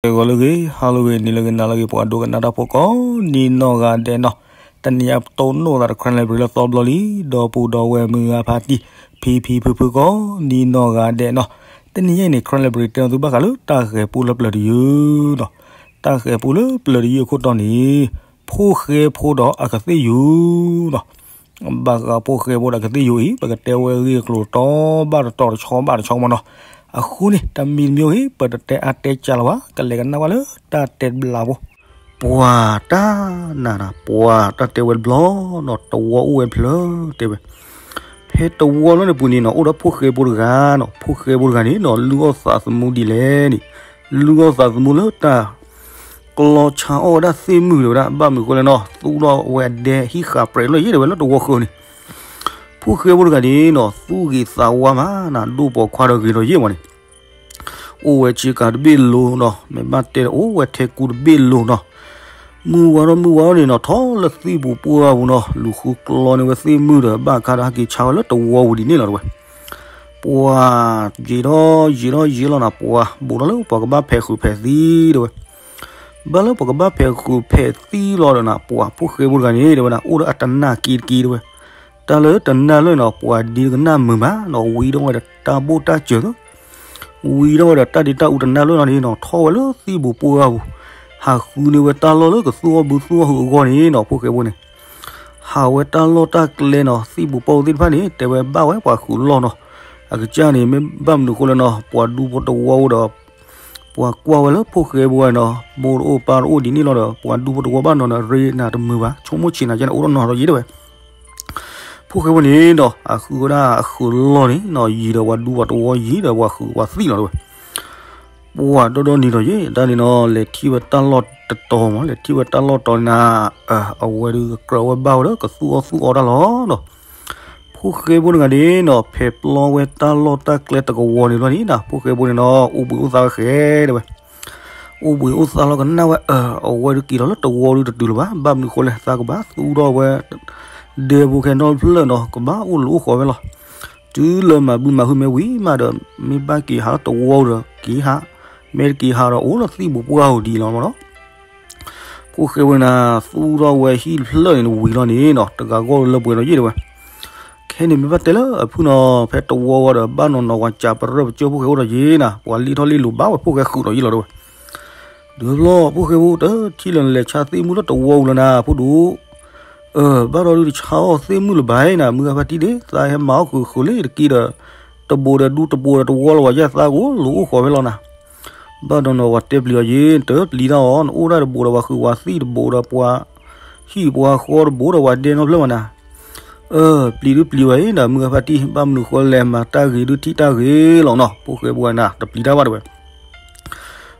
ဂီၤလၢအဂ့ၤ, ဟါလၢအဂ့ၤ, နံၤလၢအဂ့ၤ, နၤလၢအဂ့ၤ, ပှၤဒိကနၣ်တၢ်ဖိကိးဒ်နီၢ်ဂၤဒဲးနီၤ, တနံၤအံၤပတိၢ်နီၣ်သးဒီး Cranberry လၢသီဘျီလံ, ဒီပုၢ်ဒီဝဲၢ်မုၢ်ဂၤဖါတံၢ်, ဖံဖံဖုဖုကိးဒ်နီၢ်ဂၤဒဲးနီၤ, တနံၤအံၤန့ၣ် Cranberry တဲသုဘၣ်ဃးလၢတၢ်ဃဲၤပူလၢပျၢၤတယုၢ်နီၤ, တၢ်ဃဲၤပူလၢပျၢၤတယုၢ်အခိၣ်တီန့ၣ် ဖိၣ်ဃဲဖိဒီးအကသ့ၣ်ယိၤနီၤ, ဘၣ်ဃးဖိၣ်ဃဲဖိဒီးအကသ့ၣ်ယိၤအံၤ ပကတဲဝဲအဂ့ၢ်အကျိၤတီဘၣ်တတီၤတဆီဘၣ်တဆီမ့ၢ်နီၤ, အဃိန့ၣ် တၢ်မံတမံၤအံၤ ပတတဲအါတဲကၢ်လၢၤဘၣ်, ကလဲၤကနၣ်ဘၣ်လၢတၢ်တဲတဘျီဖိ, ပှၤတၢ်နၤနၤ ပှၤတၢ်တဲဝဲတဘျီနီၤ, တဝီအိၣ်ဝဲတဖျၢၣ်တဲဝဲ, ဖဲတဝီလီၤန့ၣ်ပူၤန့ၣ်နီၤ အိၣ်ဒီးဖိၣ်ဃဲဖိတဂၤနီၤ, ဖိၣ်ဃဲဖိတဂၤန့ၣ်နီၤ လုၢ်အီၣ်သးသမူဒ်လဲၣ်န့ၣ်, လုၢ်အီၣ်သးသမူလၢတၢ် ကျီဆါအီၣ်ဝဲဒၣ်သ့ၣ်မုၢ်တဲဝဲဒၣ်, ဘၣ်မနုၤဃိလဲၣ်နီၤ, သူၣ်ထီၣ်ဝဲအဒဲဟံၣ်ဃာ်ပြဲးလီၤယဲၢ်တဲဝဲလၢတဝီဃၢၤန့ၣ်, ဖိၣ်ဃဲဖိတဂၤန့ၣ်နီၤ သူၣ်ဂ့ၤသးဝါမးနၤ, ဒိၣ်ပိာ်ခွါဒီးဂ့ၤလီၤယဲၢ်မးန့ၣ်, အိၣ်ဝဲဆ့ကၤတဘ့ၣ်လိၤနီၤ, မ့ၢ်ဘၣ်တဲဒီးအိၣ်ဝဲထဲကူတဘ့ၣ်လိၤနီၤ, မုၢ်ဝါထီၣ်မုၢ်ဝါထီၣ်န့ၣ်နီၤ ထီၣ်လၢသံၣ်ပူၤပှၢ်ပူၤနီၤ, လူၤဃုကျီန့ၢ်ဝဲသ့ၣ်မုၢ်ဒီး ဘၣ်ခါဒီးဟဲက့ၤဆါဝဲလၢတဝီပူၤဒ်န့ၣ်လီၤတဲဝဲ, ပှၤယံာ်ထီၣ်ယံာ်ထီၣ်ယံာ်လီၤနၤ, ပှၤဘူးထီၣ်လၢပှၤကဘၣ်ဖဲးဃုာ်ဖဲးသံတဲဝဲ, ဘၣ်လၢပှၤကဘၣ်ဖဲးဃုာ်ဖဲးသံလီၤဒီးနၤ, ပှၤဖိၣ်ဃဲဖိတဂၤန့ၣ်တဲဝဲဒၣ် အိၣ်ဒီးအတနၢ်က့တက့တဲဝဲ, တၢ်လၢတနၢ်လၢနီၤ ပှၤဒ်တကနၣ်မုာ်ဘၣ်နီၤ, ဝံထီၣ်ဝဲဒီးတၢ်ဘိၣ်တၢ်စၢၤသၢ, ဝံထီၣ်ဝဲဒီးတၢ်ဒ့တၢ်အူတနၢ်လၢနီၤန့ၣ်နီၤ, ထီၣ်ဝဲလၢသံၣ်ပူၤပှၢ်ပူၤ, ဟးဃုန့ၢ်ဝဲတၢ်လီၢ်လၢကသူၣ်အီၣ်ဘုသူၣ်အီၣ်ဟုးအဂီၢ်န့ၣ်နီၤ, ဖိၣ်ဃဲဖိန့ၣ် ဟးဝဲတၢ်လီၢ်တၢ်ကျဲနီၤ, သံၣ်ပူၤပှၢ်ပူၤသ့ၣ်တဖၣ်န့ၣ် တဲဝဲဘၣ်ဝဲပှၤဃုာ်လီၢ်နီၤ, အကစၢ်န့ၣ် မ့ၢ်ဘၣ်မနုၤဃိလဲၣ်နီၤ, ပှၤဒူဖိတဝီအိၣ်ဒီး ပှၤကွၢ်ဝဲလၢဖိၣ်ဃဲဖိဝဲနီၤ, မိၢ်တအိၣ်ပၢ်တအိၣ်ဒ်န့ၣ်လီၤဒီး ပှၤဒူဖိတဝီဘၣ်နီၤဒီး ရ့နၤတမုာ်ဘၣ်, ဆိကမိၣ်ဆံးနၤကဲန့ၣ် အိၣ်ဒီးနီၤဒီးယံာ်တဲဝဲ ဖိၣ်ဃဲဖိန့ၣ်ဒီး အဃုဝဲဒၣ်အဃုာ်လီၢ်န့ၣ်နီၤ, ယံာ်ဒီးပှၤဒူပှၤတဝီယံာ်ဒီးပှၤဃုာ်ပှၤသံၣ်လီၤတဲဝဲ, ပှၤဒီဒီနံၤဒီးယံာ် တၢ်န့ၣ်နီၤ လဲၤထံၣ်ဝဲတၢ်လီၢ်တတီၤမး, လဲၤထံၣ်ဝဲတၢ်လီၢ်တီၤန့ၣ်နၤ, အဝဲဒုးကြၢးဝဲဘၣ်ဝဲဒီးကသူၣ်အီၣ်သူၣ်အီတၢ်လီၤနီၤ, ဖိၣ်ဃဲဖိတဂၤန့ၣ်နီၤ ဖဲးပျီဝဲတၢ်လီၢ်တၢ်ကျဲတကဝီၤန့ၣ်ဘျီန့ၣ်နီၤ, ဖိၣ်ဃဲဖိန့ၣ်နီၤ အိၣ်ဘှံးအိၣ်သါဝဲဃဲတဲဝဲ အိၣ်ဘှံးအိၣ်သါလီၤကနၣ်ဝဲ, အဝဲဒုးက့ၤလီၤလၢတဝီဒုးတတုၤလၢၤဘၣ်, ဘၣ်မနုၤဃိလဲၣ် သးကဘၣ်သူၣ်ထီၣ်ဝဲ ဒဲဖိခဲနီတဖျၢၣ်နီၤ, ကဘၣ်အိၣ်လူၤအိၣ်ဃီၤဝဲလီၤ, တုၤလၢမၤဘုမၤဟုၣ်မ့ၢ်ဝံၤမးဒီး မ့ၢ်ဘၣ်က့ၤဟးလၢတဝီဒီးက့ၤဟး, မ့ၢ်တက့ၤဟးဒီးအိၣ်လၢသံၣ်ပူၤပှၢ်ပူၤဒ်လီၤမးနီၤ ဖိၣ်ဃဲဖိန့ၣ်နၤ သူၣ်ထီၣ်ဝဲဟံၣ်တဖျၢၣ်န့ၣ်ဝံၤလီၤန့ၣ်နီၤ, တဂၤဂီၢ်လၢပှဲၤဒီးယံာ်တဲဝဲ, ခဲန့ၣ်မ့ၢ်ဘၣ်တဲလၢအဖုၣ်နီၤ, ဖဲတဝီဝဲဒီး ဘၣ်နီၤနီၤ ပှၤစံးပရၢပကၢၢ်ဖိၣ်ဃဲအိၣ်ဒီးယံာ်နၤ, ပှၤလံၣ်ထီၣ်လံၣ်လူၤဘၣ်ဝဲဖိၣ်ဃဲဃုာ်ဒီးယံာ်လီၤတဲဝဲ, ဒုးဘျီ ဖိၣ်ဃဲဖိတထံၣ်လၢနလဲၤဆါသ့ၣ်မုၢ်လၢတဝီပူၤလၢနၤ ဖိဒူ ဘၣ်ဒီးဒုးတဆါအီၣ်သ့ၣ်မုၢ်လၢၤဘၣ်နၤ, မုၢ်ဂၤဖါတံၢ်ဒ့ၣ် သးဟဲမၤအီၣ်ဃုာ်ဃုာ်လံတက့ဒီး, တဘိးဒီးဒူတဘိးဒီးတဝီလၢၤဘၣ်ယဲၢ်သးကအိၣ်လူၤအိၣ်ဃီၤဝဲလီၤနၤ, ဘၣ်ဒီးနီၤပှၤတဲပျံၤအီၤယံာ် တပျံၤတၢ်အီၤ နအိၣ်ဒၣ်တဘိးဒီးပှၤဃုာ်ပှၤသံၣ်တဘိးဒီးပှၤ ဟံၣ်ပှၤဃီတဘိးဒီးပှၤဒဲနီတဖျၢၣ်မးနၤ, ပျံၤဒုးပျံၤဝဲအံၤဒီး မုၢ်ဂၤဖါတံၢ် ဘၣ်မနုၤဃိလဲၣ်မၤတၢ်ဂ့ၤဒုးထံၣ်တၢ်ဂ့ၤလီၤနီၤ, ဖိၣ်ဃဲပဝဲနၤ တပျံၤတၢ်ဘၣ်တဲဝဲ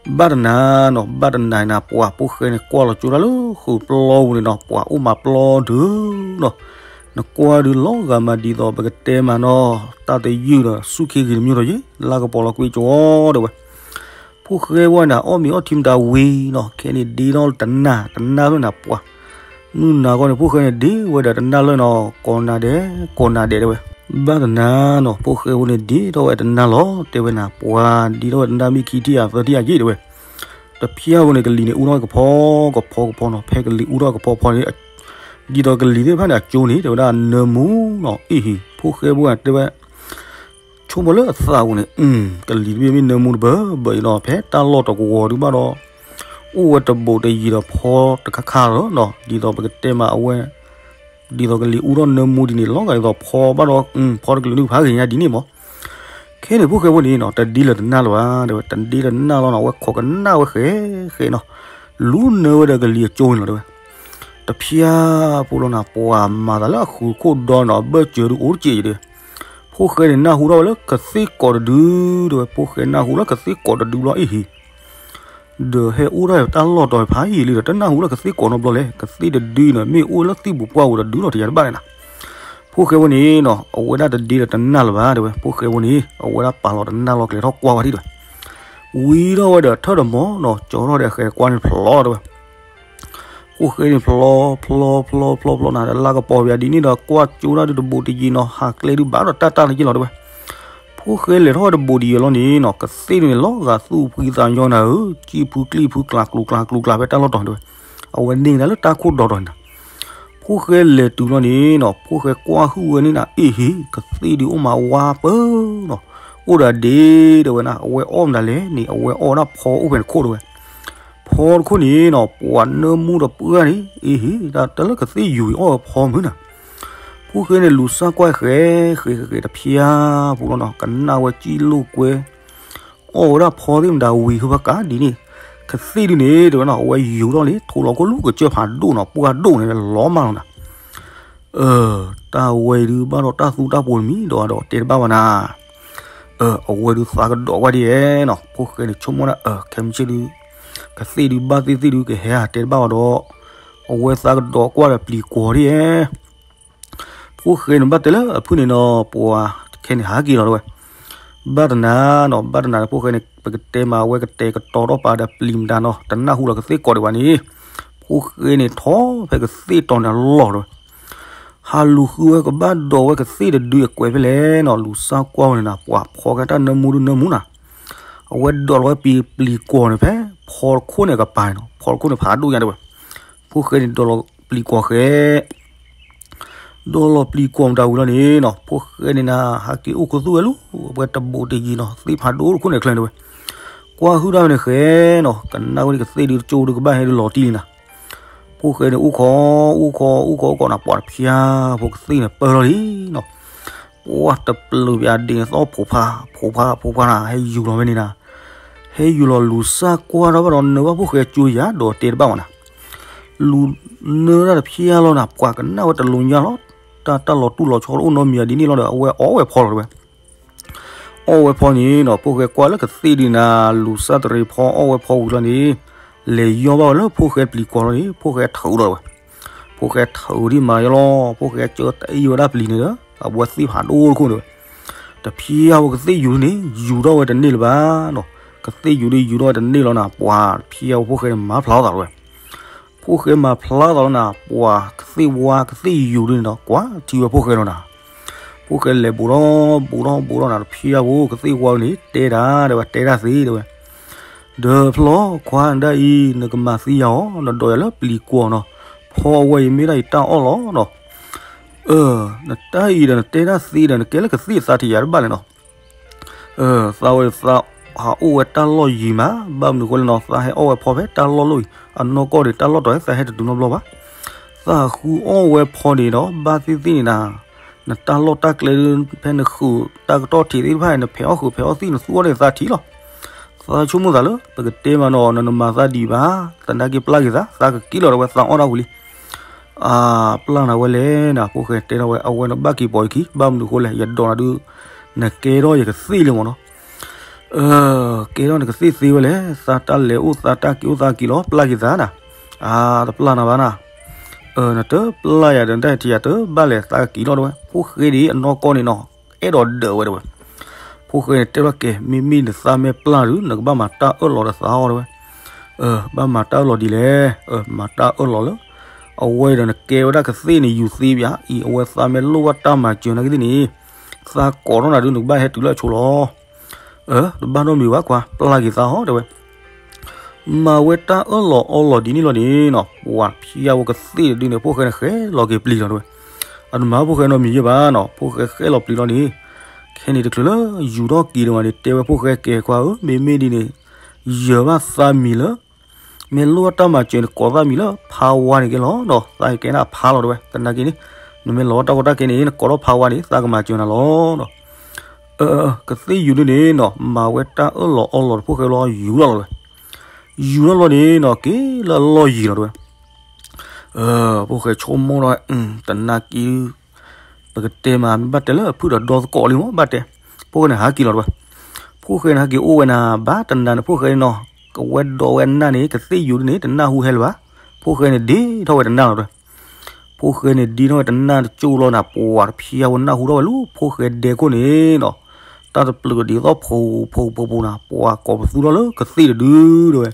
ဘၣ်တနၤနီၤ ဘၣ်တနၤနၤ ပှၤဖိၣ်ဃဲန့ၣ် ကွၢ်လီၤကၠိတၢ်လၢဃုာ်ပျီပူၤန့ၣ်နီၤ ပှၤအိၣ်မးပျီဒုးနီၤ, နကွၢ်ဒုးလီၤဂာ်မးဒ်သိး ပကတဲမးနီၤ တၢ်တယုၢ်ဒီး ဆူၣ်ခ့ဂ့ၤတမံၤဒီးယ့ၣ် လၢကပီၤလီၤကွံာ်ကၠိဒီးဝဲ, ဖိၣ်ဃဲပဝဲနၤ အီၣ်မ့ၤအီထံမတၤဝံၤနီၤ ခဲန့ၣ်ဒ့ထီၣ်တနၢ် တနၢ်ဖျၢၣ်နၤ ပှၤ မုၢ်နၤဂီၢ်န့ၣ် ဖိၣ်ဃဲန့ၣ်ဒ့ဝဲဒီးတနၢ်ဖျၢၣ်နီၤ ကိးနၤဒဲး ကိးနၤဒဲးတဲဝဲ, ဘၣ်တနၤနီၤ ဖိၣ်ဃဲဖိန့ၣ်ဒ့ထီၣ်ဝဲတနၢ်လီၤ တဲဝဲနၤ ပှၤဒ့ထီၣ်ဝဲတနၢ်မ့ၢ်ခံထံၣ်ဧါသၢထံၣ်ဧါယ့ၣ်တဲဝဲ, တဖျၢၣ်ဖိန့ၣ် ကလံၤန့ၣ်အူထီၣ်ကဖီကဖီကဖီနီၤ ဖဲကလံၤအူထီၣ်ကဖီဖီန့ၣ် ဒ်သိးကလံၤသ့ၣ်တဖၣ်န့ၣ် အကၠိန့ၣ် တဲဝဲဒၣ်နၢမူနီၤ အ့ၣ်ဟံၤ ဖိၣ်ဃဲဖိတဲဝဲ ဆိကမိၣ်လၢအသးပူၤန့ၣ် ကလံၤတဘ့ၣ်မ့ၢ်နၢမူတဘၢဘၢအံၤနီၤ ဖဲတၢ်လီၢ်တကဝီၤဒုးဘၣ်ဒီး အိၣ်ဝဲတဘိးတယံၤဒီးဖီတခါခါလီၤနီၤ ဒ်သိးပကတဲမးအဝဲ ဒ်သိးကလံၤအူထီၣ်နၢမူဒ်န့ၣ် လီၤဂာ်ဒ်သိးဖီဘၣ်ဒီး ဖီတကလုာ်နုာ်ဖးဂ့ၤညါဒ်န့ၣ်မး ခဲန့ၣ် ဖိၣ်ဃဲဖိန့ၣ်နီၤ တဒ့လၢၤတနၢ်လၢၤဘၣ် တဲဝဲ တဒ့လၢၤတနၢ်လီၤနီၤ အဝဲခိးကနၣ်ဝဲဃဲဃဲနီၤ လူနၢဝဲဒီးကလံၤအကၠိန့ၣ်လီၤ တဲဝဲ တဖျၢၣ်ဖိလီၤနၤ ပှၤမၤသးလၢအဃုာ်ခိၣ်ဒီနီၤ အဘၢၣ်စၢၤဒုးအိၣ်တစဲးအံၤဒီး ဖိၣ်ဃဲန့ၣ် နၢ်ဟူထီၣ်ဝဲလၢကသ့ၣ်ကိးတဒု တဲဝဲ ဖိၣ်ဃဲနၢ်ဟူလၢကသ့ၣ်ကိးတဒုဘျီ အ့ၣ်ဟံၤ ဒီးဟဲအိၣ်ဒၣ်တၢ်လီၢ်တီၤဖးယံာ်လံဒီး တနၢ်ဟူလၢကသ့ၣ်ကိးနီတဘျီလဲၣ် ကသ့ၣ်တဒုန့ၣ် မ့ၢ်အိၣ်လၢသံၣ်ပူၤပှၢ်ပူၤတဒုလီၤ တယၤတဘၣ်န့ၣ်နီၤ ဖိၣ်ဃဲဖိန့ၣ်နီၤ အဝဲဒၣ်တဒ့ဒီးတနၢ်လၢၤဘၣ် တဲဝဲ ဖိၣ်ဃဲဖိန့ၣ် အဝဲဒၣ်ပာ်လီၤတနၢ်လီၤကျဲထီၣ်ကွၢ်ဝဲဒၣ်ဒီး ဝံထီၣ်ဝဲဒီးထၢၣ်တမီၤနီၤ ကၠီထီၣ်ဒီးဃဲကွၢ်န့ၣ်ဖျီ တဲဝဲ ဖိၣ်ဃဲန့ၣ်ဖျီ ဖျီ ဖျီ ဖျီ ဖျီ ဖျီနၤ လၢကပီၤပယၤဒ်န့ၣ်ဒီး ကွၢ်ကၠိဒၣ်ဒုးတဘိးတယံၤနီၤ ဟးကျဲဒုးဘၣ်ဒီးတၢ်တၢ်န့ၣ်က့လီၤ တဲဝဲ ဖိ ဖိၣ်ဃဲလဲၤထီၣ်ဝဲတဘိးဒံးဝဲလီၤန့ၣ်နီၤ, ကသ့ၣ်ဒုန့ၣ် လီၤဂာ်သူၣ်ဖှံသးညီနၤဧၢ, ကံၣ်ဖုကံၣ်ဖုကျးကျူကျးကျူကျးဖဲတၢ်လီၢ်တီၤတဲဝဲ, အဝဲန့ၢ်ကဒါလၢတၢ်ခိၣ်ဒီးတီၤန့ၣ်နီၤ. ဖိၣ်ဃဲလဲၤတုၤလီၤန့ၣ်နီၤ, ဖိၣ်ဃဲကွၢ်ဟုၣ်ဝဲန့ၣ်နၤ, အ့ဟ့ၣ်, ကသ့ၣ်ဒုအိၣ်မးဝါပၢနီၤ, အိၣ်ဒီးဒ့တဲဝဲနၤ, အဝဲအီၣ်မတၤလဲၣ်န့ၣ်, အဝဲအီၣ်ဝဲဒၣ်ဖီအိၣ်ဖဲနခိၣ်တဲဝဲ. ဖီတခိၣ်န့ၣ်နီၤ, ပှၤနၢမူဒီးပှၢ်န့ၣ်, အ့ဟ့ၣ်, တၢ်လၢကသ့ၣ်ယူၤအီၣ်ဝဲဖီမုၢ်နၤ. ဖိၣ်ဃဲန့ၣ်လူၤစၢ်ကွၢ်ဃဲ, ဃဲဃဲဃဲတဖျါဖိလီၤနီၤ, ကနၣ်ဝဲကံၣ်လိာ်ကွဲ အီၣ်ဝဲဒၣ်ဖီသ့ၣ်မတၤဝံၤဟုဖးကးဒ်န့ၣ်, ကသ့ၣ်ဒုန့ၣ်တဲဝဲနီၤ, အဝဲယူၤထီၣ်န့ၣ် ထိးလီၤခိၣ်လူၤကစၢၢ်ဖးဒိၣ်နီၤ, ပှၢ်ဒိၣ်န့ၣ်လီၤမၢ်လီၤနၤ. တၢ်ဝဲဒုးဘၣ်ဒီးတၢ်သူတၢ်ပိၤတမံၤဒီးဒီးတဲတဘၣ်ဘၣ်နၤ. အဝဲဒုးသးကဒီးကွၢ်ဒ်ယဲနီၤ, ဖိၣ်ဃဲန့ၣ်ဆိကမိၣ်ဒၣ် ခဲမုၢ်ဆ့ၣ်ဒုး ကသ့ၣ်ဒုးဘၣ်သ့ၣ်သ့ၣ်ဒုးကဟဲဧါတဲတဘၣ်ဘၣ်ဒီး, အဝဲသးကဒီးကွၢ်ဒီးပျံၤကွီၤဒ်ယဲ ဖိၣ်ဃဲန့ၣ်ဘၣ်တဲလၢအဖုၣ်န့ၣ်နီၤ, ပှၤခဲန့ၣ်ဟးက့ၤလီၤတဲဝဲ. ဘၣ်တနၤနီၤ, ဘၣ်တနၤန့ၣ် ဖိၣ်ဃဲန့ၣ် ပကတဲမးဝဲကတဲာ်ကတီၤထီၣ်ပာ်ဒီးပျံၤမတၤနီၤ, တနၢ်ဟူလီၤကသ့ၣ်ကီးဒံးဘၣ်န့ၣ်, ဖိၣ်ဃဲန့ၣ်ထီၣ်ဖဲကသ့ၣ်တီၤန့ၣ်အလီၢ်တဲဝဲ. ဟးလူၤဃုဝဲကဘၣ်ဒိးဝဲကသ့ၣ်တဒုအကွဲးဖဲလဲၣ်နီၤ, လူၤစၢ်ကွၢ်ဝဲန့ၣ်နၤ, ပှၤဖီကဲတၢ်နၢမူဒုနၢမူနၤ. အဝဲဒိးလီၤဝဲပျံၤကွီၤန့ၣ်ဖဲ ဖီတခိၣ်န့ၣ်အကပၤန့ၣ်နီၤ, ဖီတခိၣ်န့ၣ်ဖးဒိၣ်ညါတဲဝဲ. ဖိၣ်ဃဲန့ၣ်ဒိးလီၤပျံၤကွီၤဃဲ ဒိးလီၤပျံၤကွီၤမတၤဝံၤလီၤန့ၣ်နီၤ, ဖိၣ်ဃဲန့ၣ်နၤ ဟးက့ၤအိၣ်ခူသူၣ်ဝဲလၢ အဝဲတဘိးတယံၤနီၤ, သ့ၣ်ဖးဒိၣ်တခိၣ်န့ၣ်ချၢန့ၣ်ဝဲ. ကွၢ်ဟုၣ်တၢ်ဝဲန့ၣ်ဃဲနီၤ, ကနၣ်ဝဲန့ၣ်ကသ့ၣ်ဒုတကၠိဒုကဘၣ်ဟဲဒုလီၤတံၢ်လံနၤ. ဖိၣ်ဃဲန့ၣ်အိၣ်ခိး, အိၣ်ခိး, အိၣ်ခိးအိၣ်ခိးနၤ, ပှၤတဖျါဖိကသ့ၣ်န့ၣ်ပၢၢ်လီၤလံနီၤ. ပှၤတပျုာ်ပယၤဒ့န့ၣ်သီၣ်ဖိးဖး, ဖိးဖး, ဖိးဖးနၤ, ဟဲယူၤလီၤဝဲန့ၣ်နၤ. ဟဲယူၤလီၤလူၤစၢ်ကွၢ်ထီၣ်ဘၣ်ဒီးနၢဘၣ်ဖိၣ်ဃဲကၠိယၤဒီးတဲတဘၣ်မးနၤ. လူၤနၢတၢ်တဖျါလီၤနၤ, ပှၤကနၣ်ဝဲတလိၤညါလီၤ. တၢ်, တၢ်လီၤတူၢ်လီၤဆီတအိၣ်နီတမံၤဒ်န့ၣ်လီၤဒီး အဝဲအီၣ်ဝဲဖီလီၤတဲဝဲ. အီၣ်ဝဲဖီန့ၣ်နီၤ, ဖိၣ်ဃဲကွၢ်လၢကသ့ၣ်ဒုနၤ, လူၤစၢ်တရံးဖီအီၣ်ဝဲဖီဝံၤလီၤန့ၣ်, လဲၤယီၢ်ဘၣ်ဝဲလၢဖိၣ်ဃဲပျံၤကွီၤလီၤန့ၣ်, ဖိၣ်ဃဲထုးလီၤတဲဝဲ. ဖိၣ်ဃဲထုးဒံးမၤယီၢ်လီၤ, ဖိၣ်ဃဲကၢတအံၣ်ဝဲဒၣ်ပျံၤန့ၣ်ဒီး အဝဲသ့ၣ်ဖးဒိၣ်တခိၣ်န့ၣ်ဝဲ. တဖျါဖိကသ့ၣ်ယူၤန့ၣ် ယူၤထီၣ်ဝဲတန့ၢ်လၢၤဘၣ်နီၤ. ကသ့ၣ်ယူၤဒုယူၤထီၣ်ဝဲတန့ၢ်လီၤနၤ, ပှၤတဖျါဖိဖိၣ်ဃဲန့ၣ်မၤဖျါထီၣ်သးလီၤဝဲ. ဖိၣ်ဃဲမၤဖျါသးလီၤနၤ, ပှၤကသ့ၣ်ဝါကသ့ၣ်ယူၤဒုန့ၣ်ဒီး ကွၢ်ထံဝဲဖိၣ်ဃဲလီၤနၤ. ဖိၣ်ဃဲလဲၤဘူးထီၣ်ဘူးထီၣ်ဘူးထီၣ်နၤ, တဖျါဖိကသ့ၣ်ဝါန့ၣ် တဲဒၣ်တဲဝဲ, တဲဒၣ်သ့တဲဝဲ. ဒီးဖျီခွါဒၣ်အံၤ နကမၤသံယၤအီၤ, နဒိးယၤလၢပျံၤကွီၤနီၤ. ဖီအဝဲအံၤမ့ၢ်ဒၣ်ယတၢ်အီၣ်လီၤနီၤ. နတၢ်အံၤဒီးနတဲဒၣ်သ့ဒီး နကဲလၢကသ့ၣ်သးထံၣ်ယၤတဘၣ်လဲၣ်နီၤ. သးဝဲသးဟးအိၣ်ဝဲတၢ်လီၢ်ယံၤမး, ဘၣ်မနုၤဃိလဲၣ်နီၤ, သးဟဲအီၣ်ဝဲဖီဖဲတၢ်လီၢ်လီၢ်အံၤ, အနီၢ်ကီၢ်န့ၣ် တၢ်လီၢ်တီၤသးဟဲတတုၤနီတဘျီဘၣ်. သးဃုအီၣ်ဝဲဖီန့ၣ်ဒီး ဘၣ်သ့ၣ်သ့ၣ်န့ၣ်နၤ, နတၢ်လီၢ်တၢ်ကျဲဒု ဖဲနဃုတၢ်ကတီၢ်ထံးသ့ၣ်တဖၣ် နဖဲးအီၣ်ဃုာ်ဖဲးအီၣ်သံၣ် နသူအီၣ်န့ၣ်သးထံၣ်လီၤ. သးဆိကမိၣ်သးလၢ ပကတဲမးနီၤ, နနမၤသးဒံးဘၣ်, သနာ်က့ပျၢ်က့ၤသး, သးကက့ၤလီၤဒီးဝဲသးအီၣ်ဒၣ်ဝံၤလံ. ပျၢ်နၤဝဲလဲၣ်နၤ, ဖိၣ်ဃဲတဲထီၣ်ဝဲ, အဝဲနဘၣ်က့ၤပိာ်ယခံ, ဘၣ်မနုၤဃိလဲၣ်, ယဒိးနၤဒု နကဲထီၣ်ယကသ့ၣ်လံမ့ၢ်နီၤ. ကဲထီၣ်နကသ့ၣ်သ့ဝဲလဲၣ်, သးတၢ်လဲၤအိၣ် သးတၢ်က့ၤအိၣ်သးက့ၤလီၤ, ပျၢ်က့ၤသးနၤ. တပျၢ်နၤဘၣ်နၤ. နတပျၢ်ယၤဒီး နတၢ်ထံၣ်ယၤတဘၣ်လဲၣ်, သးကက့ၤလီၤတဲဝဲ. ဖိၣ်ဃဲဒၣ်အနီၢ်ကီၢ်န့ၣ်နီၤ, အဲၣ်ဒိးဒၢးဝဲတဲဝဲ. ဖိၣ်ဃဲန့ၣ်တဲထီၣ်ကဲ, မ့မ့ၢ်နသးမ့ၢ်ပျၢ်ဒု နကဘၣ်မၤတၢ်အၢၣ်လီၤဒီးသးအီၤတဲဝဲ. ဘၣ်မၤတၢ်အၢၣ်လီၤဒ်လဲၣ်, မၤတၢ်အၢၣ်လီၤလၢ အဝဲဒီးနကဲဝဲဒၣ်ကသ့ၣ်န့ၣ် ယူၤသ့ပၠးအံၤ, အဝဲသးမ့ၢ်လိၣ်ဘၣ်တၢ်မၤစၢၤနာ်က့သ့ၣ်န့ၣ်, သးကိးထီၣ်နၤဒု နကဘၣ်ဟဲတုၤလၢအဆိလီၤ. တဘၣ်နီတမံၤဘၣ်ခွါ, ပျၢ်က့ၤသးဟီတဲဝဲ. မၤဝဲတၢ်အၢၣ်လီၤအီလီၤဒ်န့ၣ်လီၤန့ၣ်နီၤ, ပှၤဖျါဝဲကသ့ၣ်တဒုန့ၣ် ဖိၣ်ဃဲန့ၣ်ဃဲလီၤက့ၤပျံၤလီၤတဲဝဲ. အတမၤဖိၣ်ဃဲနီတမံၤယဲၢ်ဘၣ်နီၤ, ဖိၣ်ဃဲဃဲလီၤပျံၤလီၤန့ၣ်, ခဲန့ၣ်တချုးလၢယူၤထီၣ်က့ၤဒံးဘၣ်န့ၣ် တဲဝဲဖိၣ်ဃဲကဲခွါဧၢ, မ့မ့ၢ်ဒ်န့ၣ် ယၢၤဘၣ်သးမံၤလၢ မ့ၢ်လိၣ်ဘၣ်တၢ်မၤစၢၤန့ၣ် ကိးသးမံၤလၢဖါဝါန့ၣ်ကဲလီၤနီၤ, သးကကဲဒၣ်ဖါလီၤတဲဝဲ. သနာ်က့န့ၣ် နမ့ၢ်လီၤတၢ်ကီတၢ်ခဲန့ၣ် နကိးထီၣ်ဖါဝါန့ၣ် သးကမၤစၢၤနၤလီၤနီၤ. ကသ့ၣ်ယူၤဒုန့ၣ်နီၤ, မၤဝဲတၢ်အၢၣ်လီၤအီလီၤဒီးဖိၣ်ဃဲလီၤ ယူၤလီၤလီၤတဲဝဲ. ယူၤလီၤလီၤန့ၣ်နီၤ, က့ၤလၢအလီၢ်ယံၤလီၤတဲဝဲ. ဖိၣ်ဃဲဆိကမိၣ်ဒီး တနာ်က့ ပကတဲမး မ့ၢ်ဘၣ်တဲလၢအဖုၣ်ဒီးဒီသကိးလံမး ဘၣ်တဲ. ဖိၣ်ဃဲန့ၣ်ဟးက့ၤလီၤတဲဝဲ. ဖိၣ်ဃဲန့ၣ်ဟဲက့ၤအိၣ်ဝဲနၤ ဘၣ်တနၤန့ၣ် ဖိၣ်ဃဲန့ၣ်နီၤ, ကဝဲဒိးဝဲနၢ်န့ၣ် ကသ့ၣ်ယူၤဒုန့ၣ် တနၢ်ဟူဟဲလၢၤဘၣ်. ဖိၣ်ဃဲန့ၣ်ဒ့ထီၣ်ဝဲတနၢ်လီၤတဲဝဲ. ဖိၣ်ဃဲန့ၣ်ဒ့ထီၣ်ဝဲတနၢ်တကၠိလီၤနၤ, ပှၤတဖျါဝဲနၢ်ဟူထီၣ်ဝဲလၢဖိၣ်ဃဲဒဲခိၣ်န့ၣ်နီၤ, တၢ်တပျုာ်ဒ်သိးဖိးဖိးဖိးဖိးနၤ, ပှၤကိးပသူထီၣ်လၢကသ့ၣ်တဒုတဲဝဲ.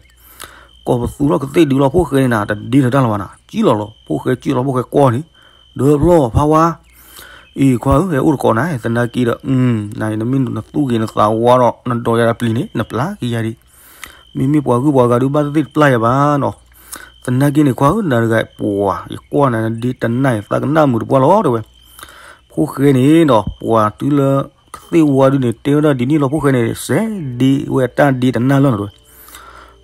ကိးပသူထီၣ်ကသ့ၣ်ဒုလီၤ ဖိၣ်ဃဲန့ၣ်နၤ တဒ့နတၢ်လၢၤဘၣ်နၤ, ကံၣ်လီၤလီၤ ဖိၣ်ဃဲကံၣ်လီၤ ဖိၣ်ဃဲကွၢ်န့ၣ်, ဒီးဖျီၣ်ဖါဝါ, အ အ့ၣ် ခွါဧၢ, ဟဲအိၣ်တကိးနၤ, သနာ်က့ဒီး နမ့ၢ်နသူၣ်ဂ့ၤနသးဝါဒီး နဒိးယၤဒီးပျံၤန့ၣ် နပျၢ်က့ၤယၤဒံး. မ့မ့ၢ်ပှၤဂုၢ်ပှၤဂၤဒုး ဘၣ်သ့ၣ်သ့ၣ်တပျၢ်ယၤဘၣ်နီၤ. သနာ်က့န့ၣ် ခွါဧၢ, နၤတဂၤပှၤ ယကွၢ်နၤဒ့တနၢ်အံၤ သးကနၣ်မုာ်တပှၢ်လီၤ တဲဝဲ. ဖိၣ်ဃဲန့ၣ်ဒီး ပှၤတုၤလၢ ကသ့ၣ်ဝါဒုန့ၣ် တဲဝဲဒၣ်ဒ်န့ၣ်လီၤ. ဖိၣ်ဃဲန့ၣ် စဲးဒ့ဝဲတၢ်ဒ့တနၢ်လီၤနီၤ တဲဝဲ.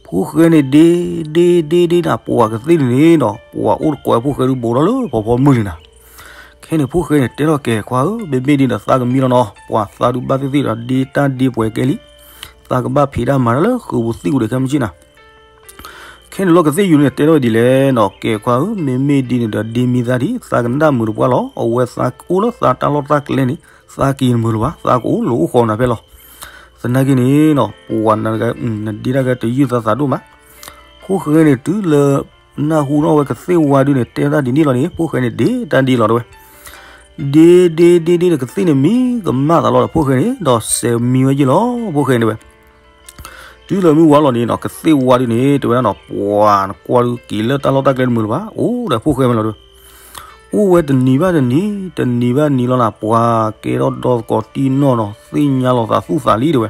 ဖိၣ်ဃဲန့ၣ်ဒ့ ဒ့ ဒ့ ဒ့နၤ ပှၤကသ့ၣ်ဒုန့ၣ်ဒီး ပှၤအိၣ်တကိးဖိၣ်ဃဲဒု ဘူးထီၣ်လၢဖီဖီမုၢ်လံနၤ. ခဲန့ၣ်ဖိၣ်ဃဲန့ၣ်တဲထီၣ်ကဲ ခွါဧၢ, မ့မ့ၢ်ဒ်န့ၣ် သးကမံလီၤနီၤ, ပှၤသးဒုးဘၣ်သ့ၣ်သ့ၣ်ဒီး ဒ့တၢ်ဒ့ပှဲၤကဲလံ. သးကဘၣ်ဖံးတၢ်မၤတၢ်လၢဃုာ်ပူၤသံၣ်ပူၤဒီး ခဲမုၢ်ဆ့ၣ်နၤ. ခဲန့ၣ်လီၤ ကသ့ၣ်ယူၤန့ၣ်တဲထီၣ်ဒ်လဲၣ်နီၤ, ကဲ ခွါဧၢ, မ့မ့ၢ်ဒ်န့ၣ်ဒီး ဒ့မံသးဒံး သးကနၣ်မုာ်တပှၢ်လီၤ. အဝဲသးအိၣ်လၢသးတၢ်လီၢ်တၢ်ကျဲန့ၣ် သးက့ၤတမုာ်လၢၤဘၣ်, သးကအိၣ်လၢအိၣ်ဃီနၤဖဲလီၤ. သနာ်က့န့ၣ်နီၤ ပှၤနၤတဂၤ နဒ့တၢ်ဂၤတယုၢ်သးသးဒိၣ်မး. ဖိၣ်ဃဲန့ၣ်တုၤလၢ နၢ်ဟူထီၣ်ဝဲကသ့ၣ်ဝါဒုန့ၣ် တဲဝဲဒၣ်ဒ်န့ၣ်လီၤန့ၣ် ဖိၣ်ဃဲန့ၣ်ဒ့တၢ်ဒ့လီၤ တဲဝဲ. ဒ့ ဒ့ ဒ့ ဒ့ဒီး ကသ့ၣ်န့ၣ်မံကမၣ်သးလီၤဒီး ဖိၣ်ဃဲန့ၣ် ဒီးစဲးမံဝဲယ့ၢ်လီၤ ဖိၣ်ဃဲန့ၣ် တဲဝဲ. တုၤလၢမုၢ်ဝါလီၤန့ၣ်နီၤ ကသ့ၣ်ဝါဒုန့ၣ် တဲဝဲဒၣ်နီၤ ပှၤနကွၢ်ဒုက့ၤလၢတၢ်လီၢ်တၢ်ကျဲတမုာ်လၢၤဘၣ်, အိၣ်ဒီးဖိၣ်ဃဲမ့ၢ်လီၤ တဲဝဲ. အိၣ်ဝဲတနံၤဘၣ်တနံၤ တနံၤဘၣ်နံၤလီၤနၤ, ပှၤကဲထီၣ်ဒီသကိးတံၢ်နီၢ်နီၤ သ့ၣ်ညါလီၤသးသူၣ်သးလံ တဲဝဲ.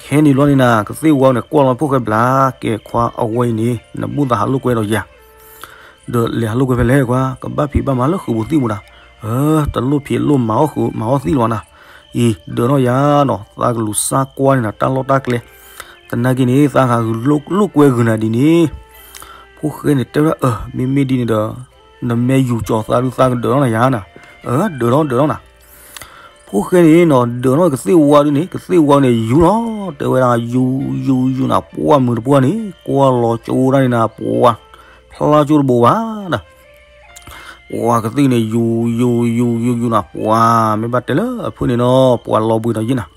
ခဲန့ၣ်လီၤန့ၣ်နၤ ကသ့ၣ်ဝါန့ၣ် ကွၢ်လီၤဖိၣ်ဃဲဘျါ, ကဲ ခွါ အဝဲအံၤန့ၣ် နဘူၣ်သးဟးလိာ်ကွဲဒီးယၤ ဒီးလဲၤဟးလိာ်ကွဲဖဲလဲၣ် ခွါ, ကဘၣ်ဖံးဘၣ်မၤလၢဃုာ်ပူၤသံၣ်ပူၤနၤ. အၢ တလိၣ်ဖံးလိၣ်မၤအီၣ်ဃုာ်မၤအီၣ်သံၣ်လၢၤဘၣ်နၤ. အံၤ ဒၢးထီၣ်ယၤနီၤ, သးကလူၤစၢ်ကွၢ်န့ၣ်နၤ တၢ်လီၢ်တၢ်ကျဲ. သနာ်က့န့ၣ် သးဟးလိာ်ကွဲဂုာ်နၤဒ်န့ၣ်. ဖိၣ်ဃဲန့ၣ်တဲဝဲဒၣ် အၢ မ့မ့ၢ်ဒ်န့ၣ်ဒီး နမ့ၢ်ယူၤကၠီၤသးဒုး သးကဒၢးထီၣ်နၤယၤနၤ. အၢ ဒၢးထီၣ်ဒၢးထီၣ်နၤ. ဖိၣ်ဃဲန့ၣ်နီၤ ဒၢးထီၣ်ကသ့ၣ်ဝါဒုန့ၣ် ကသ့ၣ်ဝါန့ၣ်ယူၤလီၤ, တဲဝဲဒၣ် ယူၤ ယူၤ ယူၤနၤ, ပှၢ်မုာ်တပှၢ်န့ၣ် ကွၢ်လီၤကၠိဒၣ်န့ၣ်နၤ ပှၤ ဖျါကၠိတဘိးဘၣ်နၤ. ပှၤကသ့ၣ်န့ၣ် ယူၤ ယူၤ ယူၤ ယူၤ ယူၤနၤ, ပှၤ မ့ၢ်ဘၣ်တဲလၢအဖုၣ်န့ၣ်နီၤ ပှၤလီၤဘှံးဒီးယ့ၢ်နၤ.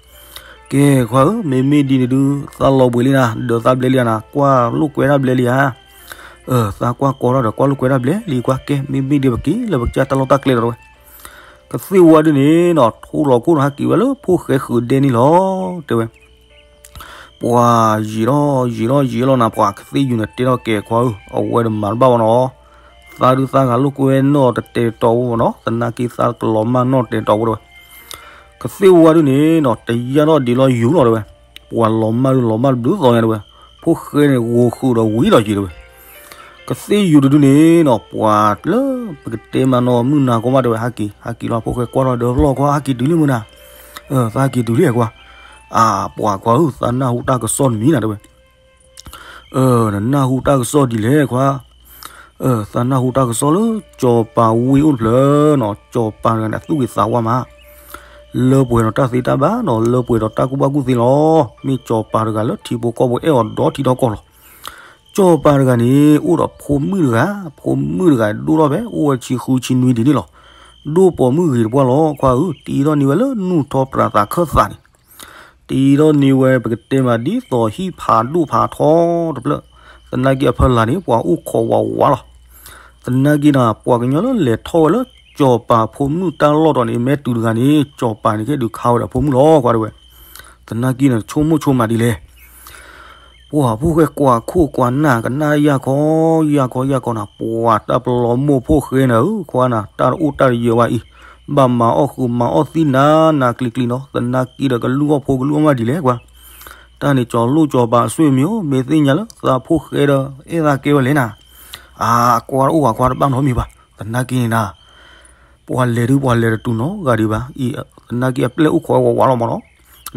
ကဲ ခွါဧၢ, မ့မ့ၢ်ဒ်န့ၣ်ဒုး သးလီၤဘှံးလံနၤ, ဒၢးသးဘျဲလံဧါနၤ, ကွၢ်လိာ်ကွဲတၢ်ဘျဲလံဧါ. အၢ သးကွၢ်ကီထီၣ်ဒီး ကွၢ်လိာ်ကွဲတၢ်ဘျဲလံ ကွၢ်ကဲ, မ့မ့ၢ်ဒ်ပက့ၤလၢပကစၢ်တၢ်လီၢ်တၢ်ကျဲဒီး တဲဝဲ. ကသ့ၣ်ဝါဒုန့ၣ်နီၤ ထူလီၤခိၣ်နီၤ ဟးက့ၤဝဲလၢဖိၣ်ဃဲဃုာ်ဒဲန့ၣ်လီၤ တဲဝဲ. ပှၤယံာ်ထီၣ်ယံာ်ထီၣ်ယံာ်လီၤနၤ, ပှၤကသ့ၣ်ယူၤန့ၣ်တဲထီၣ်ကဲ ခွါဧၢ, အဝဲတမၤတဘၣ်ဘၣ်နီၤ. သးဒုးသးဂၤလိာ်ကွဲနီၢ်တတဲာ်တီၤဝဲဘၣ်နီၤ, သနာ်က့သးကလီၤမၢ်နီၢ်တဲာ်တီၤဝဲ တဲဝဲ. ကသ့ၣ်ဝါဒုန့ၣ်နီၤ တယၢ်ထီၣ်ဒံးလီၤယူၤလီၤ တဲဝဲ. ပှၤလီၤမၢ်ဒုးလီၤမၢ်တဘျုးသီညါ တဲဝဲ. ဖိၣ်ဃဲန့ၣ် ဂီၤဃုာ်ဒီးဝံၤဒီးယံာ် တဲဝဲ. ကသ့ၣ်ယူၤတဒုန့ၣ်နီၤ ပှၤလၢပကတဲမးနီၤ မုၢ်နၤကီမး တဲဝဲ ဟးက့ၤ ဟးက့ၤလီၤ ဖိၣ်ဃဲကွၢ်ထီၣ်ဒီးလီၤ ခွါ ဟးက့ၤတုၤလံမုၢ်နၤ. အၢ သးဟးက့ၤတုၤလံ ခွါ. အၢ ပှၤခွါဧၢ သးနၢ်ဟူတၢ်ကစီၣ်တမံၤနၤ တဲဝဲ. အၢ နနၢ်ဟူတၢ်ကစီၣ်ဒ်လဲၣ် ခွါ. အၢ သးနၢ်ဟူတၢ်ကစီၣ်လၢ ကၠီၤပၤဝ့ၢ်အိၣ်တဖျၢၣ်နီၤ, ကၠီၤပၤတဂၤန့ၣ် အသူၣ်ဂ့ၤသးဝါမး လၢပှဲၤဒီးတၢ်သ့တၢ်ဘၣ်နီၤ, လၢပှဲၤဒီးတၢ်ကူၣ်ဘၣ်ကူၣ်သ့လီၤ. မ့ၢ်ကၠီၤပၤတဂၤလၢထံဖိကီၢ်ဖိအဲၣ်အီၤဒီထံဒီကီၢ်လီၤ. ကၠီၤပၤတဂၤန့ၣ် အိၣ်ဒီးဖိမုၣ်တဂၤ, ဖိမုၣ်တဂၤဒိၣ်ထီၣ်ဖဲ အိၣ်ဝဲဆံဃုဆံနွံဒ်န့ၣ်လီၤ. ဒိၣ်ပိာ်မုၣ်ဂ့ၤတပှၢ်လီၤ ခွါဧၢ, တံၤထီၣ်န့ၢ်ဝဲလၢနူၢ်ထီၣ်ပြးသးခၢၣ်သးန့ၣ် တံၤထီၣ်န့ၢ်ဝဲ ပကတဲမးဒ်သိးဟံၣ်ဖးဒိၣ်ဖးထီတဖျၢၣ်, သနာ်က့အဖီလာ်န့ၣ် ပှၤအိၣ်ခိးဝးဝးလီၤ. သနာ်က့န့ၣ် ပှၤကညီလၢလဲၤထီၣ်ဝဲလၢ ကၠီၤပၤဖိမုၣ်တၢ်လီၢ်တီၤန့ၣ် မ့ၢ်တုၤတဂၤန့ၣ် ကၠီၤပၤန့ၣ် ကဟဲဒုးခါဝဲဒီးဖိမုၣ်လီၤ ကွၢ်တဲဝဲ. သနာ်က့န့ၣ် ဆိကမိၣ်ဆိကမးဒ်လဲၣ် ပှၤဖိၣ်ဃဲကွၢ်ခိၣ်ကွၢ်နၢ် ကနၣ်ယၢ်ခီ ယၢ်ခီ ယၢ်ခီနၤ, ပှၤတၢ်ပလီၤမိၢ်ဖိၣ်ဃဲနၤဧၢ ခွါနၤ, တၢ်တအိၣ်တၢ်တယၢၤဝဲအံၤ, ဘၣ်မၤအီၣ်ဃုာ်မၤအီၣ်သံနၤနၤကျံၤကျံၤနီၤ, သနာ်က့ဒီးကလုၢ်အီၣ်ဖိကလုၢ်အီၣ်မးဒ်လဲၣ် ကွၢ်. တၢ်န့ၣ် ကၠီၤလိၣ်ကၠီၤပၤအဆွေမျိုး မ့ၢ်သ့ၣ်ညါလၢသးဖိၣ်ဃဲဒီး အဲၣ်သးကဲဝဲလဲၣ်နၤ, အကွၢ်တအိၣ်ဘၣ် ကွၢ်တဘၣ်နီတမံၤဘၣ်. သနာ်က့န့ၣ်နၤ ပှၤလဲၤဒုးပှၤလဲၤတတုၤနီတဂၤဒံးဘၣ်အံၤ, သနာ်က့အပျဲၢ်အိၣ်ခိးဝးဝးလီၤမးနီၤ,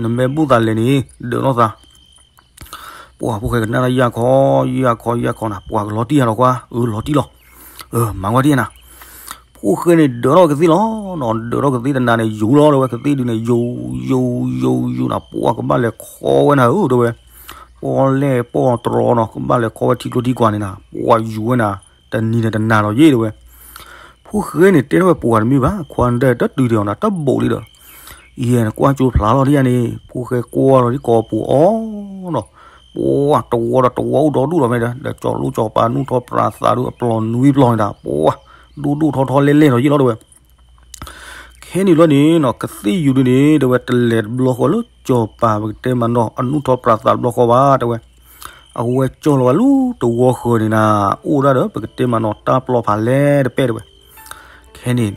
နမ့ၢ်ဘူၣ်သးလဲၤန့ၣ် ဒၢးထီၣ်သး ပှၤဖိၣ်ဃဲကနၣ်တၢ်ယၢ်ခီ ယၢ်ခီ ယၢ်ခီနၤ, ပှၤကလီၤတံၢ်ယၤဒီး ကွၢ်, အၢ လီၤတံၢ်လီၤ, အၢ မၤဝဲဒ်နၤ. ဖိၣ်ဃဲန့ၣ် ဒၢးထီၣ်ကသ့ၣ်လီၤနီၤ, ဒၢးထီၣ်ကသ့ၣ်တနၤန့ၣ် ယူၤလီၤ တဲဝဲ, ကသ့ၣ်ဒုန့ၣ် ယူၤ ယူၤ ယူၤ ယူၤနၤ, ပှၤကဘၣ်လဲၤခီဝဲနၤဧၢ တဲဝဲ, ပီၣ်လဲၣ်ပီၣ်တြီနီၤ, ကဘၣ်လဲၤခီဝဲထံကျိထံကွၢ်န့ၣ်နၤ, ပှၤယူၤဝဲနၤ တနံၤန့ၣ်တနၤလီၤယ့ၣ် တဲဝဲ. ဖိၣ်ဃဲန့ၣ်တဲထီၣ်ဝဲ ပှၤတမ့ၢ်ဘၣ်, ခွါဒၢးတတုၤဒံးအီၤနၤ တဘိးလံဒီး ယဲနကွၢ်ကၠိဖျါလီၤဒ်ယၤန့ၣ်, ဖိၣ်ဃဲကွၢ်လီၤဒ်ကိးပူၤအီၤနီၤ, ပှၤတဝီဒီးတဝီအိၣ်ဒီဒူၣ်ဒီးမ့ၢ်ဒီး ကၠီၤလိၣ်ကၠီၤပၤနူၢ်ထီၣ်ပြးသးဒုးအပျီၢ်နွံပျီၢ်န့ၣ်ဒီး ပှၤဒိၣ်ဒိၣ်ထီထီလဲၣ်လဲၣ်ဒီးယ့ၣ်လီၤ တဲဝဲ. ခဲန့ၣ်လီၤန့ၣ်နီၤ ကသ့ၣ်ယူၤဒုန့ၣ် တဲဝဲ တလဲၤတဘျီဃီလၢကၠီၤပၤ ပကတဲမးနီၤ အနူၢ်ထီၣ်ပြးသးတဘျီဃီဘၣ် တဲဝဲ. အဝဲကၠီၢ်လီၤဝဲလၢတဝီဃၢၤန့ၣ်နၤ အိၣ်ဒၣ်ဒီး ပကတဲမးနီၤ တၢ်ပျီဖးလဲၣ်တပဲၣ် တဲဝဲ. ခဲန့ၣ်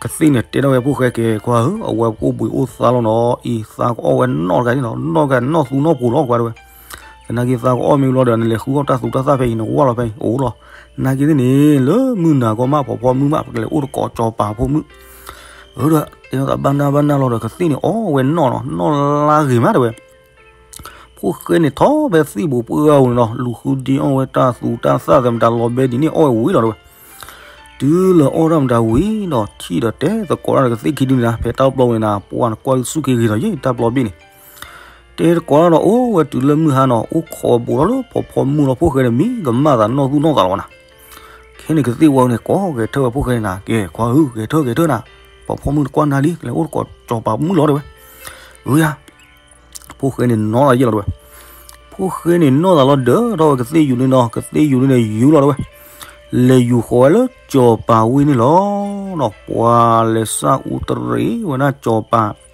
ကသ့ၣ်န့ၣ်တဲထီၣ်ဝဲဖိၣ်ဃဲကဲခွါဧၢ, အဝဲအိၣ်ဘှံးအိၣ်သါလီၤနီၤ, အံၤသးကအီၣ်ဝဲနီၢ်တဂၤန့ၣ်နီၤ, နီၢ်တဂၤနီၢ်သူနီၢ်ပူၤလီၤကွၢ်တဲဝဲ, သနာ်က့သးကအီၣ်မ့ၢ်ဘျီဒီး နလဲၤဃုအီၣ်တၢ်သူတၢ်သၣ်ဖဲအံၤနဝၢ်လီၤဖဲအံၤအိၣ်လီၤ, သနာ်က့သ့ၣ်န့ၣ် လၢမုၢ်နၤကီမး ဖီဖီမုၢ်မး ပကလဲၤအိၣ်တကိးစီၤပၤဖိမုၣ်, အၢဒီးတဲထီၣ်သးဘၣ်နၢ်ဘၣ်နၢ်လီၤဒီး ကသ့ၣ်န့ၣ်အီၣ်ဝဲနီၢ်နီၤ, နီၢ်လါဂ့ၤမးတဲဝဲ ဖိၣ်ဃဲန့ၣ်ထီၣ်ဖဲသ့ၣ်ဘိးပှၢ်အူၤန့ၣ်နီၤ, လူၤဃုဒ့အီၣ်ဝဲတၢ်သူတၢ်သၣ်သဲးမတၤလီၤဘဲဒ်န့ၣ်အီၣ်ဝဲဝံၤလီၤတဲဝဲ, တုၤလၢအီၣ်တၢ်မတၤဝံၤဒီး ထံၣ်ဒီးတဲသကိးတၢ်ဒီးကသ့ၣ်ခံဒုန့ၣ်နၤ, ဖဲတၢ်ပျီဝဲန့ၣ်နၤ ပှၤနကွၢ်ဆူၣ်က့ၤဂ့ၤဒီးယဲၢ်တၢ်ပျီဘ့ၣ်န့ၣ်, တဲသကိးတၢ်ဒီးအိၣ်ဝဲတုၤလၢမုၢ်ဟါနီၤ, အိၣ်ခိးဘူးထီၣ်လၢဖီဖီမုၢ်လီၤ, ဖိၣ်ဃဲန့ၣ်မံကမၣ်သးနီၢ်သူၣ်နီၢ်သးလီၤဝဲနၤ, ခဲန့ၣ်ကသ့ၣ်ဝဲန့ၣ် ကိးဂဲၤထၢၣ်ဝဲဖိၣ်ဃဲန့ၣ်နၤ, ကဲခွါဧၢ ဂဲၤထၢၣ်ဂဲၤထၢၣ်နၤ, ဖီဖီမုၢ်နကွၢ်နၤလံ ကလဲၤအိၣ်တကိးစီၤပၤမုၣ်လီၤတဲဝဲ, အၢယၤ ဖိၣ်ဃဲန့ၣ်နီၢ်သးယဲၢ်လီၤတဲဝဲ, ဖိၣ်ဃဲန့ၣ်နီၢ်သးလီၤဒီးထီၣ်ဝဲကသ့ၣ်ယူၤန့ၣ်နီၤ, ကသ့ၣ်ယူၤန့ၣ်ယူၤလီၤတဲဝဲ, လဲၤယူၤဃီၤဝဲလၢစီၤပၤဝ့ၢ်န့ၣ်လီၤနီၤ, ပှၤလဲၤစၢ်အူတရံးဝဲဒၣ်စီၤပၤ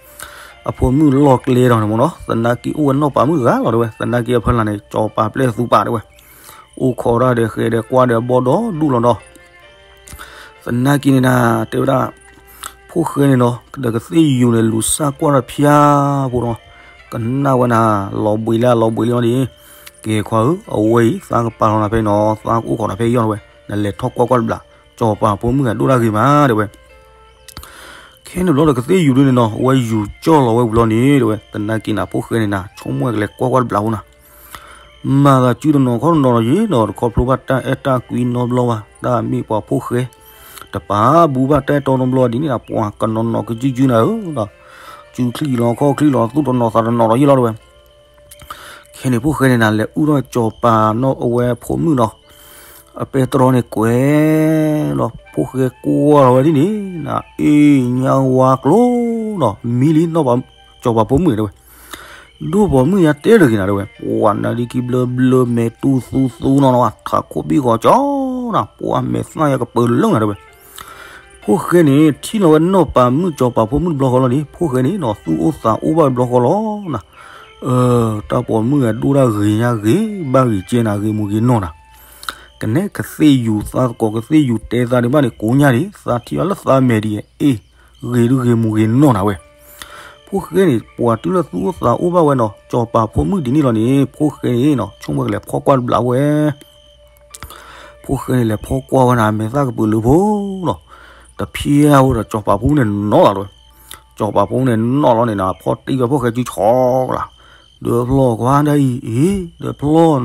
အဖိမုၣ်လီၢ်ကျဲဒီးန့ၣ်မ့ၢ်နီၤ, သနာ်က့အိၣ်ဝဲနီၢ်ပၤမုၣ်တဂၤလီၤတဲဝဲ, သနာ်က့အဖီလာ်န့ၣ် စီၤပၤပျဲၢ်သူပာ်တဲဝဲ, အိၣ်ခိးတၢ်ဒီးဃဲၤဒီးကွၢ်ဒီးဘီဒီဒူၣ်လီၤဒီး သနာ်က့န့ၣ်နၤ တဲဝဲဒၣ် ဖိၣ်ဃဲန့ၣ်နီၤ ဒီးကသ့ၣ်ယူၤန့ၣ် လူၤစၢ်ကွၢ်တၢ်ဖၠါဖိနီၤ, ကနၣ်ဝဲနၤ လီၤဘှံးလၢလီၤဘှံးလံလီၤန့ၣ်, ကဲခွါဧၢ အဝဲအံၤ သးကပာ်လီၤနၤဖဲအံၤနီၤ, သးကအိၣ်ခိးနၤဖဲအံၤယီၢ်တဲဝဲ, နလဲၤထီၣ်ကွၢ်ကွၢ်တဘျီ စီၤပၤဖိမုၣ်ဂၤဒိၣ်တၢ်ဂ့ၤမးတဲဝဲ ခဲန့ၣ်ဘျီဒီးကသ့ၣ်ယူၤဒုန့ၣ်နီၤ, အဝဲယူၤကၠီၢ်လီၤဝဲဝံၤလီၤန့ၣ်တဲဝဲ, သနာ်က့နၤ ဖိၣ်ဃဲန့ၣ်နၤ ဆိကမိၣ်ဝဲကလဲၤကွၢ်ကွၢ်တဘျီဖိနၤ, မၤသးစုတနီၤခီတနီၤနီၤယ့ၣ်နီၤ, တခီဖျိဘၣ်တၢ်အဲၣ်တၢ်ကွံနီတဘျီဘၣ်, တၢ်မ့ၢ်ပှၤဖိၣ်ဃဲ တပာ်ဘူးဘၣ်တၢ်အဲၣ်တီနီတဘျီဒ်န့ၣ်ဒီး ပှၤကနီၤနီၤကစုကစုနၤဧၢ, စုချံၣ်လီၤခီၣ်ချံၣ်လီၤ သူၣ်တနီၤသးတနီၤလီၤယ့ၣ်လီၤတဲဝဲ ခဲန့ၣ်ဖိၣ်ဃဲန့ၣ်နၤ လဲၤအုၣ်ထီၣ်စီၤပၤနီၢ်အဝဲဖိမုၣ်နီၤ, အပဲတြီန့ၣ်ကွဲးလီၤ, ဖိၣ်ဃဲကွၢ်လီၤဝဲဒ်န့ၣ်နၤ, အ့ၣ်ညါဝါကျိၤနီၤ, မံလံနီၢ်ပၤ စီၤပၤဖိမုၣ်န့ၣ်တဲဝဲ, ဒိၣ်ပိာ်မုၣ်ညါတဲတဂ့ၤနၤတဲဝဲ, ပှၤနါဒ့ခံဘျၢဘျၢမဲာ်တူၢ်သူသူနီၤနီၤ, ထးခိၣ်ဘံၣ်ဂီၤကၠီနၤ, ပှၤမဲာ်သၣ်ယါကပၢၤလၢနၤတဲဝဲ ဖိၣ်ဃဲန့ၣ် ထံၣ်လီၤဝဲနီၢ်ပၤမုၣ်စီၤပၤဖိမုၣ်တဘျီဃီလီၤန့ၣ်, ဖိၣ်ဃဲန့ၣ်နီၤ သူၣ်အိၣ်သးအိၣ်ဘၣ်တဘျီဃီလီၤနၤ, တၢ်ပိာ်မုၣ်ဂၤဒိၣ်တၢ်ဂ့ၤညါဂ့ၤဘၣ်ဂ့ၤကဲနၤ ဂ့ၤမူဂ့ၤနီၢ်နၤ, ကနဲကသ့ၣ်ယူၤသးသကိး ကသ့ၣ်ယူၤတဲသးဒံးဘၣ်န့ၣ် ကိးညါဒံး သးထံၣ်ဘၣ်လၢသးမဲာ်ဒံး အ့ၣ် ဂ့ၤဒုဂ့ၤမူဂ့ၤနီၢ်နၤဝဲ ဖိၣ်ဃဲန့ၣ် ပှၤတုၤလၢသူၣ်အိၣ်သးအိၣ်ဘၣ်ဝဲနီၤ စီၤပၤဖိမုၣ်ဒ်န့ၣ်လီၤန့ၣ် ဖိၣ်ဃဲန့ၣ်နီၤ ဆိကမိၣ်ဝဲကလဲၤဖီၣ်ကွၢ်တဘျီဝဲ ဖိၣ်ဃဲန့ၣ်လဲၤဖီၣ်ကွၢ်ဝဲနၤ မဲာ်သၣ်ကပၢၤလၢဖိနီၤ, တဖျါဝဲဒီး စီၤပၤဖိမုၣ်န့ၣ်နီၣ်လီၤတဲဝဲ, စီၤပၤဖိမုၣ်န့ၣ်နီၣ်လီၤန့ၣ်နၤ ဖီၣ်တံၢ်ဝဲဖိၣ်ဃဲစုဆီကလါ, ဒီးဖျီၣ်ကွၢ်ဒၣ်အံၤ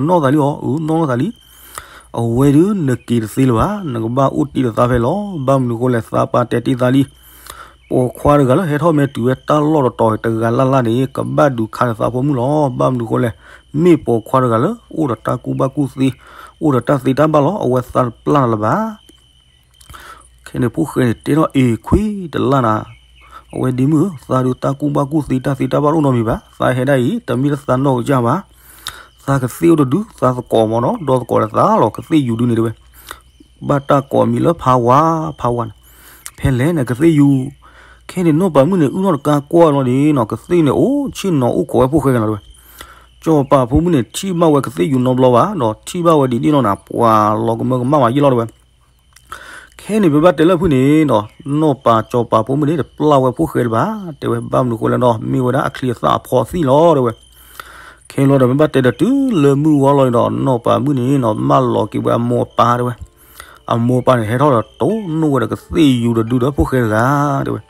အ့ ဒီးဖျီၣ်နီၣ်သးလံအီၤ အၢ နီၣ်သးလံ အဝဲဒုးနက့ၤတသ့လၢၤဘၣ် နကဘၣ်အိၣ်တ့ၢ်ဒီးသးဖဲလီၤ ဘၣ်မနုၤဃိလဲၣ်သးပာ်တဲာ်တ့ၢ်သးလံ ပိာ်ခွါတဂၤလၢဟဲထီၣ်မဲာ်တုၤဝဲတၢ်လီၢ်တတီၤတဂၤလၢ်လၢ်န့ၣ် ကဘၣ်ဒုးခးဒီးသးဖိမုၣ်လီၤ. ဘၣ်မနုၤဃိလဲၣ်, မ့ၢ်ပိာ်ခွါတဂၤလၢ အိၣ်ဒီးတၢ်ကူၣ်ဘၣ်ကူၣ်သ့, အိၣ်ဒီးတၢ်သ့တၢ်ဘၣ်လီၤ. အဝဲသးတပျၢ်နၤလၢၤဘၣ်. ခဲန့ၣ်ဖိၣ်ဃဲန့ၣ်တဲထီၣ်အ့ၤခွံတလၢ်နၤ, အဝဲဒ့မုၣ်ဧၢ, သးဒုးတၢ်ကူၣ်ဘၣ်ကူၣ်သ့တၢ်သ့တၢ်ဘၣ်တအိၣ်နီတမံၤဘၣ်. သးဟဲဒၣ်အံၤ တမ့ၢ်လၢသးနီၢ်ကစၢ်ဘၣ်. သးကသ့ၣ်အိၣ်တဒု, သးသကိးမ့ၢ်နီၤ, ဒီသကိးဒီးသးလီၤ, ကသ့ၣ်ယူၤဒုန့ၣ်တဲဝဲ ဘၣ်တၢ်ကိးမံၤလၢဖးဝါ, ဖးဝါန့ၣ်, ဖဲလဲၣ်န့ၣ် ကသ့ၣ်ယူၤ. ခဲန့ၣ်နီၢ်ပၤမုၣ်န့ၣ် အုၣ်ထီၣ်တကါကွၢ်လီၤန့ၣ်နီၤ, ကသ့ၣ်န့ၣ်အိၣ်ဆ့ၣ်နီၤအိၣ်ခိးဝဲဖိၣ်ဃဲကလီၤတဲဝဲ. စီၤပၤဖိမုၣ်န့ၣ် ထံၣ်ဘၣ်ဝဲကသ့ၣ်ယူၤနီတဘျီဘၣ်ဒီး ထံၣ်ဘၣ်ဝဲဒ်န့ၣ်လီၤနၤ, ပှၤလီၤကမၢကမၣ်မးယဲၢ်လီၤတဲဝဲ. ခဲန့ၣ်ပဘၣ်တဲလၢဖုၣ်န့ၣ်ဒီး နီၢ်ပၤစီၤပၤဖိမုၣ်န့ၣ် တပျၢ်ဝဲဖိၣ်ဃဲလၢၤဘၣ်, တဲဝဲဘၣ်မနုၤဃိလဲၣ်ဒီး မ့ၢ်ဝဲဒၣ်အချံအသၣ်အဖီသံၣ်လီၤတဲဝဲ. ခဲလီၤဒီးပဘၣ်တဲဒီးတုၤလၢမုၢ်ဝါလီၤန့ၣ်ဒီး နီၢ်ပၤမုၣ်န့ၣ်နီၤ မၢလီၤက့ၤဝဲအမိၢ်အပၢ်တဲဝဲ. အမိၢ်အပၢ်န့ၣ် ဟဲထီၣ်ဒီးတိၢ်နီၣ်ဝဲဒီးကသ့ၣ်ယူၤတဒုဒီးဖိၣ်ဃဲတဂၤတဲဝဲ.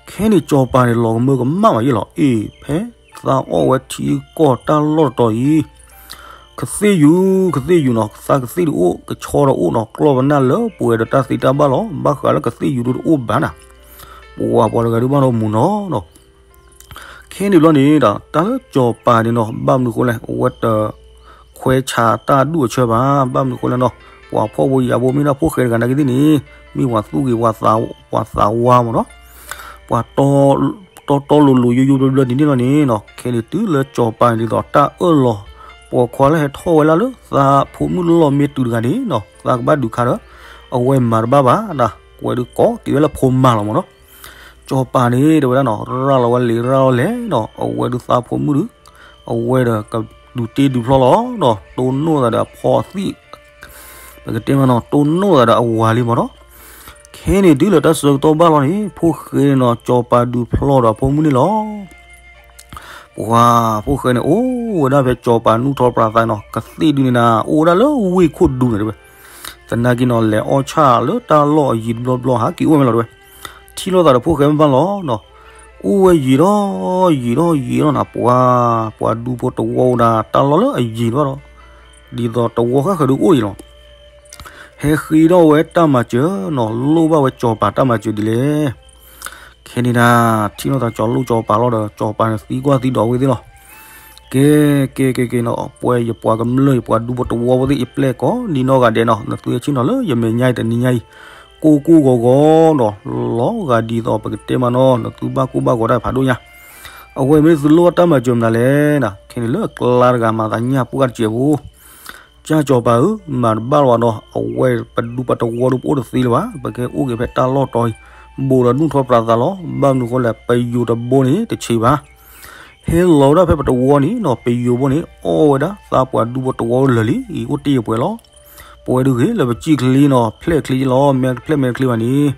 ခဲန့ၣ်စီၤပၤန့ၣ် လီၤကမၢကမၣ်မးယဲၢ်လီၤ, အ့ၣ် ဖဲသးအီၣ်ဝဲထံကီၢ်တၢ်လီၢ်တတီၤအံၤ ကသ့ၣ်ယူၤ, ကသ့ၣ်ယူၤနီၤ, သးကသ့ၣ်ဒုးအိၣ်, ကဆီဒီးအိၣ်နီၤ, ကျီၢ်ပနၢ်လၢပှဲၤဒီးတၢ်သ့တၢ်ဘၣ်လီၤ. ဘၣ်ဃးလၢကသ့ၣ်ယူၤဒုတအိၣ်ဘၣ်နၤ, ပှၤပှၤတဂၤဒုးဘၣ်ဒီးမူနီၤနီၤ. ခဲန့ၣ်ဘျီန့ၣ်ဒီး တၢ်လၢစီၤပၤန့ၣ်နီၤ, ဘၣ်မနုၤဃိလဲၣ်, အဝဲတခွဲးဆးတၢ်ဒူၣ်အဆၢဘၣ်. ဘၣ်မနုၤဃိလဲၣ်နီၤ, ပှၤဖှီၣ်ဖိယာ်ဖိမ့ၢ်ဒၣ်ဖိၣ်ဃဲတဂၤနာ်က့သ့ၣ်န့ၣ်, မ့ၢ်ပှၤသူၣ်ဂ့ၤ ပှၤသးဝါမ့ၢ်နီၤ, ပှၤတီတီလိၤလိၤ ယိယိဘျၢဘျၢဒ်န့ၣ်လီၤန့ၣ်နီၤ. ခဲန့ၣ်တုၤလၢစီၤပၤန့ၣ်ဒ်သိးတၢ်အၢၣ်လီၤ, ပိာ်ခွါလၢဟဲထီၣ်ဝဲလၢလၢသးဖိမုၣ်လီၢ်မ့ၢ်တုၤတဂၤန့ၣ်နီၤ, သးကဘၣ်ဒုးခးဒီး အဝဲမၤတဘၣ်ဘၣ်ဒီး ဝဲဒုးကိးက့ၤဝဲလၢဖိမါလီၤမ့ၢ်နီၤ. စီၤပၤန့ၣ် တဲဝဲဒၣ်နီၤ, ရၤလီၤဝဲလံာ်ရၤလီၤလဲၣ်ဒီး အဝဲဒုးသးဖိမုၣ်ဒုး, အဝဲဒီးကဒုးတ့ဒုးဖျီလီၤဒီး တိၢ်နီၣ်သးဒီးအဖီအသံၣ်, ပကတဲမ့ၢ်နီၤ, တိၢ်နီၣ်သးဒီးအဝၤလံမ့ၢ်နီၤ. ခဲန့ၣ်တုၤလၢတၢ်ဆၢကတီၢ်ဘၣ်လီၤန့ၣ် ဖိၣ်ဃဲန့ၣ်နီၤ ကၠီၤပၤဒုးဖျီဒီးအဖိမုၣ်န့ၣ်လီၤ. ပှၤဖိၣ်ဃဲန့ၣ် အိၣ်ဝဲဒၣ်ဖဲကၠီၤပၤနူၢ်ထီၣ်ပြးသးနီၤ ကသ့ၣ်ဒုန့ၣ်နၤ အိၣ်ဝဲဒၣ်လၢဝ့ၢ်ခိၣ်ဒူန့ၣ်တဲဝဲ. သနာ်က့နီၤ လဲၤအီၣ်ဆၣ်လၢတၢ်လီၢ်အယံၤတဘျီဘျီ ဟးက့ၤအိၣ်ဝဲလီၤတဲဝဲ. ထံၣ်လိာ်သးဒီးဖိၣ်ဃဲမ့ၢ်ဘၣ်လီၤနီၤ. အိၣ်ဝဲယံာ်ဒီး ယံာ်ဒီး ယံာ်ဒီးနီၤ ပှၤ ပှၤဒူဖိတဝီဝဲဒၣ် တၢ်လီၢ်လၢအယံၤဘၣ်ဒီး ဒ်သိးတဝီဃၣ်ဃၢၤဒုးအိၣ်အံၤလီၤ. ဟဲဃ့ထီၣ်ဝဲတၢ်မၤစၢၤနီၤ လိၣ်ဘၣ်ဝဲကၠီၤပၤတၢ်မၤစၢၤဒ်လဲၣ်. ခဲန့ၣ်ဒၣ် ထံၣ်လိာ်သးကၠီၤလိၣ်ကၠီၤပၤလီၤဒီး ကၠီၤပၤန့ၣ်သံကွၢ်သံဒိးဝဲသ့ၣ်လီၤ. ကဲ ကဲ ကဲ ကဲနီၤ ပှၤ ယပှၤကမျၢၢ် ယပှၤဒူဖိတဝီဖိသ့ၣ် ယပျဲၢ်ကိးနံၤနီၢ်ဂၤဒဲးနီၤ နသုဟဲဆ့ၣ်နီၤလၢယမဲာ်ညါအံၤတနံၤညါအံၤ ကိၢ်ကိၢ်ဂီၤဂီၤဒီး လီၤဂာ်ဒ်သိးပကတဲမးနီၤ နသုဘၣ်ကိၢ်ဘၣ်ဂီၤတၢ်ဖးဒိၣ်ညါ အဝဲမ့ၢ်သုလိၣ်တၢ်မၤစၢၤမနုၤလဲၣ်နီၤ ခဲန့ၣ်လၢအကျါတဂၤမၤသးညၣ်ပှၢ်တစဲးဖိ ကၠၢ်ကၠီၤပၤဧၢ မၤတဘၣ်လၢၤဘၣ်ဒီး အဝဲပဒူပတဝီဒုးပအိၣ်တသ့လၢၤဘၣ် ပကဟဲအိၣ်က့ၤဖဲတၢ်လီၢ်တီၤအံၤ ဘူးဒီးနူၢ်ထီၣ်ပြးသးလီၤ ဘၣ်မနုၤဃိလဲၣ် ပယိၤတဘိန့ၣ် တဆံးဘၣ် ဟဲလီၤဝဲဒၣ်ဖဲပတဝီန့ၣ်နီၤ ပယိၤဘိန့ၣ် အီၣ်ဝဲဒၣ်သးပှၤဒူဖိတဝီလၢာ်လံ အံၤအိၣ်တ့ၢ်ပှဲၤလီၤ ပဝဲဒုးဂ့ၤလၢပစံၣ်ချ့နီၤ ဖျဲၣ်ချ့လီၤ မဲာ်တဖျဲၣ်မဲာ်တချ့ဘၣ်န့ၣ်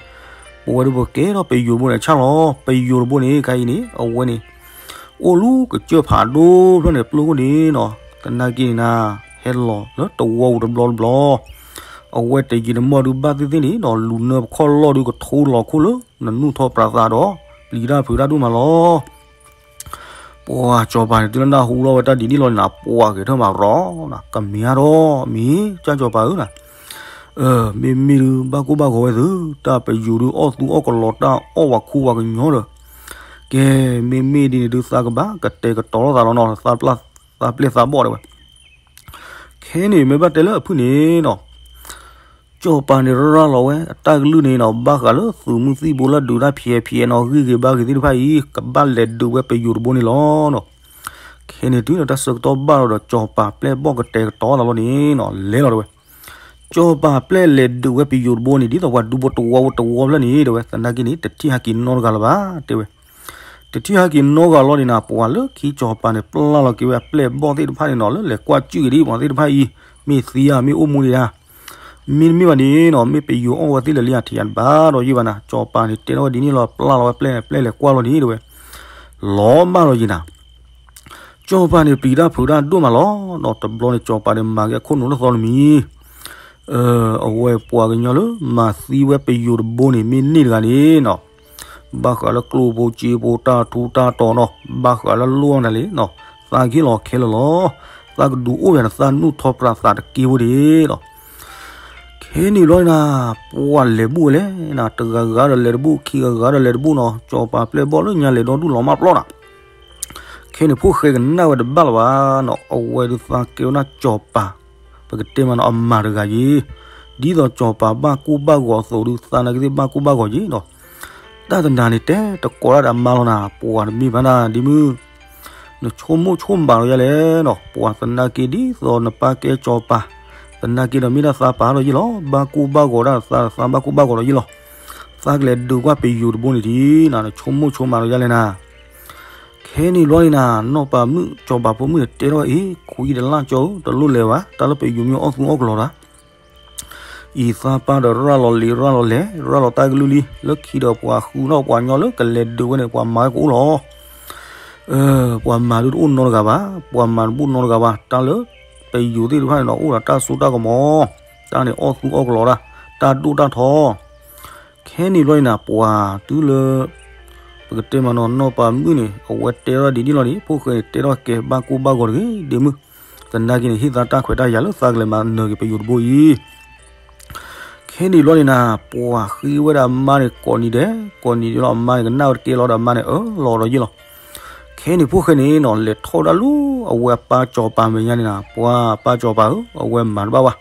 ပဝဲဒုးပကဲထီၣ်ပယိၤတဘိန့ၣ်ဆၣ်လီၤ ပယိၤတဘိန့ၣ် ခါအံၤန့ၣ် အဝဲန့ၣ် အိၣ်လူၤကစၢၢ်ဖးဒိၣ်ဖျၢၣ်န့ၣ် ပျိခိၣ်န့ၣ်နီၤ သနာ်က့န့ၣ်နၤ ဟဲလီၤလၢတဝီပူၤတဘျီတဘျီ အဝဲတယံာ်တမီၢ်ဒုးဘၣ်သ့ၣ်သ့ၣ်န့ၣ်နီၤ လူၤနၢပခီၣ်လီၢ်ဒုးကထိလီၤခိၣ်လၢ နနူၢ်ထီၣ်ပြးသးဒီး ပျံၤတၢ်ဖုးတၢ်ဒိၣ်မးလီၤ ပှၤကၠီၤပၤန့ၣ် တုၤလၢနၢ်ဟူလီၤဝဲတၢ်ဒ်န့ၣ်လီၤန့ၣ်နၤ ပှၤဂဲၤထၢၣ်မးရီၤနၤ ကမ့ၢ်အါထီၣ်မ့ၢ် ကၠၢ်ကၠီၤပၤဧၢနၤ မ့မ့ၢ်ဒုး ဘၣ်ကိၢ်ဘၣ်ဂီၤဝဲသု တၢ်ပယိၤဒုးအီၣ်သူအီၣ်ကလီၤတၢ်အီၣ်ဝဲခူဝဲကညီဒီး ကဲ မ့မ့ၢ်ဒ်န့ၣ်ဒုးသးကဘၣ်ကတဲာ်ကတီၤလိာ်သးလီၤနီၤ သးပျဲၢ်သးဘီၣ်တဲဝဲ ခဲန့ၣ်မ့ၢ်ဘၣ်တဲလၢအဖုၣ်န့ၣ်နီၤ ကၠီၤပၤန့ၣ်ရၤလီၤဝဲ အတၢ်ကလုၢ်န့ၣ်နီၤ ဘၣ်ဃးလၢသုးမုၢ်သံၣ်ဘိလၢဒုးတၢ်ဖျဲးဖျဲးနီၤ ဂံၢ်ဂ့ၤဘါဂ့ၤသ့ၣ်တဖၣ်အံၤ ကဘၣ်လဲၤဒုးဝဲပယိၤတဘိန့ၣ်လီၤနီၤ ခဲန့ၣ်တုၤလၢတၢ်ဆၢကတီၢ်ဘၣ်လီၤဒီး ကၠီၤပၤပျဲၢ်ဘီၣ်ကတဲာ်ကတီၤသးလီၤန့ၣ်နီၤ လဲၤလီၤတဲဝဲ ကၠီၤပၤပျဲၢ်လဲၤဒုးဝဲပယိၤတဘိန့ၣ် ဒ်သိးပှၤဒူဖိတဝီဖိတဝီဖျၢၣ်န့ၣ် တဲဝဲ သနာ်က့န့ၣ် တထံၣ်ဟဲက့ၤနီတဂၤလၢၤဘၣ် တဲဝဲ တထံၣ်ဟဲက့ၤနီတဂၤလီၤန့ၣ်နၤ ပှၤလၢခံကၠီၤပၤန့ၣ် ပျၢ်လီၤက့ၤဝဲအပျဲၢ်ဘီၣ်သ့ၣ်တဖၣ်န့ၣ်နီၤ လၢလဲၤကွၢ်ကၠုၣ်က့ၤဒ်ပှၤသ့ၣ်တဖၣ်အံၤ မ့ၢ်သံဧါ မ့ၢ်အိၣ်မူဒံးဧါ မ့တမ့ၢ်ဘၣ်န့ၣ်နီၤ မ့ၢ်ပယိၤအီၣ်ဝဲသ့ၣ်လၢာ်လံအထံးအဘၣ်ဒီးယံာ်ဘၣ်နၤ ကၠီၤပၤန့ၣ်တဲထီၣ်ဝဲဒ်န့ၣ်လီၤ ပျၢ်လီၤဝဲပျဲၢ်န့ၣ် ပျဲၢ်လဲၤကွၢ်လီၤန့ၣ် တဲဝဲ လီၤမၢ်လီၤယံၤနၤ ကၠီၤပၤန့ၣ်ပျံၤတၢ်ဖုးတၢ်ဒိၣ်မးလီၤနီၤ တဘျီန့ၣ် ကၠီၤပၤန့ၣ် မၤက့ၤအခိၣ်နူာ်လၢသီတမံၤ အဝဲပှၤကညီလၢမၤသံဝဲပယိၤတဘိန့ၣ် မ့ၢ်န့ၢ်တဂၤန့ၣ်နီၤ ဘၣ်ဃးလၢကျိၣ်ဖိစ့ဖိတၢ်ထူတၢ်တီၤနီၤ ဘၣ်ဃးလၢလိၣ်နၤလံနီၤ သးက့ၤလီၤခဲလၢာ်လီၤ သးကဒုးအိၣ်ယၤန့ၣ် သးနူၢ်ထီၣ်ပြးသးတက့ၢ်ဖိဒံးလီၤ ခဲန့ၣ်ဘျီန့ၣ်နၤ ပှၤလဲၤဘူၣ်ဝဲလဲၣ်နၤ တဂၤဂၤဒီးလဲၤတဘူၣ် ခံဂၤဂၤဒီးလဲၤတဘူၣ်နီၤ ကၠီၤပၤပျဲၢ်ဘီၣ်လၢညါလဲၤဒီဒူၣ်လီၤမၢ်ပျီနၤ ခဲန့ၣ်ဖိၣ်ဃဲကနၣ်ဝဲတဘၣ်လၢၤဘၣ်နီၤ အဝဲဒုးသးကဲဝဲဒၣ်ကၠီၤပၤ ပကတဲမးနီၤ အမၤတဂၤယံၤ ဒ်သိးကၠီၤပၤဘၣ်ကိၢ်ဘၣ်ဂီၤအသိးဒုး သးနာ်က့သ့ၣ်ဘၣ်ကိၢ်ဘၣ်ဂီၤယံၤနီၤ တၢ်တနၤန့ၣ် တဲတကိးတၢ်ဒီးအမါလီၤနၤ ပှၤတမ့ၢ်ဘၣ်နၤ ဒ်မုၢ် နဆိကမိၣ်ဆိကမးလီၤယဲလဲၣ်နီၤ ပှၤသနာ်က့ဒ်သိးနပၢ်ကဲကၠီၤပၤ သနာ်က့ဒီးမ့ၢ်ဒၣ်သးပာ်ဒီးယံၤလီၤ ဘၣ်ကိၢ်ဘၣ်ဂီၤဒၣ်သး သးဘၣ်ကိၢ်ဘၣ်ဂီၤဒီးယံၤလီၤ သးကလဲၤဒုးကွၢ်ပယိၤတဘိန့ၣ်ဒံးနၤ နဆိကမိၣ်ဆိကမးလီၤယဲလဲၣ်နၤ ခဲန့ၣ်ဘျီန့ၣ်နၤ နီၢ်ပၤမုၣ် ကၠီၤပၤဖိမုၣ်န့ၣ် တဲထီၣ်အ့ၣ် ခွံတလၢ်ကၠီဧၢ တလိၣ်လဲၤဘၣ် တၢ်လၢပယိၤမ့ၢ်အီၣ်သူအီၣ်ကလီၤတၢ် အံၤသးပၢ်ဒီးရၤလီၤလံၤရၤလီၤလဲၣ် ရၤလီၤတၢ်ကလုၢ်လံ လၢခံဒီးပှၤဃုနီၣ်ပှၤညီလၢကလဲၤဒုးဝဲန့ၣ် ပှၤမၤဝဲကအိၣ်လီၤ ပှၤမၤဒုးတအိၣ်နီတဂၤဘၣ် ပှၤမၤတဘူၣ်နီတဂၤဘၣ် တၢ်လၢပယိၤသ့ၣ်တဖၣ်န့ၣ်ဒီး အိၣ်ဒီးတၢ်စိတၢ်ကမီၤ တၢ်န့ၣ်အီၣ်သူအီၣ်ကလီၤတၢ် တၢ်ဒိၣ်တၢ်ထီ ခဲန့ၣ်ဘျီန့ၣ်နၤ ပှၤတုၤလၢ ပကတဲမးနီၤ နီၢ်ပၤမုၣ်န့ၣ် အဝဲတဲထီၣ်ဒ်န့ၣ်လီၤန့ၣ် ဖိၣ်ဃဲန့ၣ် တဲထီၣ်ကဲဘၣ်ကိၢ်ဘၣ်ဂီၤတဂ့ၤ ဒ့မုၢ် သနာ်က့န့ၣ် ဟ့ၣ်သးတၢ်ခွဲးတၢ်ယာ်လၢသးကလဲၤမၤနၢၤက့ၤပယိၤတဘိအံၤ ခဲန့ၣ်ဘျီန့ၣ်နၤ ပှၤဃ့ဝဲဒၣ်အမါန့ၣ်ကိးနံၤဒဲး ကိးနံၤဒဲးလီၤ အမါန့ၣ် ကနၣ်ဝဲတကဲလီၤဒီးအမါန့ၣ် အၢၣ်လီၤဒီးယံၤလီၤ ခဲန့ၣ်ဖိၣ်ဃဲန့ၣ်နီၤ လဲၤထီၣ်ဒၣ်လူ အဝဲအပၢ်ကၠီၤပၤမဲာ်ညါန့ၣ်နၤ ပှၤပၢ်ကၠီၤပၤဧၢ အဝဲမၤတဘၣ်ဘၣ်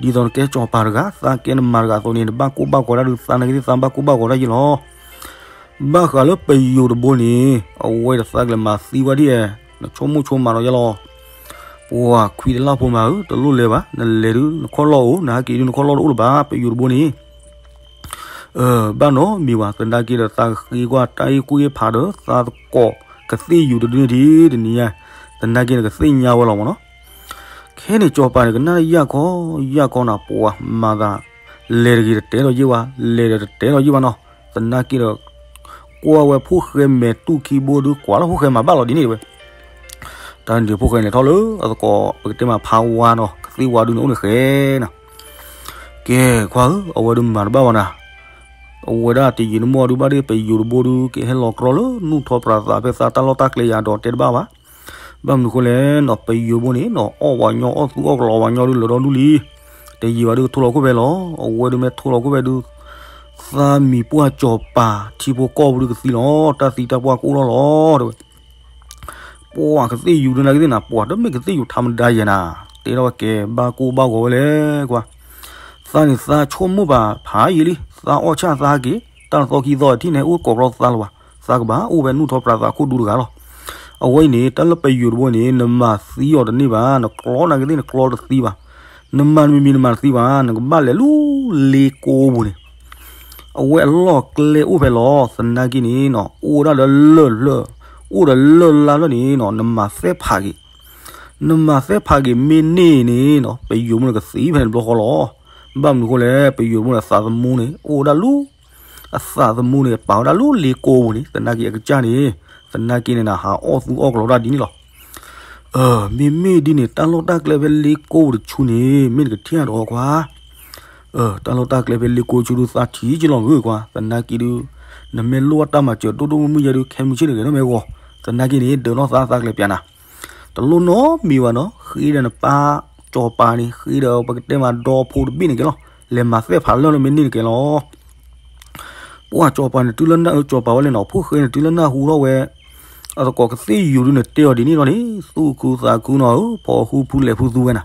ဒ်သိးနကဲကၠီၤပၤတဂၤ သးကဲနမၤတဂၤအသိးန့ၣ် နဘၣ်ကိၢ်ဘၣ်ဂီၤတၢ်ဒုး သးနာ်က့သ့ၣ်သးဘၣ်ကိၢ်ဘၣ်ဂီၤတၢ်ယံၤလီၤ ဘၣ်ဃးလၢပယိၤတဘိန့ၣ် အဝဲတသးကလဲၤမၤသံဝဲဒ်အံၤ နဆိကမိၣ်ဆိကမးလီၤယဲလီၤ ပှၤခွံတလၢ်ဖိမးဧၢ တလိၣ်လဲၤဘၣ် နလဲၤဒုးနခီၣ်လီၢ်အိၣ် နဟဲက့ၤဒုးနခီၣ်လီၢ်တအိၣ်လၢၤဘၣ် ပယိၤတဘိန့ၣ် ဘၣ်နီတမံၤဘၣ် သနာ်က့ဒီးသးကဃ့ကွၢ်တၢ်အ့ၣ်ကူၣ်အ့ၣ်ဖးဒီး သးသကိးကသ့ၣ်ယူၤတဒုန့ၣ်ဒံးတနံၤညါ သနာ်က့န့ၣ်ကသ့ၣ်ညါဝဲလီၤမးနီၤ ခဲန့ၣ်ကၠီၤပၤန့ၣ် ကနၣ်ယၢ်ခီ ယၢ်ခီနၤ ပှၤမၤသး လဲၤတဂ့ၤတတဲထီၣ်ယ့ၢ်ဝဲ, လဲၤဒီးတတဲထီၣ်ယ့ၢ်ဝဲနီၤ. သနာ်က့ဒီး ကွၢ်ဝဲဖိၣ်ဃဲမဲာ်တူၢ်ခံဘိဒုး ကွၢ်လီၤဖိၣ်ဃဲမၤဘၣ်လီၤဒ်န့ၣ်ဝဲ. တၢ်န့ၣ်ဖိၣ်ဃဲလဲၤထီၣ်လၢအသကိး ပကတဲမးဖးဝါနီၤ, ကသ့ၣ်ဝါဒုးန့ၣ်အိၣ်န့ၣ်ဃဲနီၤ. ကဲ ခွါဧၢ, အဝဲဒုးမၤတဘၣ်ဘၣ်နၤ. အဝဲဒၣ်တယံာ်တမီၢ်ဒုးဘၣ်ဒီး ပယိၤတဘိဒုး ကဟဲလီၤကြီလၢနူၢ်ထီၣ်ပြးသးဖဲသးတၢ်လီၢ်တၢ်ကျဲယၤဒီးတဲတဘၣ်ဘၣ်. ဘၣ်မနုၤဃိလဲၣ်နီၤ, ပယိၤဘိန့ၣ်နီၤ အီၣ်ဝဲညီ အီၣ်သူအီၣ်ကလီဝဲညီဒုး လၢာ်ဒီဒူၣ်လံ. တယံာ်ဘၣ်ဒုးကထိလီၤခိၣ်ဖဲလီၤ. အဝဲဒုးမ့ၢ်ထိလီၤခိၣ်ဖဲဒုး သးမံၤပှၢ်စီၤပၤထံဖိကီၢ်ဖိဒုးကသံလီၤ, တၢ်သံတၢ်ပှၢ်ကအိၣ်ထီၣ်လီၤ တဲဝဲ. ပှၤကသ့ၣ်ယူၤဒုးနာ်က့သ့ၣ်နၤ, ပှၤတမ့ၢ်ကသ့ၣ်ယူၤထးမတၤယဲနၤ, တဲထီၣ်ဝဲကဲ ဘၣ်ကိၢ်ဘၣ်ဂီၤဝဲလဲၣ်ကွၢ်. သးန့ၣ်သးဆိကမိၣ်ပာ်ဖးယံာ်လံ, သးအီၣ်ဆၣ်သးဟဲက့ၤ, တၢ်သီခံသီထံၣ်န့ၣ် အိၣ်ကိးဖျီသးလၢၤဘၣ်, သးကဘၣ်အိၣ်ဖဲနူၢ်ထီၣ်ပြးသးခိၣ်ဒူတဂၤလီၤ. အဝဲအံၤန့ၣ် တၢ်လၢပယိၤတဘိန့ၣ် နမၤသံအီၤတန့ၢ်ဘၣ်, နကျီနာ်က့သ့ၣ်နကျီတသံဘၣ်, နမၤတမံၤမံၤနမၤတသံဘၣ်, နကဘၣ်လဲၤလၢလ့ကိပူၤန့ၣ် အဝဲအလီၢ်ကျဲအိၣ်ဖဲလီၤ. သနာ်က့န့ၣ်နီၤ အိၣ်ဝဲဒၣ်လၢလၢၢ်ဖျၢၣ်, အိၣ်ဒီးလၢၢ်လါဖျၢၣ်န့ၣ်နီၤ နမၤသဲဖးက့ၤ, နမၤသဲဖးက့ၤမ့ၢ်န့ၢ်န့ၣ်နီၤ ပယိၤမုၣ်န့ၣ်ကသံဖဲန့ၣ်တဘျီဃီလီၤ. ဘၣ်မနုၤဃိလဲၣ်, ပယိၤမုၣ်န့ၣ်အသးသမူန့ၣ် အိၣ်ဝဲဒၣ်လၢ အသးသမူန့ၣ် ပာ်ဝဲဒၣ်လၢလ့ကိပူၤန့ၣ်, သနာ်က့အကစၢ်န့ၣ်, သနာ်က့န့ၣ်နၤ ဟးအီၣ်သူအီၣ်ကလီဒၣ်ဒ်န့ၣ်လီၤ. မ့မ့ၢ်ဒ်န့ၣ် တၢ်လီၢ်တၢ်ကျဲဖဲလ့ကိပူၤတဆူန့ၣ် မ့ၢ်နကထံၣ်အါဒီးကွၢ် တၢ်လီၢ်တၢ်ကျဲဖဲလ့ကိဆူဒုးသးထံၣ်က့ၤလီၤဂ့ၤကွၢ်, သနာ်က့ဒုး, နမ့ၢ်လိၣ်ဘၣ်တၢ်မၤစၢၤဒိၣ်ဒိၣ်မုၢ်မုၢ်ယဲဒုး ခဲမုၢ်ဆ့ၣ်န့ၣ်ဂဲၤနီၣ်မ့ၢ်ဂီၤ, သနာ်က့န့ၣ် ဒုးနီၢ်သးသးကလဲၤပျးနၤ, တလိၣ်နီတမံၤဘၣ်နီၤ, ဃ့ဒီးနပၢ်စီၤပၤန့ၣ် ဃ့ဒီးပကတဲမးဒီဖိတဘ့ၣ်န့ၣ်ကဲလီၤ, လဲၤမၤသဲဖးလၢၢ်လၢမ့ၢ်န့ၢ်န့ၣ်ကဲလီၤ. ပှၤစီၤပၤန့ၣ်တုၤလၢနၢ်အၢစီၤပၤဝဲလဲၣ်နီၤ, ဖိၣ်ဃဲန့ၣ်တုၤလၢနၢ်ဟူထီၣ်ဝဲ အသကိးကသ့ၣ်ယူၤဒုးန့ၣ်တဲအီၤဒ်န့ၣ်လီၤန့ၣ် သူၣ်ခုသးခုနီၤဧၢ, ဖီၣ်ဃူဖူလဲၣ်ဖူသူဝဲနၤ.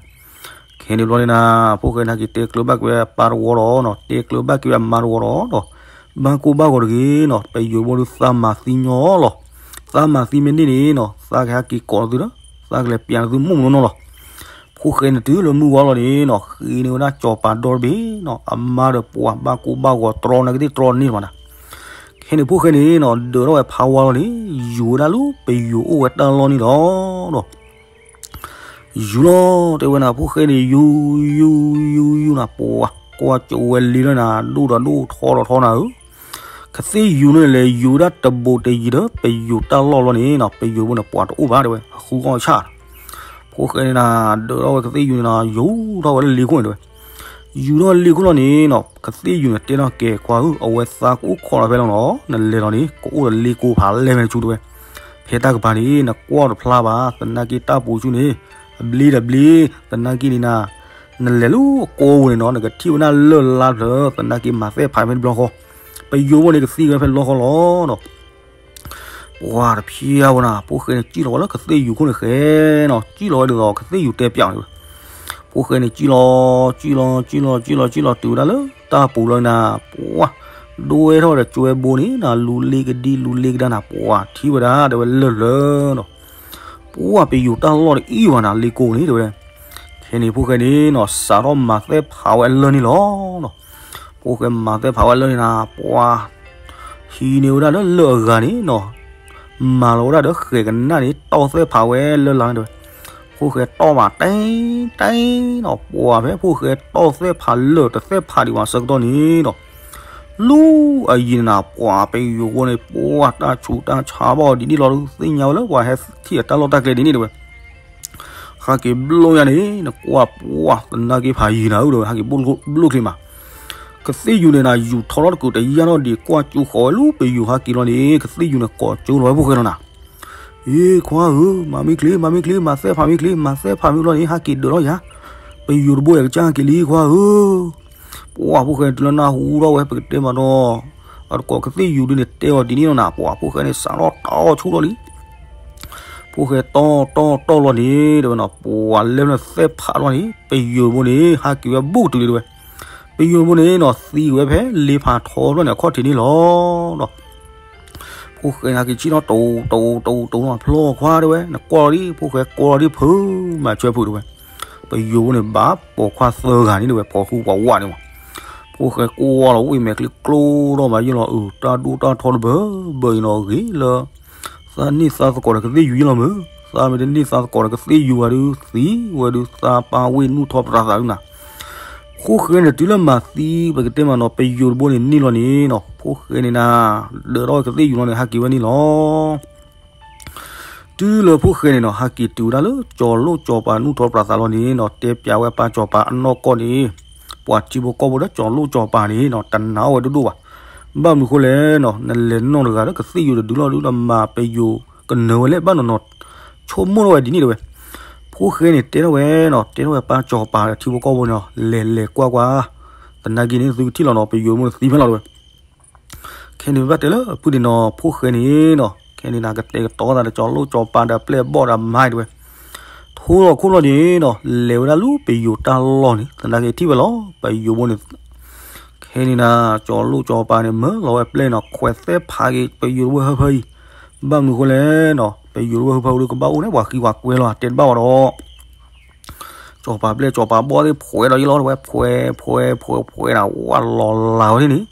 ခဲန့ၣ်ဘျီန့ၣ်နၤ, ဖိၣ်ဃဲန့ၣ်ဟဲက့ၤတဲကျၢၤဘၣ်က့ၤဝဲအပၢ်တဝီဒီးနီၤ, တဲကျၢၤဘၣ်က့ၤဝဲအမါတဝီဒီးနီၤ, ဘၣ်ကိၢ်ဘၣ်ဂီၤတဂ့ၤနီၤ, ပယိၤဘိဒုးသးမၤသံညီလီၤ. သးမၤသံမ့ၢ်န့ၢ်န့ၣ်နီၤ, သးကဟဲက့ၤကိးသုဒီး, သးကလဲၤပျးသုမုၢ်မနီၤနီၤလီၤ. ဖိၣ်ဃဲန့ၣ်တုၤလၢမုၢ်ဝါလီၤန့ၣ်နီၤ, ဃ့န့ၢ်ဝဲဒၣ်စီၤပၤဒီတဘ့ၣ်နီၤ, အမါဒီးပှၤဘၣ်ကိၢ်ဘၣ်ဂီၤတြီနာ်က့သ့ၣ်တြီန့ၢ်မးနၤ. ခဲန့ၣ်ဖိၣ်ဃဲန့ၣ်နီၤ, ဒၢးထီၣ်ဝဲဖးဝါလီၤန့ၣ်, ယူၤဝဲဒၣ်လၢပယိၤအိၣ်ဝဲတၢ်လီၢ်န့ၣ်လီၤ. ယူၤလီၤ, တဲဝဲနၤ ဖိၣ်ဃဲန့ၣ် ယူၤ ယူၤ ယူၤ ယူၤနၤ, ပှၤကွၢ်ကၠိဝဲလံလီၤနၤ, ဒိၣ်ဒီးဒိၣ်ထီဒီးထီနၤဧၢ. ကသ့ၣ်ယူၤန့ၣ်လဲၤယူၤဝဲဒၣ်တဘိးတယံၤဒီး ပယိၤတၢ်လီၢ်လီၤန့ၣ်နီၤ, ပယိၤဘိန့ၣ် ပှၤတအိၣ်ဘၣ်တဲဝဲ, အဃုအီၣ်ဆၣ်. ဖိၣ်ဃဲန့ၣ်နၤ, ဒၢးထီၣ်ဝဲကသ့ၣ်ယူၤန့ၣ်နၤ, ယူၤထီၣ်ဝဲလၢလ့ခိၣ်န့ၣ်တဲဝဲ. ယူၤထီၣ်လ့ခိၣ်လီၤန့ၣ်နီၤ, ကသ့ၣ်ယူၤန့ၣ်တဲထီၣ်ကဲခွါဧၢ, အဝဲသးကအိၣ်ခိးလီၤဖဲလီၤနီၤ, နလဲၤလီၤန့ၣ် ကအိၣ်ဒီးလ့ကိဖးလဲၢ်ဖဲန့ၣ်ဆူတဲဝဲ. ဖဲတၢ်ကပၤန့ၣ် နကွၢ်တဖျါဘၣ်, သနာ်က့တၢ်ပူၤဆူန့ၣ် အဘျ့ဒီးဘျ့, သနာ်က့န့ၣ်နၤ, နလဲၤလၢအကိပူၤန့ၣ်နီၤ, နကထံၣ်ဝဲဒၣ်လၢၢ်လါဖျၢၣ်, သနာ်က့မၤသဲဖးဖဲတဘျီဃီ, ပယိၤဘိန့ၣ်ကသံဝဲဖဲတဘျီဃီလီၤနီၤ. ပှၤတဖျါဝဲနၤ, ဖိၣ်ဃဲန့ၣ် စံၣ်လီၤဝဲလၢကသ့ၣ်ယူၤခိၣ်န့ၣ်ဃဲနီၤ, စံၣ်လီၤဝဲဒ်သိးကသ့ၣ်ယူၤတဲပျးန့ၣ်ဝဲ. ဖိၣ်ဃဲန့ၣ် စံၣ်လီၤ စံၣ်လီၤ စံၣ်လီၤ စံၣ်လီၤ စံၣ်လီၤတုၤဝဲဒၣ်လၢတၢ်ပူၤလီၤနၤ, ပှၤဒွဲထီၣ်ဒီးကၠိဝဲဘိန့ၣ်နၤ, လူၤလ့ကဒံ လူၤလ့ကဒါနၤ, ပှၤထံၣ်ဝဲဒၣ်တဲဝဲလၢၢ်လၢနီၤ. ပှၤပယိၤတၢ်လီၢ်တအံၣ်ဘၣ်နၤ, လ့ကိန့ၣ်တဲဝဲ. ခဲန့ၣ်ဖိၣ်ဃဲန့ၣ်နီၤ, စးထီၣ်မၤသဲဖးဝဲအလၢၢ်န့ၣ်လီၤနီၤ. ဖိၣ်ဃဲမၤသဲဖးဝဲအလၢၢ်န့ၣ်နၤ, ပှၤ ဟံးန့ၢ်ဝဲဒၣ်လၢလၢၢ်အဂၤန့ၣ်နီၤ, မၤလီၤဝဲဒၣ်ဒီးဃဲၤကနၣ်န့ၣ် တီၢ်သဲဖးဝဲလၢၢ်လါန့ၣ်တဲဝဲ. ဖိၣ်ဃဲတီၢ်ဘၣ်တဲတဲနီၤ, ပှၤဖဲဖိၣ်ဃဲတီၢ်သဲဖးလၢၢ်တသဲဖးဒံးဘၣ်ဆၢကတီၢ်န့ၣ်နီၤ, လူၤအယံၤန့ၣ်နၤ, ပှၤပယိၤဘိန့ၣ် ပှၤတၢ်ဆူးတၢ်ဆါဘၣ်အီၤဒ်န့ၣ်လီၤ, သ့ၣ်ညါဝဲလၢပှၤဟဲထံၣ်အတၢ်လီၢ်တၢ်ကျဲဒ်န့ၣ်တဲဝဲ. ဟဲက့ၤဘျိညါန့ၣ် နကွၢ်ပှၤသနာ်က့ဖးယံၤနၤဧၢဒီး ဟဲက့ၤဘျိချ့မး. ကသ့ၣ်ယူၤန့ၣ်နၤ ယူၤထီထီၣ်တကုာ်တယၢ်ထီၣ်ဒံး ကွၢ်ကၠိဃီၤဝဲလၢပယိၤဟဲက့ၤလီၤန့ၣ် ကသ့ၣ်ယူၤန့ၣ် ကိးကၠိလီၤဝဲဖိၣ်ဃဲလီၤနၤ. အ့ ခွါဧၢ, မၤမ့ၢ်ချ့ မၤမ့ၢ်ချ့, မၤသဲဖးမ့ၢ်ချ့, မၤသဲဖးမ့ၢ်လီၤန့ၣ် ဟဲက့ၤဒၢးထီၣ်ယၤ, ပယိၤတဘိယကစၢ်ဟဲက့ၤလံခွါဧၢ. ပှၤဖိၣ်ဃဲန့ၣ် တုၤလၢနၢ်ဟူထီၣ်ဝဲ ပကတဲမးဒီး အတကိးကသ့ၣ်ယူၤဒုန့ၣ် တဲအီၤဒ်န့ၣ်လီၤနၤ. ပှၤဖိၣ်ဃဲန့ၣ် စးထီၣ်တီၢ်ဆူၣ်ထီၣ်လံ. ဖိၣ်ဃဲတီၢ်တီၢ်တီၢ်လီၤန့ၣ် တဲဝဲနီၤ, ပှၤလဲၤဖဲသဲဖးလီၤန့ၣ် ပယိၤတဘိန့ၣ် ဟဲက့ၤဝဲဘူးကတုၤလံတဲဝဲ. ပယိၤတဘိန့ၣ်နီၤ သံဝဲဖဲလ့ဖးထီဖျၢၣ်န့ၣ် အခီၣ်ထံးန့ၣ်လီၤ. ဖိၣ်ဃဲန့ၣ် ဟဲက့ၤဆ့ၣ်နီၤ တိၤတိၤတိၤတိၤနီၤ ဖျီခွါတဲဝဲ, နကွၢ်လီၤဒံး ဖိၣ်ဃဲကွၢ်လီၤဒံး ဖုမၤဆၢဖုတဲဝဲ. ပယိၤတဘိန့ၣ် ဘၣ်ပိာ်ခွါသၢဂၤန့ၣ်တဲဝဲ ပိာ်ဃူပှၤဝးန့ၣ်မး. ဖိၣ်ဃဲကွၢ်လီၤဝံၣ်မဲာ်ချံကျိထီၣ်မးယဲလီၤ, အၢ တၢ်ဒိၣ်တၢ်ထီတဘၢဘၢအံၤနီၤ ဂ့ၤလၢ သးန့ၢ်သးသကိးဒီးကသ့ၣ်ယူၤယဲလီၤမး. သးမ့ၢ်တန့ၢ်သးသကိးဒီးကသ့ၣ်ယူၤဘၣ်ဒီး သံဝဲဒုး သးပၢ်ဝ့ၢ်နူၢ်ထီၣ်ပြးသးဒုးနၤ. ဖိ ဖိၣ်ဃဲန့ၣ်တုၤလၢမၤသံ ပကတဲမးနီၤ ပယိၤတဘိန့ၣ်န့ၢ်လီၤန့ၣ်နီၤ ဖိၣ်ဃဲန့ၣ်နၤ ဒၢးထီၣ်ဝဲကသ့ၣ်ယူၤလီၤန့ၣ် ဟးက့ၤဝဲန့ၣ်လီၤ. တုၤလၢဖိၣ်ဃဲန့ၣ်နီၤ ဟးက့ၤတုၤဝဲဒၣ်လၢကၠီၤလိၣ်ကၠီၤပၤနူၢ်ထီၣ်ပြးသးလီၤန့ၣ်နီၤ တဲပၠးဝဲပၢ်ကၠီၤပၤအနီၢ်ကီၢ်န့ၣ် ပှၤထံဖိကီၢ်ဖိဒီးကၠီၤလိၣ်ကၠီၤပၤန့ၣ်နီၤ တနာ်အီၣ်ဝဲဒိၣ်ဒိၣ်ဘၣ်. ဘၣ်မနုၤဃိလဲၣ်နီၤ နလဲၤနီၢ်တဂၤလၢကသ့ၣ်ယူၤတဒုလီၤဒုဒီးမၤပယိၤကနၢၤဝဲလဲၣ် ဘၣ်နီၤနီၤ ဆိကမိၣ်ထီၣ်ဝဲဒ်န့ၣ်တဲဝဲ. ဖိၣ်ဃဲန့ၣ်တဲထီၣ်ဝဲနီၤ တဲထီၣ်ဝဲပၢ်ကၠီၤပၤဒီးထံဖိကီၢ်ဖိန့ၣ်နီၤ လဲၤလဲၤကွၢ်ကွၢ် သနာ်က့န့ၣ် သုကထံၣ်လီၤနီၤ ပယိၤတဘိန့ၣ်သံဖဲလီၤတဲဝဲ. ခဲန့ၣ်ဘၣ်တဲလၢအဖုၣ်န့ၣ်နီၤ ဖိၣ်ဃဲန့ၣ်နီၤ ခဲန့ၣ်နၤကတဲာ်ကတီၤသးဒီး ကၠီၤလိၣ်ကၠီၤပၤဒီးပျဲၢ်ဘီၣ်ဒီးမါတဲဝဲ. ထိလီၤခိၣ်လီၤန့ၣ်နီၤ လဲၤဝဲဒၣ်လၢပယိၤတၢ်လီၢ်န့ၣ် သနာ်က့ထံၣ်ဝဲလီၤ ပယိၤဘိန့ၣ်. ခဲန့ၣ်နၤ ကၠီၤလိၣ်ကၠီၤပၤန့ၣ် မၢလီၤဝဲပျဲၢ်နီၤ ခွဲးသဲဖးက့ၤ ပယိၤတဝၢၢ်ဟၢဖၢအံၤ. ဘၣ်မနုၤဃိလဲၣ်နီၤ ပယိၤတဝၢၢ်ဟၢဖၢအံၤဒီး ကဘၣ်အိၣ်န့ၣ် ပှၤဃံပှၤကွဲလီၤ တဲတဘၣ်ဝဲဒီး ကၠီၤပၤပျဲၢ်ကၠီၤပၤဘီၣ်သ့ၣ် ဖှဲးဒီးယလီၤတဲဝဲ ဖှဲး ဖှဲး ဖှဲး ဖှဲးနၤ ဝးလီၤလးဝဲန့ၣ်န့ၣ်.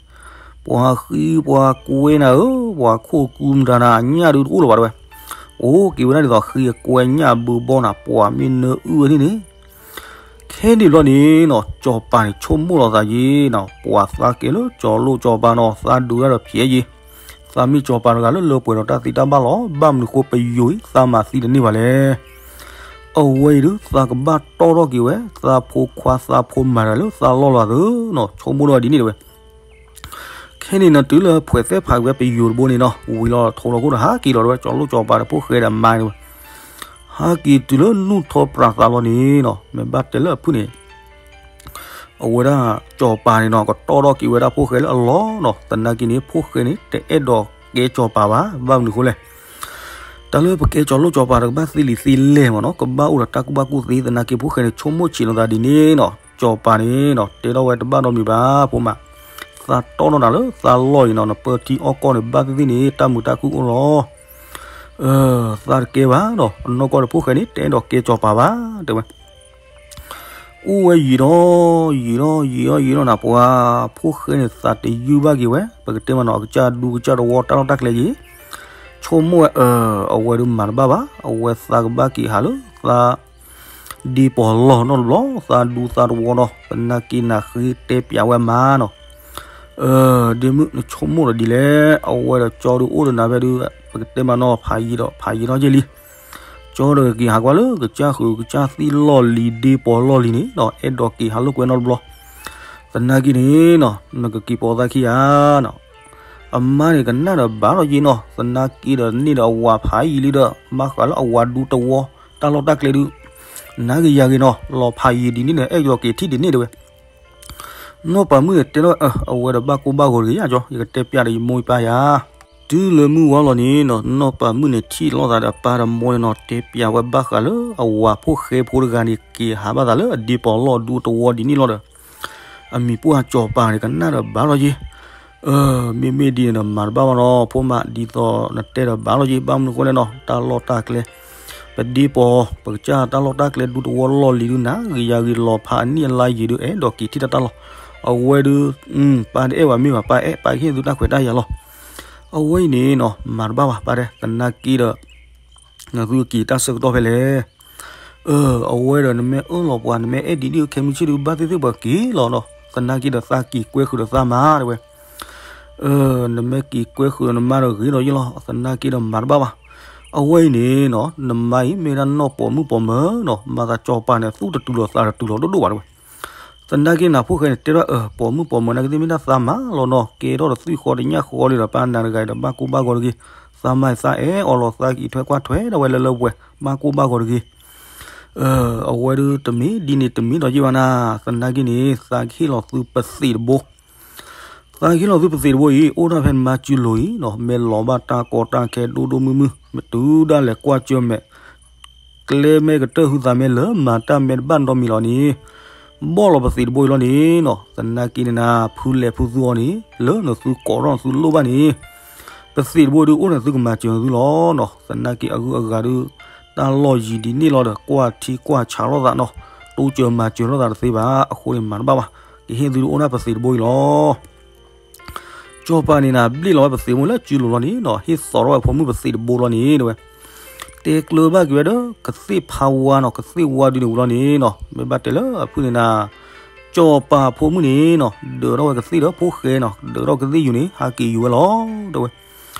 ပှၤဃံပှၤကွဲနၤဧၢ ပှၤခိၣ်ကူမတၤနၤ အညၣ်ဒုးတအိၣ်လၢၤဘၣ်တဲဝဲ. အိၣ်က့ၤဝဲဒၣ်ဒ်သိးဃံအကွဲညၣ်ဘုးဘီနၤ ပှၤမ့ၢ်နၢအုၣ်ဝဲန့ၣ်န့ၣ်. ခဲန့ၣ်ဘျီန့ၣ်နီၤ ကၠီၤပၤန့ၣ်ဆိကမိၣ်လီၤသးယ့ၤနီၤ ပှၤသးကဲလၢကၠီၤလိၣ်ကၠီၤပၤနီၤ သးဒုးဒၣ်ဒီးဖျဲးယ့ၤ. သးမ့ၢ်ကၠီၤပၤတဂၤလၢလၢပှဲၤဒီးတၢ်သံတၢ်ဘၣ်လီၤ ဘၣ်မနုၤဃိပယိၤအံၤ သးမၤသံတန့ၢ်ဘၣ်လဲၣ်. အဝဲအံၤဒုး သးကဘၣ်တီၣ်ထီၣ်က့ၤဝဲသးဖိခွါသးဖိမၤတဂၤလၢသးလီၢ်လီၤသၢနီၤ ဆိကမိၣ်ဒီးဒ်န့ၣ်တဲဝဲ. ခဲန့ၣ်နၤတုၤလၢဖှဲးသဲဖးက့ၤဝဲပယိၤတဘိန့ၣ်နီၤ ဝံၤလီၤထိလီၤခိၣ်ဒီးဟးက့ၤလီၤတဲဝဲ ကၠီၤလိၣ်ကၠီၤပၤဒီးဖိၣ်ဃဲဒီးမါတဲဝဲ. ဟးက့ၤတုၤလၢနူၢ်ထီၣ်ပြးသးလီၤန့ၣ်နီၤ မ့ၢ်ဘၣ်တဲလၢအဖုၣ်န့ၣ် အဝဲဒၣ်ကၠီၤပၤန့ၣ်နီၤ ကတီၣ်ထီၣ်က့ၤဝဲဒၣ်ဖိၣ်ဃဲလၢအလီၢ်နီၤ သနာ်က့န့ၣ် ဖိၣ်ဃဲန့ၣ် တအဲၣ်ဒိးကဲကၠီၤပၤဘၣ် ဘၣ်မနုၤဃိလဲၣ်. တၢ်လၢပကဲကၠီၤလိၣ်ကၠီၤပၤဒီး ကဘၣ်သ့လံာ်သ့လဲၢ်မးနီၤ ကဘၣ်အိၣ်ဒီးတၢ်ကူၣ်ဘၣ်ကူၣ်သ့ သနာ်က့ဖိၣ်ဃဲန့ၣ် ဆိကမိၣ်ဆံးလီၤသးဒ်န့ၣ်နီၤ ကၠီၤပၤန့ၣ်နီၤ တဲထီၣ်ဝဲတဘၣ်နီတမံၤဘၣ် ဖိမး သးတီၣ်ထီၣ်နၤလၢသးလီၢ်အံၤနီၤ နပၢထံအီၣ်ကီၢ်န့ၣ် ဘၣ်သ့ၣ်သ့ၣ်န့ၣ် တၢ်မုာ်တၢ်ခုၣ်အိၣ်လီၤ သးတကဲဘၣ်နီၤ အနီၢ်ကီၢ်ဒီးဖိၣ်ဃဲန့ၣ် တအဲၣ်ဒိးကဲကၠီၤပၤဘၣ် တဲဝဲ. အိၣ်ဝဲယံာ်ဒီး ယံာ်ဒီး ယံာ်ဒီး ယံာ်ဒီးနၤ ပှၤဖိၣ်ဃဲန့ၣ် သးတယုၢ်ဘၣ်က့ၤဝဲ ပကတဲမးနီၤ အကစၢ်ဒူကစၢ်တဝီတၢ်လီၢ်တၢ်ကျဲက့ၤ ဆိကမိၣ်ဝဲ အဝဲဒုးမၤတဘၣ်ဘၣ် အဝဲသးကဘၣ်က့ၤဟးလၢသး ဒ့ပီၤလီၢ်နီတဘျီ သးဒူသးတဝီနီၤ သနာ်က့နၤဃ့တဲပၠးဝဲမါနီၤ ဒ့မုၣ် နဆိကမိၣ်ဒီးဒ်လဲၣ် အဝဲဒီးကၠီဒုးအိၣ်ဒီးနၤဖဲဒုး ပကတဲမးနီၤ ဖးယံာ်ဒီး ဖးယံာ်ထီၣ်က့ၤလံ ကၠီဒီးကက့ၤဟးကွၢ်လၢကစၢ်ဃုာ်ကစၢ်သံၣ်လီၢ်လံၤဒ့ပီၤလီၢ်လံၤန့ၣ်နီၤ အဲၣ်ဒိးက့ၤဟးလိာ်ကွဲနီတဘျီ သနာ်က့န့ၣ်နီၤ နကက့ၤပိာ်သးခံဂၤနီၤ အမါန့ၣ်ကနၣ်ဒီးဘၣ်ထီၣ်ယ့ၣ်နီၤ သနာ်က့ဒီးန့ၢ်ဒီးအဝၤဖးယံာ်လံဒီး ဘၣ်ဃးလၢအဝၤဒူတဝီ တၢ်လီၢ်တၢ်ကျဲဒုး နၤဂ့ၤယၤဂ့ၤနီၤ လီၤဖးယံာ်ဒ်န့ၣ်ဒီး အဲၣ်ဒိးက့ၤထံၣ်ဒ်န့ၣ်တဲဝဲ နီၢ်ပၤမုၣ်န့ၣ်တဲထီၣ် အဝဲဒီးဘၣ်ကိၢ်ဘၣ်ဂီၤတဂ့ၤယါကၠီ ယကတဲပျးဒီးယမိၢ်ယပၢ်ယၤ တုၤလၢမုၢ်ဝါလီၤန့ၣ်နီၤ နီၢ်ပၤမုၣ်န့ၣ်ထံၣ်လိာ်သးဒီးအပၢ်ဒီးမိၢ်န့ၣ်နီၤ တဲပျးဝဲဘၣ်ဃးလၢအဝၤဖိၣ်ဃဲဖိတဂၤန့ၣ် က့ၤဟးဘၣ်သးလၢအဒ့ပီၤလီၢ်ဒူတဝီဒ်န့ၣ်လီၤဒီး အမံၤပှၢ်ကၠီၤပၤန့ၣ် ကနၣ်ဒီးဘၣ်ထီၣ်ယ့ၣ် မ့မ့ၢ်ဒ်န့ၣ်ဒီး မၤတဘၣ်ဘၣ်နီၤ ဖိမး ဒ်သိးနတဲဒီးဘၣ်ထီၣ်ယ့ၣ် ဘၣ်မနုၤအဃိလဲၣ်နီၤ တၢ်လီၢ်တၢ်ကျဲ ပဒ့ပီၤ ပကစၢ်တၢ်လီၢ်တၢ်ကျဲဒူတဝီလီၢ်လံၤဒုး နၤဂ့ၤယၤဂ့ၤ လီၤဖးအနံၣ်အလါယံာ်ဒုး အဲၣ်ဒိးက့ၤထံၣ်တၢ်တၢ်လီၢ် အဝဲဒုး ပၢ်တအဲၣ်ဘၣ်မ့ၢ်ဘၣ် ပၢ်အဲၣ် ပၢ်ကဟ့ၣ်သုတၢ်ခွဲးတၢ်ယာ်လီၤ အဝဲအံၤန့ၣ်နီၤ မၤတဘၣ်ဘၣ် ပၢ်တဲ သနာ်က့ဒီး နသုက့ၤတၢ်ဆၢကတီၢ်ဖဲလဲၣ် အဝဲဒီးနမ့ၢ်အၢၣ်လီၤပှၤ နမ့ၢ်အဲၣ်ဒ်န့ၣ် ခဲမုၢ်ဆ့ၣ်ဒုး ဘၣ်သ့ၣ်သ့ၣ်ပှၤက့ၤလီၤနီၤ သနာ်က့ဒီးသးက့ၤကွဲဃုာ်ဒီးသးမါတဲဝဲ နမ့ၢ်က့ၤကွဲဃုာ်ဒီးနမါဒီးဂ့ၤဒီးယ့ၣ်လီၤ သနာ်က့ဒီးမၤတဘၣ်ဘၣ် အဝဲအံၤန့ၣ်နီၤ နမါအံၤမ့ၢ်ဝဲဒၣ်နီၢ်ပိာ်မုၣ်ပိာ်မၢၤနီၤ မၤသးကၠီၤပၤန့ၣ် သူၣ်တတုၤလီၤသးတတုၤလီၤဒိၣ်ဒိၣ်ဘၣ်တဲဝဲ သနာ်က့နၤဖိၣ်ဃဲန့ၣ် တဲထီၣ်အၢ ပိာ်မုၣ်ပိာ်မၢၤနာ်က့သ့ၣ်မ့ၢ်ဒၣ်သးမါလီၤနီၤ ကဲထီၣ်ဒီးသွံၣ်ဃီတညၣ်ဃီလံဒီး ပၢ်နၤတဂၤအံၤဒီးဘၣ်ကိၢ်ဘၣ်ဂီၤတဂ့ၤ သးမါအံၤသးအဲၣ်အီၤလီၤ သးက့ၤထွဲကွၢ်ထွဲဒၣ်ဝဲလၢလၢပှဲၤပှဲၤ ဘၣ်ကိၢ်ဘၣ်ဂီၤတဂ့ၤ အဝဲဒုးတမ့ၢ်ဒ်န့ၣ်တမ့ၢ်ဒီးယ့ၣ်ဘၣ်နၤ သနာ်က့န့ၣ် သးကဟ့ၣ်လီၤသုပသံးတဘိ သးကဟ့ၣ်လီၤသုပသံးတဘိအံၤ အိၣ်ဒၣ်ဖဲနမါစုလိၤအံၤနီၤ မ့ၢ်လီၤဘၣ်တၢ်ကီတၢ်ခဲဒိၣ်ဒိၣ်မုၢ်မုၢ် မ့ၢ်တုၤဒၣ်လဲာ်ကွၢ်စၢၤမဲာ် ကျဲမ့ၢ်ကတၢၢ်ဟုသးမ့ၢ်လၢမၤတၢ်မဲတဘၣ်နီတမံၤလီၤန့ၣ် ဘီၣ်လီၤပသံးတဘိအံၤလီၤန့ၣ်နီၤ သနာ်က့န့ၣ်နၤ ဖုလဲၤဖုသူအီၤန့ၣ် လၢနသုကိးထီၣ်နသုလိၣ်ဘၣ်န့ၣ် ပသံးတဘိအံၤဒုးအိၣ်န့ၣ်သုကမၤစၢၤနသုလီၤနီၤ သနာ်က့အဂုၤအဂၤဒုး တၢ်လီၢ်ယံၤဒ်န့ၣ်လီၤဒီး ကွၢ်ထံကွၢ်ဆးလိာ်သးနီၤ တိစၢၤမၤစၢၤလိာ်သးတသ့ဘၣ် အဃိန့ၣ်မၤတဘၣ်ဘၣ် ကဟ့ၣ်သုဒုးအိၣ်ဒၣ်ပသံးတဘိအံၤလီၤ ကၠီၤပၤန့ၣ်နၤ ဘျ့ၣ်လီၤဝဲပသံးမိၢ်လၢစုလိၤလီၤန့ၣ်နီၤ ဟ့ၣ်သီထီၣ်ဝဲဖိမုၣ်ပသံးတဘိလီၤန့ၣ်တဲဝဲ တဲကျၢၤဘၣ်က့ၤဝဲဒီး ကသ့ၣ်ဖးဝါနီၤ ကသ့ၣ်ဝါဒုးန့ၣ်ဝံၤလီၤန့ၣ်နီၤ မ့ၢ်ဘၣ်တဲလၢအဖုၣ်န့ၣ်နၤ ကၠီၤပၤဖိမုၣ်န့ၣ်နီၤ ဒၢးထီၣ်ဝဲကသ့ၣ်ဒီးဖိၣ်ဃဲနီၤ ဒၢးထီၣ်ကသ့ၣ်ယူၤန့ၣ် ဟးက့ၤယူၤဝဲလီၤ တဲဝဲ.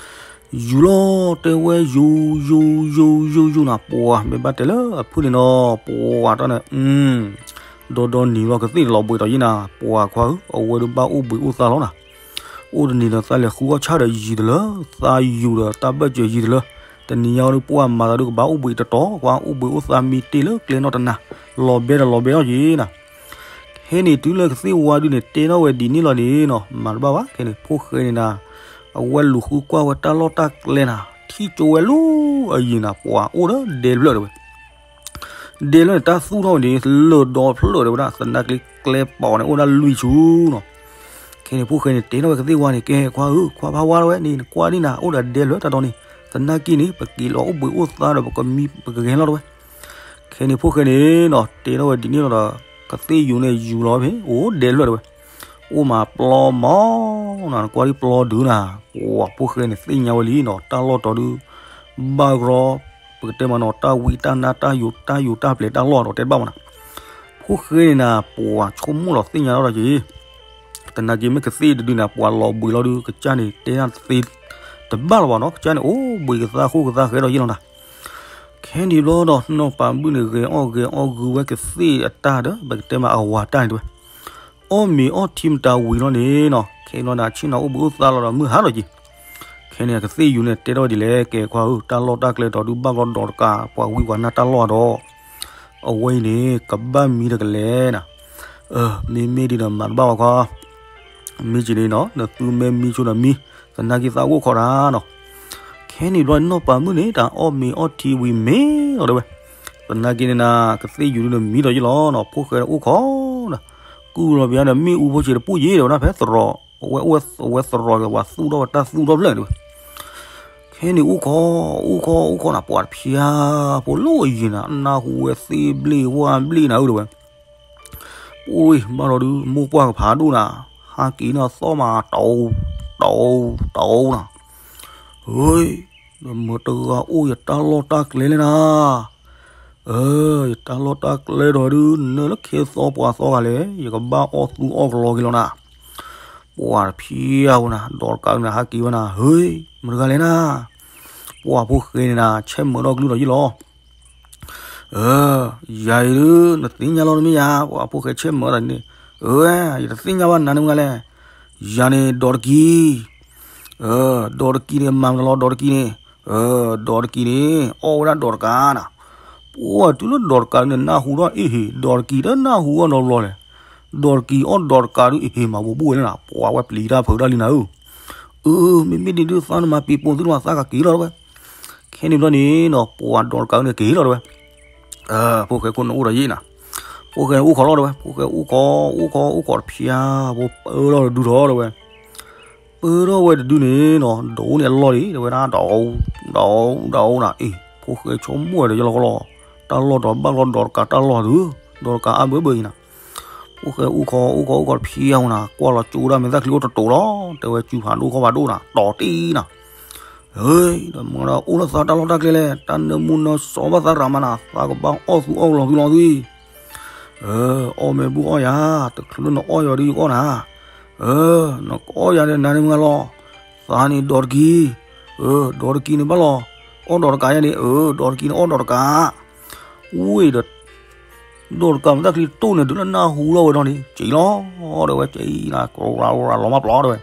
ယူၤလီၤ တဲဝဲ ယူၤ ယူၤ ယူၤ ယူၤ ယူၤနီၤ ပှၤမ့ၢ်ဘၣ်တဲလၢအဖုၣ်န့ၣ်နီၤ ပှၤတၢ်န့ၣ် ဒီဒီနံၤလီၤ ကသ့ၣ်တလီၤဘှံးဒီးယံၤနၤ ပှၤခွါဧၢ အဝဲဒုးဘၣ်အိၣ်ဘှံးအိၣ်သါလီၤနၤ. အိၣ်တနံၤဒီး သးလဲၤဃုအီၣ်ဆၣ်ဒီးယံၤတလၢ သးယူၤဒီးတၢ်ဘၢၣ်စၢၤယံၤတလၢ တနံၤညါအံၤဒုး ပှၤမၤသးဒုးကဘၣ်အိၣ်ဘှံးတတီၤ ပှၤအိၣ်ဘှံးအိၣ်သါမံတ့ၢ်လၢကျဲနီၢ်တနၤ လီၤဘဲဒီးလီၤဘဲထီၣ်က့ၤနၤ. ခဲန့ၣ် တုၤလၢကသ့ၣ်ဝါဒုန့ၣ် တဲထီၣ်ဝဲဒ်န့ၣ်လီၤန့ၣ်နီၤ မၤတဘၣ်ဘၣ် ခဲန့ၣ် ဖိၣ်ဃဲန့ၣ်နၤ အဝဲလူၤဃုကွၢ်ဝဲတၢ်လီၢ်တၢ်ကျဲနၤ ထံၣ်ကၠိဝဲလၢအယံၤနၤ ပှၤအိၣ်ဒီးဒဲဖျၢၣ်တဲဝဲ ဒဲဖျၢၣ်န့ၣ် တၢ်သူၣ်ထီၣ်ဝဲန့ၣ် လၢာ်ဒီဖျၢၣ်တဲဝဲဒၣ် သနာ်က့ကျဲပီၤန့ၣ် အိၣ်ဒၣ်လွံၢ်ဆူနီၤ. ခဲန့ၣ် ဖိၣ်ဃဲန့ၣ် တဲထီၣ်ဝဲကသ့ၣ်ဝါန့ၣ် ကဲ ခွါဧၢ ခွါဖးဝါတဲဝဲန့ၣ် နကွၢ်ဒ်နၤ အိၣ်ဒီးဒဲဖျၢၣ်တၢ်ဒီးန့ၣ် သနာ်က့န့ၣ် ပက့ၤလီၤအိၣ်ဘှံးအိၣ်သါဒီး ပကမံ ပကဂဲၤလီၤတဲဝဲ. ခဲန့ၣ် ဖိၣ်ဃဲန့ၣ်နီၤ တဲထီၣ်ဝဲဒ်န့ၣ်လီၤဒီး ကသ့ၣ်ယူၤန့ၣ်ယူၤလီၤဖဲ အိၣ်ဒဲဖျၢၣ်တဲဝဲ အိၣ်မးပျီမးနီၤ နကွၢ်ဒ်ပျီဒုးနၤ ပှၤဖိၣ်ဃဲန့ၣ် သ့ၣ်ညါဝဲလံနီၤ တၢ်လီၢ်တီၤဒုး ဘၣ်ကြီ ပကတဲမးနီၤ တၢ်ဝံတၢ်နါ တၢ်ယိၤ တၢ်ယိၤတၢ်ပျဲၤတၢ်လီၢ်ဒီးတဲတဘၣ်မးနီၤ. ဖိၣ်ဃဲန့ၣ်နၤ ပှၤဆိကမိၣ်လီၤသ့ၣ်ညါထီၣ်ဒီးက့ၤ သနာ်က့မ့ၢ်ကသ့ၣ်တဒုန့ၣ် ပှၤလီၤဘှံးလီၤဒုး ကစၢ်န့ၣ် တဲဒၣ်သ့ တဘၣ်လၢၤဘၣ်နီၤ ကစၢ်န့ၣ် အိၣ်ဘှံးကသါဃိကသါဃဲဒီးယ့ၢ်လီၤနၤ. ခဲန့ၣ်ဘျီဒီး နီၢ်ပၤမုၣ်န့ၣ် ဂဲၤအီၣ်ဂဲၤအီၣ်ဂုာ်ဝဲကသ့ၣ်အတၢ်ဒီး ပကတဲမးအဝၤတၢ်န့ၣ်တဲဝဲ အီၣ်မ့ၤအီထံမတၤဝံၤလီၤန့ၣ်နီၤ ခဲန့ၣ်ဒီး ဆ့ၣ်နီၤအိၣ်ဘှံးအိၣ်သါလီၤဒီးမုၢ်ဟါထီၣ်က့ၤ ခဲန့ၣ် ကသ့ၣ်ယူၤန့ၣ် တဲထီၣ်ဝဲဒ်လဲၣ် ကဲခွါဧၢ တၢ်လီၢ်တၢ်ကျဲတီၤဒုး ဘၣ်ကြီဒီးတကး ပှၤဝံပှၤနါတၢ်လီၢ်ဒီး အဝဲအံၤန့ၣ် ကဘၣ်မံဒီးကလဲၤနၤ. မ့မ့ၢ်ဒ်ဒီးမၤတဘၣ်ဘၣ်ခွါ မ့ၢ်က့ၤန့ၣ်နီၤ နသူမ့ၢ်မံဆိဒီးမံ သနာ်က့သးအိၣ်ခိးတၢ်နီၤ. ခဲန့ၣ်ဘျီ နီၢ်ပၤမုၣ်န့ၣ် တၢ်အီၣ်မ့ၤအီထံဝံၤမ့ၤလီၤတဲဝဲ သနာ်က့န့ၣ်နၤ ကသ့ၣ်ယူၤဒုးန့ၣ်မံဒီးယ့ၢ်လီၤနီၤ ဖိၣ်ဃဲအိၣ်ခိးနၤ ကုၢ်လီၤပယါဒီး မ့ၣ်အူဖိဆံးတပူၣ်ယ့ၢ်တဲဝဲဒၣ် ဖဲသရိာ် အဝဲအိၣ်ဝဲသရိာ်ဒီး ပှၤသူၣ်ထီၣ်ဝဲတၢ်သူၣ်ထီၣ်ဖျၢၣ်တဲဝဲ ခဲန့ၣ်အိၣ်ခိး အိၣ်ခိး အိၣ်ခိးနၤ ပှၤတဖျါဖိလၢအယံၤနၤ နၢ်ဟူဝဲသ့ၣ်ဘျ့ဝၣ်ဘျ့နၤဧၢတဲဝဲ ပှၤဘၣ်ဒီးဒုး မိၢ်ပှၢ်ကဖးဒိၣ်နၤ ဟးက့ၤန့ၣ်သီၣ်မး တအိ တအိ တအိနၤ ဟ့ ဒီးမတၤတဂၤအိၣ်ယတၢ်လီၢ်တၢ်ကျဲလဲၣ်နၤ အၢ ယတၢ်လီၢ်တၢ်ကျဲဒီးဒုး နလၢခဲသီပှၤသီဂၤလဲၣ် ယကဘၣ်အီၣ်သူအီၣ်ကလီက့ၤလီၤနၤ ပှၤတဖျါဝဲနၤ ဒီးတကးနၤ ဟးက့ၤဝဲနၤ ဟ့ မတၤတဂၤလဲၣ်နၤ ပှၤဖိၣ်ဃဲန့ၣ်နၤ ဆဲးမၢးထီၣ်ကလုၢ်ဒီးယ့ၢ်လီၤ အၢ ယၤအံၤဒုး နသ့ၣ်ညါလီၤတမ့ၢ်ယၤ ပှၤဖိၣ်ဃဲဆဲးမၢးဒီးန့ၣ် အၢ ယတသ့ၣ်ညါဘၣ်နၤန့ၣ်မတၤတဂၤလဲၣ် ယၤန့ၣ်ဒီးတကံ အၢ ဒီးတကံန့ၣ် မၤမတၤလီၤ ဒီးတကံန့ၣ် အၢ ဒီးတကံန့ၣ် အီၣ်ဝဲဒၣ်ဒီးတကးနၤ ပှၤတုၤလၢဒီးတကးန့ၣ် နၢ်ဟူထီၣ်အ့ၣ်ဟ့ၣ် ဒီးတကံတနၢ်ဟူအီၤနီတဘျီလဲၣ် ဒီးတကံအီၣ်ဒီးတကးဒုး အ့ၣ်ဟ့ၣ်မၤဘူးဘူးဝဲလၢနၤ ပှၤဝဲပျံၤတၢ်ဖုးတၢ်လံနၤဧၢ အၢ မ့မ့ၢ်ဒ်ဒုးသးနမၤပံာ်ပိာ်သုတမၤသးကက့ၤလီၤတဲဝဲ ခဲန့ၣ်ဘျီန့ၣ်နီၤ ပှၤဒီးတကးန့ၣ်က့ၤလီၤတဲဝဲ ဖိၣ်ဃဲခိၣ်နအိၣ်ဒီးယ့ၢ်နၤ ဖိၣ်ဃဲအိၣ်ခိးလီၤတဲဝဲ ဖိၣ်ဃဲအိၣ်ခိး အိၣ်ခိး အိၣ်ခိးတဖျါ ဖိပၢထီၣ်တဒုထီၣ်တဲဝဲ ပၢထီၣ်ဝဲတဒုန့ၣ်နီၤ ဒိးန့ၢ်အလီၢ်ဒံး တဲဝဲဒၣ် ဒီး ဒီး ဒီးနၤ အ့ၣ် ဖိၣ်ဃဲဆိကမိၣ်ဝဲဒီးယလီၤကလီ တၢ်လီၢ်ဒီးဘၣ်လီၤဒီးတကးတၢ်လီၢ်ဒုး ဒီးတကးအါဘၢဘၢအံၤနၤ ဖိၣ်ဃဲအိၣ်ခိး အိၣ်ခိး အိၣ်ခိးတဖျါဝဲနၤ ကွၢ်လီၤကၠိဒၣ်မဲာ်သၣ်ချံအိၣ်တတိၤလီၤ တဲဝဲ စုဖးဒိၣ်ခီၣ်ဖးဒိၣ်နၤ တီၤတံၢ်နၤ ဟ့ ဒီးမတၤအိၣ်လၢသးတၢ်လီၢ်တၢ်ကျဲလဲၣ် တၢ်နၢမူနၢစီဘၣ်သးရၤမးနၤ သးကဘၣ်အီၣ်သူအီၣ်ကလီၤသုလီၤသု အၢ အီၣ်မ့ၢ်ဘူၣ်အီၣ်ယၤ တချုးလၢနအီၣ်ယၤဒုးယကအီၣ်နၤ အၢ နကအီၣ်ယၤဒီးနၤန့ၣ်မတၤလီၤ သးန့ၣ်ဒီးတကံ အၢ ဒီးတကံန့ၣ်ဘၣ်လီၤ အီၣ်ဒီးတကးယၤန့ၣ် အၢ ဒီးတကံန့ၣ်အီၣ်ဒီးတကး ဝ့ၢ်ဒီး ဒီးတကးမ့ၢ်တၢ်ချံတိၢ်န့ၣ်ဒုးလၢနၢ်ဟူထီၣ်ဝဲဒီးန့ၣ် က့ၤလီၤ တဲဝဲ က့ၤနၤ ကရၤရၤလီၤမးပျီတဲဝဲ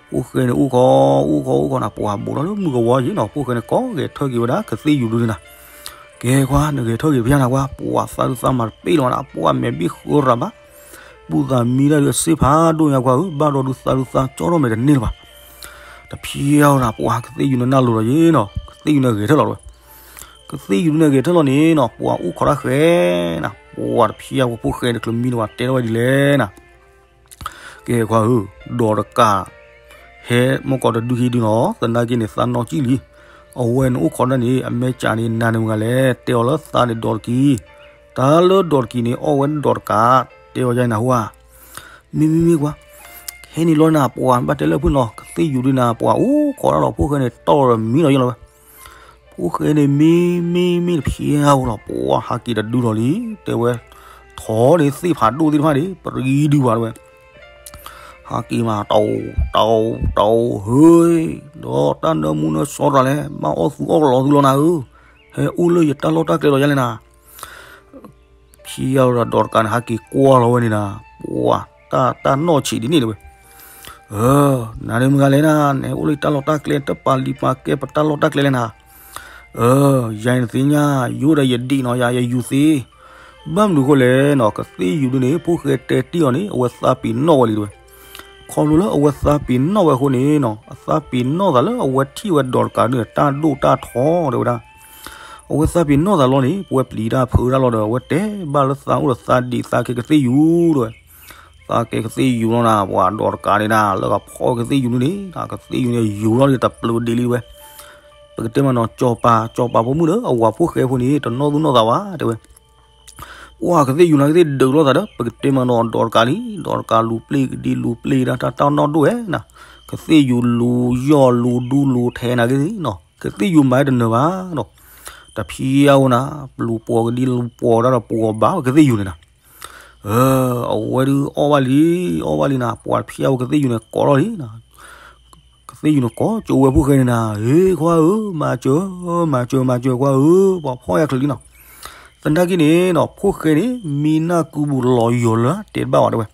ဖိၣ်ဃဲန့ၣ်အိၣ်ခိး အိၣ်ခိး အိၣ်ခိးနၤ ပှၤဘိးထီၣ်လၢမုၢ်ကဝီၤယ့ၢ်နီၤ ဖိၣ်ဃဲန့ၣ် ကိးဂဲၤထၢၣ်က့ၤဝဲဒၣ် ကသ့ၣ်ယူၤဒုးန့ၣ်နၤ ကဲခွါ နဂဲၤထၢၣ်က့ၤဖဲနၤကွၢ် ပှၤသးဒုးသးမၤတပ့ၢ်လီၤနၤ ပှၤမဲာ်ဘ့ၣ်ဃၢရၤဘၣ် ဘူၣ်သးမံတၢ်ဒုးအစ့ဖးဒိၣ်ညါကွၢ်ဧၢ ဘၣ်ဒီးဒုးသးဒုးသးကၠီထီၣ်မဲာ်တန့ၢ်လၢၤဘၣ် တဖျါဝဲနၤ ပှၤကသ့ၣ်ယူၤန့ၣ်နၢ်လိၤဒီးယ့ၢ်နီၤ ကသ့ၣ်ယူၤန့ၣ်ဂဲၤထၢၣ်လီၤတဲဝဲ ကသ့ၣ်ယူၤန့ၣ်ဂဲၤထၢၣ်လီၤန့ၣ်နီၤ ပှၤအိၣ်ခိးတၢ်ဃဲနၤ ပှၤတဖျါဝဲဖိၣ်ဃဲန့ၣ် ကျိမံတဝၤတဲထီၣ်ဝဲဒ်လဲၣ်နၤ ကဲခွါဧၢ ဒီးတကး ဟဲမုၢ်ကီးတဒုခံဒုနီၤ သနာ်က့န့ၣ် သးနီၢ်ကံၣ်လံ အဝဲန့ၣ်အိၣ်ခိးဒၣ်န့ၣ် အမဲာ်ကးန့ၣ် နၤန့ၣ်မတၤတဂၤလဲၣ် တဲအီၤလၢသးန့ၣ်ဒီးတကံ တၢ်လၢဒီးတကံန့ၣ် အီၣ်ဝဲဒီးတကး တဲအီၤယါနၤဟူဧါ မ့မ့မ့ၢ်ကွၢ် ခဲန့ၣ်လီၤနၤ ပှၤဘၣ်တဲလၢဖုၣ်နီၤ ကသ့ၣ်ယူၤဒုးနၤ ပှၤအိၣ်ခိးတၢ်လီၤ ဖိၣ်ဃဲန့ၣ် တီၢ်ဒီးမံလီၤယ့ၢ်လီၤဝဲ ဖိၣ်ဃဲန့ၣ် မံမံမံတဖျါဧိၤလီၤ ပှၤဟးက့ၤတဒုလီၤလံ တဲဝဲ ထီၣ်န့ၣ်သ့ၣ်ဖးဒိၣ်သ့ၣ်တဖၣ်န့ၣ် ပရံဒုးဘၣ်တဲဝဲ, ဟးက့ၤမး တအိၣ် တအိၣ် တအိၣ် ဟ့, ဒီးတၢ်နၢမူနၢဆှီတဂၤလဲၣ် ဘၣ်အီၣ်သူအီၣ်လီၤသုလီၤနၤဧၢ, ဟဲအိၣ်လၢယတၢ်လီၢ်တၢ်ကျဲလီၤယါလဲၣ်နၤ. ဖံယါဒီးဒီးတကးန့ၣ် ဟးက့ၤကွၢ်လီၤဝဲန့ၣ်နၤ, ပှၤတၢ်တၢ်နီၢ်ဆံးဒ်န့ၣ်တဲဝဲ, နၤန့ၣ်မုၢ်ဂၤလဲၣ်နၤ, နဟဲအိၣ်လၢယတၢ်လီၢ်တၢ်ကျဲ တပာ်လံၤပာ်ကဲပတၢ်လီၢ်တၢ်ကျဲလဲၣ်နၤ. ယၤအံၤနသ့ၣ်ညါ ယအိၣ်ဒီးယဒံၣ်နီၤ ယၤယယူၤသ့, ဘၣ်မနုၤအဃိလဲၣ်နီၤ ကသ့ၣ်ယူၤဒုန့ၣ် ဖိၣ်ဃဲတဲတ့ၢ်အီၤန့ၣ် အဝဲသးပ့ၤနီၣ်ဝဲလံတဲဝဲ. ခီဖျိလၢအဝဲသးပ့ၤနီၣ်ဝဲအဃိန့ၣ်နီၤ အသးပ့ၤနီၣ်သးလၢအဝဲထံၣ်ဝဲဒီးတကးဒုန့ၣ် တၢ်ဒိၣ်တၢ်ထီတဲဝဲဒၣ်. အဝဲသးပ့ၤနီၣ်သးလီၤန့ၣ် ပဝဲပျံၤတၢ်ဖုးတၢ်လီၤဒီး အဝဲတဲဘၣ်လၢသးအိၣ်ဒီးသးဒံးသးကဲကသ့ၣ်ယူၤတဲဝဲ. သးကဲကသ့ၣ်ယူၤလီၤနၤ ပှၤဒီးတကးန့ၣ်နၤ လၢကဖီၣ်ကသ့ၣ်ယူၤန့ၣ် ကသ့ၣ်ယူၤန့ၣ်ယူၤလီၤန့ၣ်တပျုၤဒ်လံတဲဝဲ. ပကတဲမးနီၤ ကၠီၤပၤ ကၠီၤပၤဖိမုၣ်ဒီး အဝၤဖိၣ်ဃဲဖိန့ၣ် တနီၣ်သူၣ်နီၣ်သးဘၣ်တဲဝဲ. ပှၤကသ့ၣ်ယူၤနၤကသ့ၣ်ဒုးလိာ်သးဒီး ပကတဲမးနီၤ ဒီးတကးလံ ဒီးတကးလူၤပျ့ၤကဒံလူၤပျ့ၤဒၣ်တၢ်တၢ်နီၣ်ဒိၣ်ဝဲနၤ, ကသ့ၣ်ယူၤလူၤယီၢ်လူၤဒူလူၤထဲနၤကသ့ၣ်နီၤ ကသ့ၣ်ယူၤမၤတနၢၤဘၣ်နီၤ. တဖံးအါဝဲနၤ လူၤပိာ်ကဒံလူၤပိာ်ဒၣ်ဒီးပိာ်ဘၣ်ဝဲကသ့ၣ်ယူၤန့ၣ်နၤ. အဝဲဒုးအီၣ်ဘၣ်လံ အီၣ်ဘၣ်လံနၤ ပှၤတဖံးအါဝဲကသ့ၣ်ယူၤန့ၣ်ကိးလီၤလံနၤ. ကသ့ၣ်ယူၤန့ၣ်ကိးကၠိဝဲဖိၣ်ဃဲန့ၣ်နၤ ဟ့ခွါဧၢ မၤစၢၤ မၤစၢၤ မၤစၢၤခွါဧၢ ပှၤဖီၣ်ယၤချုးလံနီၤ. သနာ်က့န့ၣ်နီၤ ဖိၣ်ဃဲန့ၣ် မံနၢ်ကုဘူးလီၤယိာ်လၢတဲတဘၣ်ဘၣ်တဲဝဲ,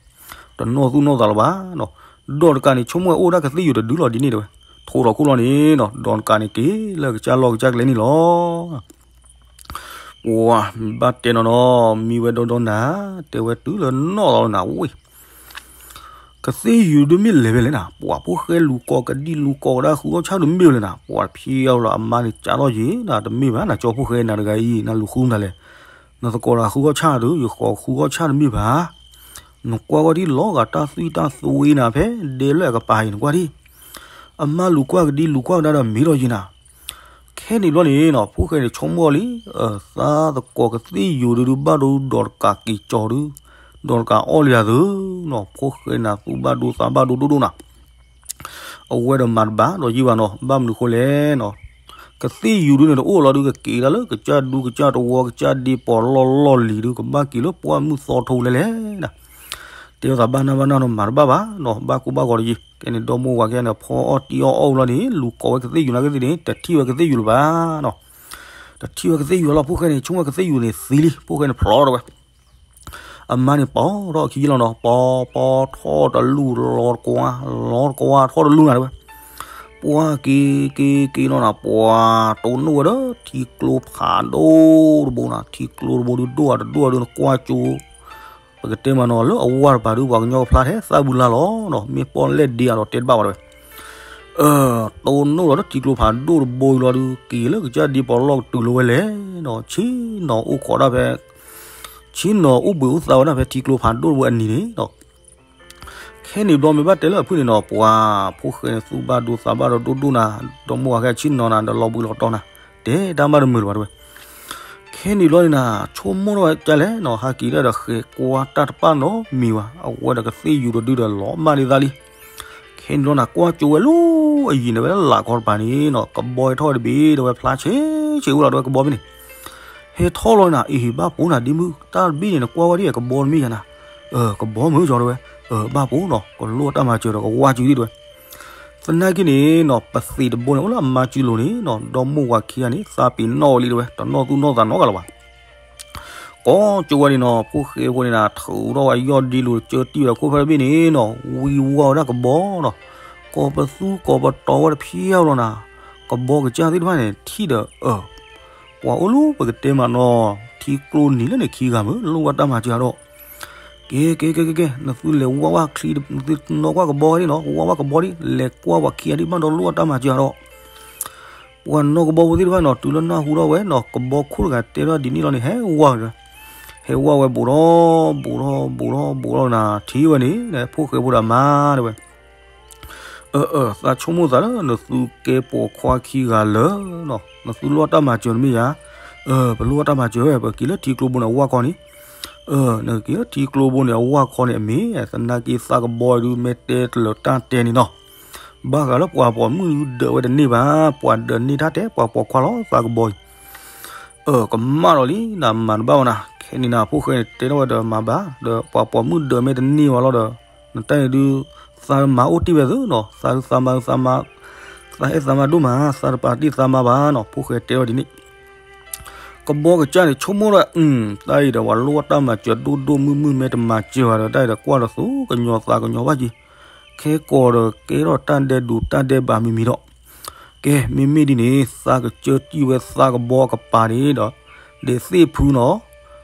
တနီၣ်သူၣ်နီၣ်သးလၢၤဘၣ်နီၤ. ဒီးတကးန့ၣ် ဆိကမိၣ်ဝဲအိၣ်ဒၣ်ကသ့ၣ်ယူၤတဒုလီၤဒ်န့ၣ်တဲဝဲ. ထိးထီၣ်ခိၣ်လီၤန့ၣ်နီၤ ဒီးတကးန့ၣ်က့ၤလၢကစၢ်လီၢ်ကစၢ်ကျဲန့ၣ်လီၤ. ပှၤဘၣ်တဲနီၤနီၤ မံဝဲဒီဒီနၤ တဲဝဲတုၤလၢနီၣ်လီၤနၤဝဲ ကသ့ၣ်ယူၤဒုးမ့ၢ်လဲၤဖဲလဲၣ်နၤ ပှၤဖိၣ်ဃဲလူၤကိးကဒံလူၤကိးကဒါဃုအီၣ်ဆၣ်ဒုးမ့ၢ်ဝဲလဲၣ်နၤ ပှၤတဖံးအါဝဲလီၤ အမါန့ၣ်ကးထီၣ်ယံၤနၤ တမ့ၢ်ဘၣ်နၤ ကၠီဖိၣ်ဃဲနၤတဂၤအံၤ နလူၤဃုမတၤလဲၣ်, နသကိးတဂၤဃုအီၣ်ဆၣ်ဒုး ယဃီဃုအီၣ်ဆၣ်တမ့ၢ်ဘၣ်, နကွၢ်ကွၢ်ဒ်လီၤဂာ်တၢ်သွံၣ်တၢ်သွံနၤဖဲဒဲလၢအကပၤအံၤ နကွၢ်ဒ် အမါလူၤကွၢ်ကဒံလူၤကွၢ်ကဒါဒီးမ့ၢ်ထီၣ်ယံၤနၤ ခဲန့ၣ်ဘျီန့ၣ်နီၤ ဖိၣ်ဃဲန့ၣ်ဆိကမိၣ်လံ, သးသကိးကသ့ၣ်ယူၤဒုး ဘၣ်ဒိဒီးတကးက့ၤကၠီဒုး, ဒီးတကးအီၣ်လံယၤသုနီၤ ဖိၣ်ဃဲနၤသူၣ်ဘၣ်ဒိသးဘၣ်ဒိဒိၣ်ဒိၣ်နၤ, အဝဲဒီးမၤတဘၣ်ဒီးယံာ်ဘၣ်နီၤ ဘၣ်မနုၤဃိလဲၣ်နီၤ, ကသ့ၣ်ယူၤဒုးန့ၣ်တအိၣ်လီၤဒုး ကက့ၤဒၣ်လၢကစၢ်ဒူကစၢ်တဝီ ကစၢ်ဒ့ပီးလီၢ်လီၢ်လံၤဒုး ကဘၣ်က့ၤလၢပှၢ်မုၢ်သီထိလဲၣ်လဲၣ်နၤ တဲဝဲသးဘၣ်နၢ်ဘၣ်နၢ်နီၤ မၤတဘၣ်ဘၣ်နီၤ ဘၣ်ကူဘၣ်ဂီၤတယံၤ ကဲန့ၣ်ဒီမိၢ်ဝၤခဲန့ၣ် ဖီအီၣ်တံၢ်အီၣ်အီၣ်ဝံၤလီၤန့ၣ် လူၤကိးဝဲကသ့ၣ်ယူၤနာ်က့သ့ၣ်န့ၣ် တထံၣ်ဝဲကသ့ၣ်ယူၤလၢၤဘၣ်နီၤ, တထံၣ်ဝဲကသ့ၣ်ယူၤလီၤ ဖိၣ်ဃဲန့ၣ် ဆိကမိၣ်ကသ့ၣ်ယူၤန့ၣ်သံလံ ဖိၣ်ဃဲန့ၣ်ဖျိးထီၣ်ဝဲ, အမါန့ၣ်ပိာ်ထီၣ်အခံလီၤနီၤ ပီပီထီၣ်တလူၢ်လီၤတကွၢ် လီၤတကွၢ်ထီၣ်တလူၢ်နၤတဲဝဲ, ပှၤက့ၤက့ၤက့ၤလီၤနၤ ပှၤတိၢ်နီၣ်ဝဲဒီးထံကျိဖးဒိၣ်တဘိနၤ ထံကျိတဘိဒုးဒိၣ်အတဒိၣ်ဒုး နကွၢ်ကၠိ ပကတဲမးနီၤ လၢအဝၢ်တပၤဒုး ပှၤကညီကဖျါထဲသၣ်ဘုလါလီၤနီၤ မ့ၢ်ပီၣ်လဲၣ်ဒ့အါဒီးတဲတဘၣ်ဘၣ်တဲဝဲ, တိၢ်နီၣ်လီၤဒီးထံကျိဖးဒိၣ်တဘိအံၤလီၤဒုး က့ၤလၢကစၢ်ဒ့ပီးလီၢ်ကတုၤလီၤဝဲလဲၣ်နီၤ ဆ့ၣ်နီၤအိၣ်ခိးဒၣ်ဖဲ ဆ့ၣ်နီၤအိၣ်ဘှံးအိၣ်သါဝဲဒၣ်ဖဲထံကျိဖးဒိၣ်တဘိအနံၤန့ၣ်နီၤ ခဲန့ၣ်ဘျီမ့ၢ်ဘၣ်တဲလၢအဖုၣ်န့ၣ်နီၤ ပှၤဖိၣ်ဃဲန့ၣ် သူၣ်ဘၣ်ဒိသးဘၣ်ဒီးဒိၣ်ဒိၣ်နၤ ဒီမိၢ်ဝၤခဲဆ့ၣ်နီၤနၤ ဒီးလီၤဘှံးလီၤတီၤနၤ တဲတၢ်မၤတမုာ်လၢၤဘၣ်တဲဝဲ, ခဲန့ၣ်ဘျီန့ၣ်နၤ ဆိကမိၣ်ထီၣ်ဝဲကလဲၣ်နီၤ ဟးက့ၤဒၣ်ဒီးဃဲၤကွၢ်တၢ်တပာ်နီတမံၤဘၣ် အဝဲဒီးကသ့ၣ်ယူၤတဒုဒီးလီၤမၢ်ဒံးသးလံ ခဲန့ၣ်ဘျီနၤ ကွၢ်ကၠိဝဲလၢအယံၤန့ၣ် ဝဲလၢလာ်ခီတပၤန့ၣ်နီၤ ကဘီဟဲထီၣ်ဝဲတဘ့ၣ်ဒီးဝဲဖျါဆ့ဆ့အိၣ်လီၤတဲဝဲကဘီမ့ၢ်န့ၣ် ဟဲထီၣ်လီၤနၤ အ့ၣ် ဘၣ်ပိာ်နၤဒ်မုၢ် တၢ်တဘ့ၣ်န့ၣ် နကွၢ်ဝဲဒ်အံၤ ကဘီတမ့ၢ်ယၤနၤ, ကဘီမုၢ်ကၠီတဲဝဲ, ဘၣ်ပိာ်နီၤ ကလိၣ်တၢ်မၤစၢၤဒီးကဝၢ်စုဒံးတဲဝဲ, သနာ်က့န့ၣ်နီၤ ပသံးတဘိန့ၣ် အိၣ်လၢအမါစုလိၤန့ၣ်နီၤ ဒီမိၢ်ဝၤခံဂၤန့ၣ် သးပ့ၤနီၣ်ဝဲလံတဲဝဲ တနီၣ်သူၣ်နီၣ်သးနီတဂၤလၢၤဘၣ် ကိးကၠိဝဲန့ၣ်နီၤ ဖိၣ်ဃဲဖိန့ၣ်နၤ ထုးထီၣ်ဝဲယီၢ်ဒ့လိၤ ကၢတံၢ်ဝဲဒီးခိၣ်ဖဲတဘ့ၣ်န့ၣ်နီၤ ဝံဝါဝဲဒၣ်ကဘီနီၤ, ကိးပသူကိးပတီၤဝဲတဖျၢၣ်လီၤနၤ, ကဘီကစၢ်သ့ၣ်တဖၣ်န့ၣ် ထံၣ်ဒီး ပှၤအိၣ်လၢပကတဲမးနီၤ ထံကျိနံၤလၢန့ၣ်ခံဂၤမုၢ် လိၣ်ဘၣ်တၢ်မၤစၢၤဒီး ကဲ ကဲ ကဲ ကဲ ကဲ နသုလဲၤဝါဝဲချံ နသုနီၣ်ကွၢ်ကဘီဝဲန့ၣ်နီၤ ဝါဝဲကဘီဒံး လဲၤကွၢ်ပှၤခံဂၤဒံးဘၣ်ဒီးလိၣ်ဘၣ်တၢ်မၤစၢၤဒီး ပှၤနီၣ်ကဘီဖိသ့ၣ်တဖၣ်နီၤ တုၤလၢနၢ်ဟူထီၣ်ဝဲနီၤ ကဘီခိၣ်တဂၤတဲထီၣ်ဒ်န့ၣ်လီၤန့ၣ် ဟဲဝါဝဲ, ဟဲဝါဝဲဘူးထီၣ် ဘူးထီၣ် ဘူးထီၣ် ဘူးထီၣ်နၤ ထံၣ်ဝဲန့ၣ် ဖိၣ်ဃဲဖိဒီးမါတဲဝဲ အၢ အၢ သးဆိကမိၣ်သးလၢနသုကဲပိာ်ခွါခံဂၤလၢာ်နီၤ နသုလိၣ်ဘၣ်တၢ်မၤစၢၤန့ၣ်မ့ၢ်ဧါ, အၢ ပလိၣ်ဘၣ်တၢ်မၤစၢၤ ပက့ၤလၢထံကျိဘိန့ၣ်အဝၢ်ခီန့ၣ်, အၢ နက့ၤလၢထံကျိဘိန့ၣ်အဝၢ်ခီန့ၣ် အမ့ၢ် သနာ်က့သးကဘီဒုးမ့ၢ်တဲတလၢာ်တၢ်တဲန့ၣ်နီၤ, ဘၣ်ဃးလၢပှၤပိာ်မုၣ်ဒုးဒၢးဝဲတန့ၢ်ဘၣ် ပှၤဒၢးန့ၢ်တၢ်တဲ ပှၤပိာ်ခွါလီၤသးကဘီအံၤ အၢ ကမၣ်လီၤလံ နမၤတဘၣ်ဝဲနၤ ခဲ ခဲန့ၣ်နၤ ဖိၣ်ဃဲန့ၣ်တဲထီၣ်ဝဲဒီးမၤဘၣ်, ဒီးပှၤပိာ်မုၣ်ဒၢးမ့ၢ်တန့ၢ်ဝဲလီၤဒီး နတၢ်န့ၣ်ဒုး သးမၤအိၣ်တ့ၢ်ဝဲသုနီၤ, သးဒုးသးမၤသးမၤ, သးအဲၣ်သးမၤဒိၣ်မး, သးတပာ်တ့ၢ်သးမၤဘၣ်နီၤ, ဖိၣ်ဃဲတဲထီၣ်ဒ်န့ၣ် ကဘီကစၢ်န့ၣ် ဆိကမိၣ်ဒီး တၢ်အံၤဒီး ပှၤလိၣ်ဘၣ်တၢ်မၤစၢၤဒိၣ်ဒိၣ်မုၢ်မုၢ် မ့ၢ်တမၤစၢၤဘၣ်ဒီး တၢ်အံၤဒီးကွၢ်လီၤသူကညီၤသးကညီၤဘၣ်က့ၤ, ခဲကိာ်ဒီးကဲထီၣ်တၢ်ဒဲးဒိးတၢ်ဒဲးဘးမံၤမံၤဒီး, ကဲ မ့မ့ၢ်ဒ်န့ၣ် သးကစၢတံၢ်ဝဲသးကဘီအကပၤန့ၣ်ဒီး ဒဲးသ့ၣ်ဖုနီၤ,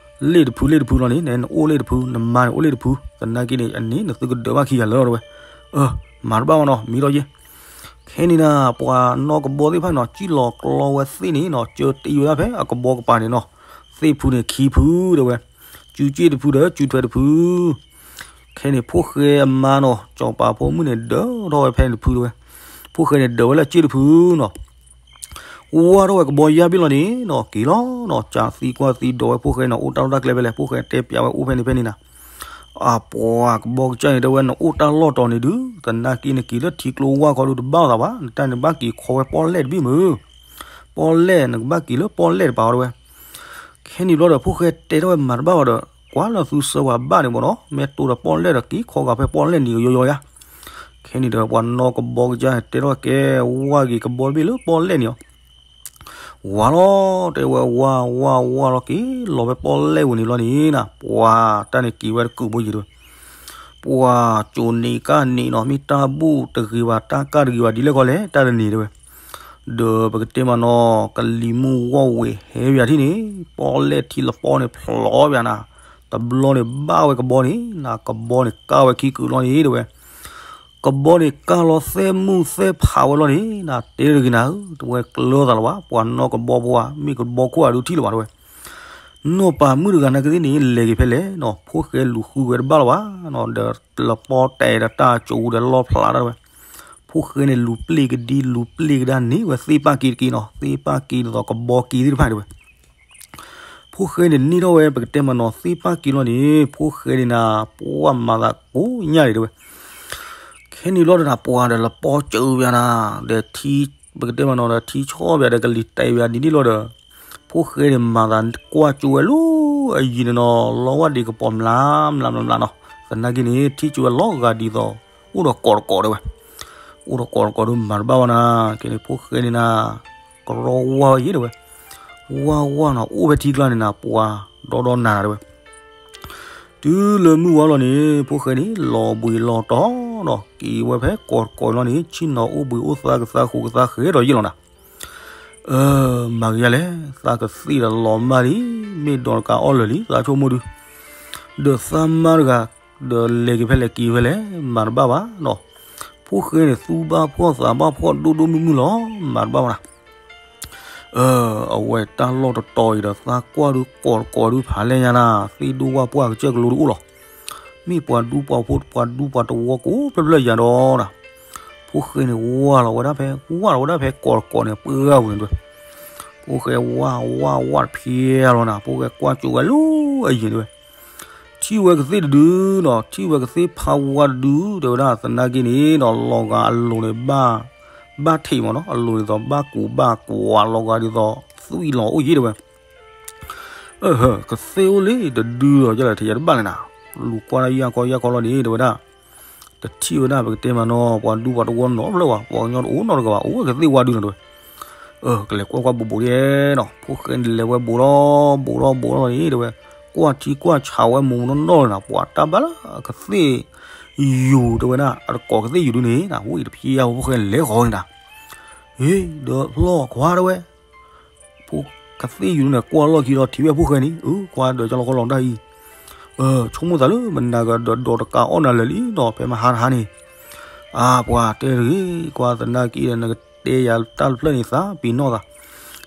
လ့ၣ်တဖုလ့ၣ်တဖုလီၤန့ၣ်, နအိၣ်လ့ၣ်တဖု, နမါန့ၣ်အိၣ်လ့ၣ်တဖု, သနာ်က့န့ၣ် အန့ၣ်နသုကဒၢးဘၣ်ခံဂၤလၢာ်တဲဝဲ, အၢ မၤတဘၣ်ဝဲနီၤ, မံၤလီၤယ့ၢ် ခဲန့ၣ်နၤ ပှၤနီၢ်ကဘီသ့ၣ်တဖၣ်န့ၣ်နီၤ စံၣ်လီၤကျီဝဲသ့ၣ်န့ၣ်နီၤ ကၢတံၢ်ဝဲဒၣ်ဖဲအကဘီကပၤန့ၣ်နီၤ, သ့ၣ်ဖုန့ၣ်ခံဖုတဲဝဲ, စုက့ၣ်တဖုဒီးစုထွဲတဖု, ခဲန့ၣ် ဖိၣ်ဃဲအမါနီၤ စီၤပၤဖိမုၣ်န့ၣ် ဒၢးထီၣ်ဝဲဖဲန့ၣ်တဖုတဲဝဲ, ဖိၣ်ဃဲန့ၣ်ဒၢးဝဲလၢအက့ၣ်တဖုနီၤ ဝါထီၣ်ဝဲကဘီယါဘ့ၣ်လီၤန့ၣ်နီၤ က့ၤလီၤနီၤ စးသံကွၢ်သံဒိးဝဲဖိၣ်ဃဲန့ၣ် အိၣ်တၢ်လီၢ်တၢ်ကျဲဖဲလဲၣ် ဖိၣ်ဃဲတဲပျးဝဲအိၣ်ဖဲန့ၣ်ဖဲန့ၣ်နၤ, အပှၤကဘီကစၢ်န့ၣ်တဲဝဲ နအိၣ်တၢ်လီၢ်တီၤန့ၣ်ဒုး သနာ်က့နက့ၤလၢထံကျိဝါခီဒုးတဘၣ်သးဘၣ် နတၢ်န့ၣ်ဘၣ်က့ၤခီဝဲပီၣ်လဲၣ်တဘ့ၣ်မုၢ်, ပီၣ်လဲၣ်နကဘၣ်က့ၤလၢပီၣ်လဲၣ်တပၤတဲဝဲ, ခဲန့ၣ်ဘျီဒီး ဖိၣ်ဃဲတဲထီၣ်ဝဲမၤတဘၣ်ဘၣ်ဒီး ကွၢ်လၢသုဆၢဝဲဘၣ်န့ၣ်ဘၣ်နီၤ မ့ၢ်တိၢ်ဒီးပီၣ်လဲၣ်ဒီးက့ၤခီဂာ်ဖဲပီၣ်လဲၣ်န့ၣ်ကယီယီယါ ခဲန့ၣ်ဒီးပှၤနီၢ်ကဘီကစၢ်န့ၣ်တဲထီၣ်ကဲ ဝါက့ၤကဘီတဘ့ၣ်လၢပီၣ်လဲၣ်န့ၣ်လီၤ, ဝါလီၤ တဲဝဲဝါဝါဝါလီၤ က့ၤလီၤဖဲပီၣ်လဲၣ်ဝဲန့ၣ်လီၤန့ၣ်နၤ ပှၤတၢ်န့ၣ်က့ၤဝဲတကုာ်ဘိယံၤတဲဝဲ, ပှၤကၠိၤန့ၢ်ကၢ်န့ၣ်နီၤ မ့ၢ်တၢ်ဘူၣ်တဂ့ၤဘၣ် တၢ်ကၢ်တဂ့ၤဘၣ် ဒ်လဲၣ်ခီလဲၣ် တၢ်တန့ၣ်တဲဝဲ, ဒီးပကတဲမးနီၤ ကလံၤမုၢ်ဂီၢ်ဝ့ၤဟဲပၠးထံၣ်န့ၣ် ပီၣ်လဲၣ်ထံလပီန့ၣ်ဖျိပၠးနၤ, တဘျီန့ၣ်ဘၣ်ဝဲကဘီန့ၣ်နၤ ကဘီန့ၣ်ကၢ်ဝဲခံကုာ်လီၤန့ၣ်တဲဝဲ ကဘီန့ၣ်ကၢ်လီၤသဲမုၢ်သဲဖးဝဲလီၤန့ၣ်နၤ တဲတဂ့ၤနၤဧၢ တဲဝဲကျၢၤသးလၢၤဘၣ် ပှၤနီၢ်ကဘီဖိဧါ မ့ၢ်ကဘီခိၣ်ဧါဒုးထံၣ်လၢၤဘၣ်တဲဝဲ, နီၢ်ပၤမုၣ်တဂၤနာ်က့သ့ၣ်န့ၣ် လဲၤက့ၤဖဲလဲၣ်နီၤ ဖိၣ်ဃဲလူၤဃုဝဲတဘၣ်လၢၤဘၣ်နီၤ ဒီးလပီတဲာ်ဒီးတၢ်ကၠိၤဒီးလီၣ်ဖျးတၢ်တဲဝဲ, ဖိၣ်ဃဲန့ၣ်လူၤပျ့ၢ်ကဒံလူၤပျ့ၢ်ကဒါန့ၢ်ဝဲ သ့ၣ်ပၢ်က့ၤတက့ၤနီၤ သ့ၣ်ပၢ်က့ၤဒ်သိးကဘီက့ၤသ့ၣ်တဖၣ်တဲဝဲ ဖိၣ်ဃဲန့ၣ်န့ၢ်ထီၣ်ဝဲ ပကတဲမးနီၤ သ့ၣ်ပၢ်က့ၤလီၤန့ၣ် ဖိၣ်ဃဲန့ၣ်နၤ ပှၢ်မၤသးကိးညါန့ၣ်တဲဝဲ, ခဲန့ၣ်လီၤဒီးနၤ ပှၤဒီးလပီစၢၤပၠးနၤ ဒီးထံ ပကတဲမးနီၤဒီးထံဆီၣ်ပၠးဒီးကလံၤတဲာ်ပၠးဒ်န့ၣ်လီၤဒီး, ဖိၣ်ဃဲန့ၣ်မၤသးကွၢ်ကၠိဝဲလၢအယံၤန့ၣ်နီၤ လီဝၢ်ဒံးကပီၤမျးမျးမျးမျးနီၤ, သနာ်က့န့ၣ် ထံၣ်ကၠိဝဲလီၤဂာ်ဒ်သိး အိၣ်ဒီးကိးတကိးတဲဝဲ, အိၣ်ဒီးကိးတကိးဒီးမၤတဘၣ်ဝဲနၤ, ကဲန့ၣ်ဖိၣ်ဃဲန့ၣ်နၤ ကရီဝါဝဲယံၤတဲဝဲ, ဝါဝါနီၤ အိၣ်ဖဲထံကျါန့ၣ်နၤ ပှၤဒီဒီနၤတဲဝဲ တုၤလၢမုၢ်ဝါလီၤန့ၣ် ဖိၣ်ဃဲန့ၣ် လီၤဘှံးလီၤတီၤဒီး က့ၤဝဲဖဲကိးတကိးလီၤန့ၣ် ဆ့ၣ်နီၤအိၣ်ဘှံးအိၣ်သါကသါဃိးကသါဃဲၤဒီးယံာ်လီၤနၤ, အၢ မၤက့ၤယါလဲၣ် သးကသ့ၣ်ဒီးလီၤမၢ်လံ, မ့ၢ်ဒီးတကးအီၣ်လၢာ်လံ သးဆိကမိၣ်ဒုး, ဒီးသးမါတဂၤ ဒီးလဲၤက့ၤဖဲလဲၣ်က့ၤဖဲလဲၣ် မၤတဘၣ်ဘၣ်နီၤ, ဖိၣ်ဃဲန့ၣ် သူၣ်ဘၣ်ဖှီၣ်သးဘၣ်ဖှီၣ်ဒိၣ်ဒိၣ်မုၢ်မုၢ်လီၤ, မၤတဘၣ်ဝဲနၤ အဝဲတၢ်လီၢ်တတီၤအံၤဒီး သးကွၢ်ဒုးကိးတကိးဒုးဖးလဲၢ်ညါနၤ, သ့ၣ်ဒိၣ်ဝၣ်ပှၢ်ကစၢၢ်ကလိဒုးအိၣ်လီၤ. မ့ၢ်ပှၤဒူပှၤဖိ ပှၤဒူပှၤတဝီကိးဖျၢၣ်ဖျၢၣ်ယၤဒီးနၤ, ဖိၣ်ဃဲန့ၣ်ဝၢ်လီၤဝဲဒၣ်ဖဲ ဝၢ်လီၤဝဲဒၣ်ဖဲကိးတကိးန့ၣ် ပှၢ်ဝဲန့ၣ်ဒုး, ဖိၣ်ဃဲဝၢ်ဝၢ်ဝၢ်တဖျဲလီၤနၤ, ဖိၣ်ဃဲကွၢ်ကၠိဝဲလၢအယံၤဒုး ထံၣ်ဝဲကသ့ၣ်တဒုနီၤ, ထံၣ်ဝဲကသ့ၣ်ဖးဝါတဒု တဲဝဲဒၣ် သနာ်က့န့ၣ်နီၤ လီၤဂာ်အလိၤန့ၣ် ဘၣ်ထံးမးနီၤ, အလိၤဒ်သိးဘၣ်ကူးဘၣ်ကွၢ်လီၤဂာ်ဒ်သိး သွံၣ်လီၤအိၣ်ယံၤတဲဝဲ, အၢ ကသ့ၣ်အိၣ်လံတဒုဒီး ယလဲၣ်ထံးယတဘၣ်လဲၣ်နၤ, လူၤကွၢ်ဒၣ်ယၢ်ခီယၢ်ခီလီၤန့ၣ် တဲဝဲဒၣ် တထံၣ်ဝဲဒၣ် ပကတဲမးနီၤ ပှၤဒူပှၤတဝီနီတဖျၢၣ်ဘၣ်, ပှၤကညီတအိၣ်နီတဂၤဘၣ်, အိၣ်ဝဲကသ့ၣ်ဝါဒုနီၤတဲဝဲ, အၢ ကလဲၤကွၢ်ကွၢ်ဘူးဘူးဒ်နီၤ, ဖိၣ်ဃဲန့ၣ်လဲၤဝဲဘူးထီၣ်ဘူးထီၣ်ဘူးထီၣ်န့ၣ် တဲဝဲ, ကွၢ်ထံကွၢ်ဆးဝဲမူးမူးနီၢ်နီၢ်လီၤနၤ, ပှၤတၢ်ဘၣ်လၢကသ့ၣ်ယူၤတဲဝဲဒၣ်, အတကိးကသ့ၣ်ယူၤဒုန့ၣ် ဝံၣ်တဖျဲဖိၣ်ဃဲလဲၤဃီန့ၣ်နၤ, ဟ့ ဒီးလီၢ်ခွါတဲဝဲ ဖိၣ်ကသ့ၣ်ယူၤန့ၣ် ကွၢ်လီၢ်ခံဒီးထံၣ်ဝဲဖိၣ်ဃဲန့ၣ်, အၢ ခွါဒီးကၢ်လီၤခီလီၤတၢ်အံၤ, ဆိကမိၣ်သးလၢမနၤကဒီးဒီးတကးအီၣ်နၤလၢာ်လံဒီး ဖဲမဟါတဟါန့ၣ်, အၢ ပှၤတဲတဂ့ၤ, ကွၢ်သနာ်က့ဒီး နကတဲယၤတၢ်တဖျၢၣ်န့ၣ် သးပ့ၤနီၣ်သး,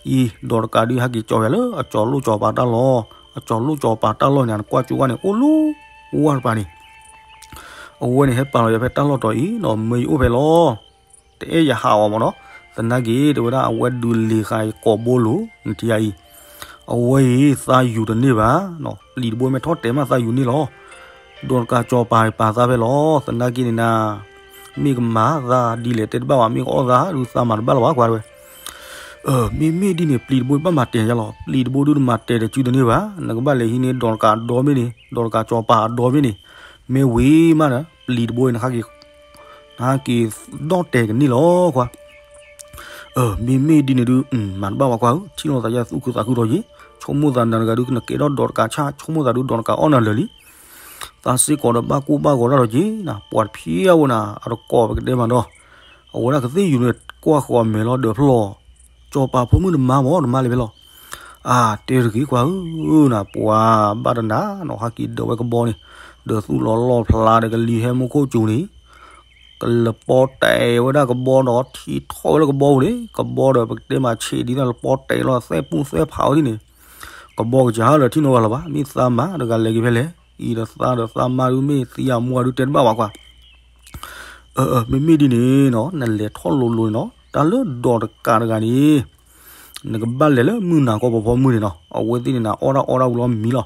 အံၤ ဒီးတကးဒုးဟဲက့ၤကၠီၤယၤလၢအကၠီၤလိၣ်ကၠီၤပၤတၢ်လီၢ်, အကၠီၤလိၣ်ကၠီၤပၤတၢ်လီၢ်န့ၣ် နကွၢ်ကၠိဝဲန့ၣ် အိၣ်လၢဝၢ်တပၤန့ၣ် အဝဲန့ၣ်ဟဲပာ်လီၤယၤဖဲတၢ်လီၢ်တီၤအံၤနီၤ, မ့ၢ်ယအိၣ်ဖဲလီၤ တအဲၣ်ယဟးအီၤမးနီၤ, သနာ်က့ တဲဝဲဒၣ် အဝဲဒုးလံၤဃာ်ယကိာ်ဘိလိၤ နထံၣ်ဧါအံၤ, အဝဲအံၤ သးယူၤတန့ၢ်ဘၣ်, ပျံၤတဘိမ့ၢ်ထီၣ်တဲာ်မးသးယူၤန့ၢ်လီၤ, ဒီးတကးကၠီၤပၤပာ်သးဖဲလီၤ, သနာ်က့န့ၣ်နၤ, မ့ၢ်ကမၤသးဒ်လဲၣ်တဲတဘၣ်ဘၣ်, မ့ၢ်ကအီၣ်သးဒုးသးမၤတဘၣ်လၢၤဘၣ် ကွၢ်တဲဝဲ, မ့မ့ၢ်ဒ်န့ၣ် ပျံၤတဘိဘၣ်မၤတဲာ်ယါလီၤ. ပျံၤတဘိဒုးနမၤတဲာ်တစုတန့ၢ်ဘၣ်. နကဘၣ်လဲၤဟံးန့ၢ်ဒိးတကးဒီဘ့ၣ်န့ၣ်, ဒိးတကးစီၤပၤအဒီဘ့ၣ်န့ၣ်, မ့ၢ်ဝံၤမးဒီး ပျံၤတဘိနဟဲက့ၤ, နဟဲက့ၤဒီၣ်တဲာ်ကန့ၢ်လီၤကွၢ်. မ့မ့ၢ်ဒ်န့ၣ်ဒုး မၤတဘၣ်ဘၣ်ကွၢ်ဧၢ, ထံၣ်လိာ်သးယါသူၣ်ခုသးခုထီၣ်ယ့ၣ်, ဆိကမိၣ်သးနၤတဂၤဒုး နကဲထီၣ်ဒိးတကးဆၣ်, ဆိကမိၣ်သးဒုးဒိးတကးအီၣ်နၤလၢာ်လံ. သးစ့ၢ်ကီးဒီးဘၣ်ကိၢ်ဘၣ်ဂီၤတၢ်ဒီးက့ၤနၤ, ပှၤတဖျံအဝဲနၤ အတကိးပကတဲမးဒီး, အဝဲဒၣ်ကသ့ၣ်ယူၤန့ၣ် ကွၢ်ဃီၤအမဲာ်လီၤဒၢးဖျီၣ်, စီၤပၤဖိမုၣ်နမါမ့ၢ်နမါလဲၤဖဲလဲၣ်. အါ တဲတဂ့ၤကွၢ်ဧၢ, နပှၤဘၣ်တနၤနီၤ ဟဲက့ၤဒၢးဝဲကဘီန့ၣ်, ဒၢးသူၣ်လီၤလီၢ်ဖျါဒီးကလံၤဟဲမူခိၣ်စူၤန့ၣ်, ကလပီတဲာ်ဝဲဒၣ်ကဘီဒီး ထံထီၣ်ဝဲလၢကဘီပူၤန့ၣ်, ကဘီဒီးပကတဲမးဆံးဒ်သိးလပီတဲာ်လီၤ သဲပူၣ်သဲဖးဝဲဒ်န့ၣ်, ကဘီကစၢ်ဟးလၢထံၣ်နီတဂၤလၢၤဘၣ်, မ့ၢ်သးမါတဂၤလဲၤက့ၤဖဲလဲၣ်, အံၤဒီးသးဒီးသးမါဒုးမ့ၢ်သံယၤမူအဒုးတဲတဘၣ်ဘၣ်ကွၢ်. မ့မ့ၢ်ဒ်န့ၣ်နီၤ နလဲၤထီၣ်လိၤလိၤန့ၣ်နီၤ တၢ်လၢဒိးတကးတဂၤန့ၣ် နကဘၣ်လဲၤလၢမုၢ်နၤကီၢ်ပှၤဖီမုၢ်န့ၣ်နီၤ, အဝဲသ့ၣ်န့ၣ်နၤအီၣ်ဒၣ်အီဒၣ်ဝံၤလီၤမံလီၤ.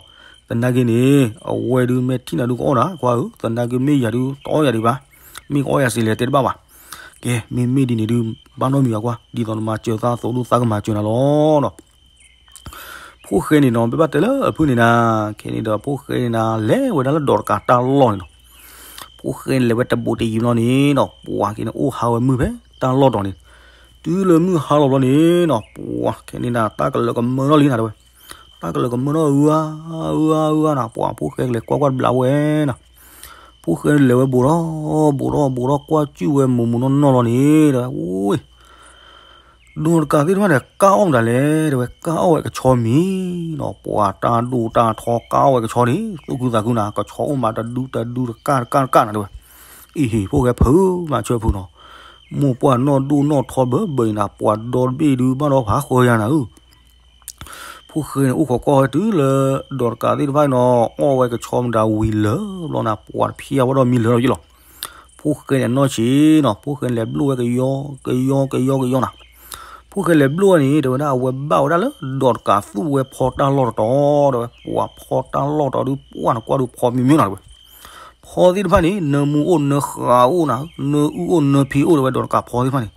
သနာ်က့န့ၣ် အဝဲဒုးမ့ၢ်ထံၣ်နၤဒုးကအီၣ်နၤကွၢ်ဧၢ, သနာ်က့မ့ၢ်ယၤဒုးတအီၣ်ယၤဒံးဘၣ်, မ့ၢ်ကအီၣ်ယၤစ့လဲၤတဲတဘၣ်ဘၣ်. ကဲ မ့မ့ၢ်ဒ်န့ၣ်ဒုး ဘၣ်နီတမံၤဘၣ်ကွၢ်, ဒ်သိးနမၤစၢၤသးအသိးဒုးသးကမၤစၢၤနၤလီၤနီၤ. ဖိၣ်ဃဲန့ၣ်နီၤ ပဘၣ်တဲလၢအဖုၣ်န့ၣ်နၤ, ခဲန့ၣ်ဒီးဖိၣ်ဃဲန့ၣ်နၤ လဲၤဝဲဒၣ်လၢဒိးတကးတၢ်လီၢ်န့ၣ်နီၤ. ဖိၣ်ဃဲန့ၣ်လဲၤဝဲတဘူးတယံၤဘျီန့ၣ်နီၤ ပှၤက့ၤန့ၣ်အိၣ်ဟးဝဲမုၢ်ဖဲတၢ်လီၢ်တီၤန့ၣ်, တုၤလၢမုၢ်ဟါလီၤဘျီန့ၣ်နီၤ ပှၤခဲန့ၣ်နၤ တၢ်ကလၢာ်ကမၢထီၣ်လံနၤတဲဝဲ, တၢ်ကလၢာ်ကမၢထီၣ်အုအါအုအါအုအါနၤ, ပှၤဖိၣ်ဃဲကလဲၤကွၢ်ကွၢ်တဘျီဝဲနၤ, ဖိၣ်ဃဲလဲၤဝဲဘူးထီၣ် ဘူးထီၣ်ဘူးထီၣ်ကွၢ်စုၣ်ဝဲမုာ်မုာ်နီၢ်နီၢ်လီၤန့ၣ် တဲဝဲ ဒိးတကးသ့ၣ်တဖၣ်န့ၣ် ကၢ်အီၣ်မတၤလဲၣ် တဲဝဲ, ကၢ်အီၣ်ဝဲကဆီမံၤနီၤ, ပှၤတၢ်ဒိၣ်တၢ်ထီကၢ်အီၣ်ဝဲကဆီန့ၣ် သူၣ်ခုသးခုနၤ, ကဆီအိၣ်မးတဒုတဒုတကၢ်တကၢ်တကၢ်နၤတဲဝဲ. အံၤဟ့ၣ် ဖိၣ်ဃဲဖုးမၤဆၢဖုးနီၤ, မိၢ်ပှၢ်နီၢ်ဒိၣ်နီၢ်ထီဘၢဘၢအံၤနၤ ပှၤဒီတဘ့ၣ်ဒုးဘၣ်ဒီးဖးဃၢယၤနၤဧၢ ဖိၣ်ဃဲန့ၣ်အိၣ်ခိးကွၢ်ဝဲတုၤလၢ ဒိးတကးသ့ၣ်တဖၣ်နီၤ အီၣ်ဝဲကဆီမတၤဝံၤလၢာ်ဘျီနၤ ပှၤတဖျံအဝဲဒီးမံလၢာ်လီၤယ့ၣ်လီၤ. ဖိၣ်ဃဲန့ၣ်အနီၢ်ဆံးနီၤ ဖိၣ်ဃဲလဲၤဘျိၣ်ဝဲကယီကယီကယီကယီနၤ, ဖိၣ်ဃဲလဲၤဘျိၣ်ဝဲန့ၣ် တဲဝဲဒၣ် အဝဲဘၣ်ဝဲဒၣ်လၢဒိးတကးသူၣ်ဝဲဖီတၢ်လီၢ်တတီၤ တဲဝဲ ပှၤဖီတၢ်လီၢ်တီၤဒုး ပှၢ်နကွၢ်ဒုးဖီမံၤမံၤနၤတဲဝဲ, ဖီသ့ၣ်တဖၣ်န့ၣ် နၢမူအိၣ်နၢဃာ်အိၣ်နၤ နၢအုၣ်အိၣ်နၢဖံးအိၣ်တဲဝဲ ဒိးတကးဖီသ့ၣ်တဖၣ်န့ၣ်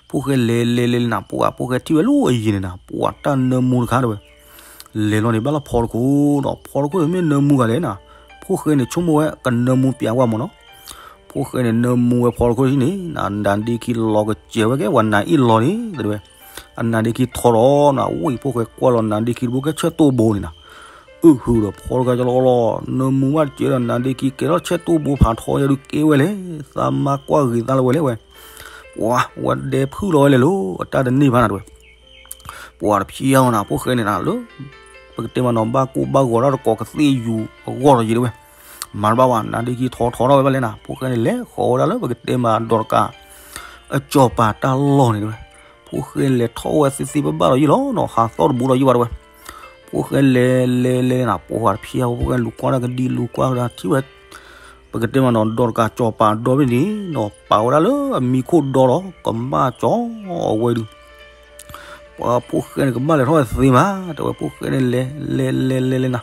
ဖိၣ်ဃဲလဲၤလဲၤလဲၤလဲၤနၤ ပှၤဖိၣ်ဃဲထံၣ်ဝဲလၢအယံၤန့ၣ်နၤ ပှၤတၢ်နၢမူတခါတဲဝဲ, လဲၤလီၤန့ၣ် ဘၣ်လၢဖီတခိၣ်ဒီး ဖီတခိၣ်န့ၣ်မ့ၢ်နၢမူဂၤလဲၣ်နၤ, ဖိၣ်ဃဲန့ၣ်ဆိကမိၣ်ဝဲကနၢမူပျးကွၢ်မးနီၤ, ဖိၣ်ဃဲန့ၣ်နၢမူဝဲဖီတခိၣ်ထံၣ်န့ၣ် နၤနၤဒ့ခံလီၤကစဲၤဝဲကဲ ပှၤနၤအ့ၣ်လီၤန့ၣ်တဲဝဲ, အနၤဒ့ခံထီထီၣ်နၤ ဝံၣ်ဖိၣ်ဃဲကွၢ်လီၤနၤဒ့ခံတဘိကဲဆၢတိၢ်ဘိန့ၣ်နၤ အုၣ်ဟုၣ်ဒီးဖီတခါကလီလီၤ နၢမူဘၣ်တစဲးဒီး နၤဒ့ခံကဲထီၣ်ဆဲးတိၢ်ဘိဖးထီယဲဒုးကဲဝဲလဲၣ် သးမါကွၢ်ဂ့ၤသးလၢဝဲလဲၣ်ဝဲ, ပှၤဝဲဒဲဖုၣ်လီၤဝဲလဲၣ်လီၤ အတၢ်တန့ၢ်ဘၣ်နၤတဲဝဲ, ပှၤတဖျံအီၤနၤ ဖိၣ်ဃဲန့ၣ်နၤလၢ ပကတဲမးနီၤ ဘၣ်ကိၢ်ဘၣ်ဂီၤတၢ်တကိးကသ့ၣ်ယူၤအဂီၢ်ဒီးယံၤတဲဝဲ, မၤတဘၣ်ဝဲ နၤဒ့ခံထီထီထီၣ်ဝဲဘၣ်လဲၣ်နၤ ဖိၣ်ဃဲန့ၣ်လဲၤဃီၤဝဲဒၣ်လၢပကတဲမးဒိးတကး အစီၤပၤတၢ်လီၢ်န့ၣ်တဲဝဲ, ဖိၣ်ဃဲလဲၤထီၣ်ဝဲသ့သ့ဘၣ်ဘၣ်ဒီးယံၤလီၤနီၤ ဟးသီၣ်တဘူးဒီးယံၤဘၣ်တဲဝဲ ဖိၣ်ဃဲလဲၤလဲၤလဲၤနၤ ပှၤတဖျံအီၤ ဖိၣ်ဃဲလူၤကွၢ်တၢ်ကဒံလူၤကွၢ်တၢ်ထံၣ်ဝဲ, ပကတဲမးနီၤ ဒိးတကးစီၤပၤဒီဘ့ၣ်န့ၣ်နီၤ ပာ်ဝဲဒၣ်လၢအမံခိၣ်ဒီဒီး ကမၣ်ကၠီအဝဲဒုး ပှၤဖိၣ်ဃဲန့ၣ် ကဘၣ်လဲၤထီၣ်ဝဲသ့မး တဲဝဲ ဖိၣ်ဃဲန့ၣ်လဲၤလဲၤလဲၤလဲၤလဲၤနၤ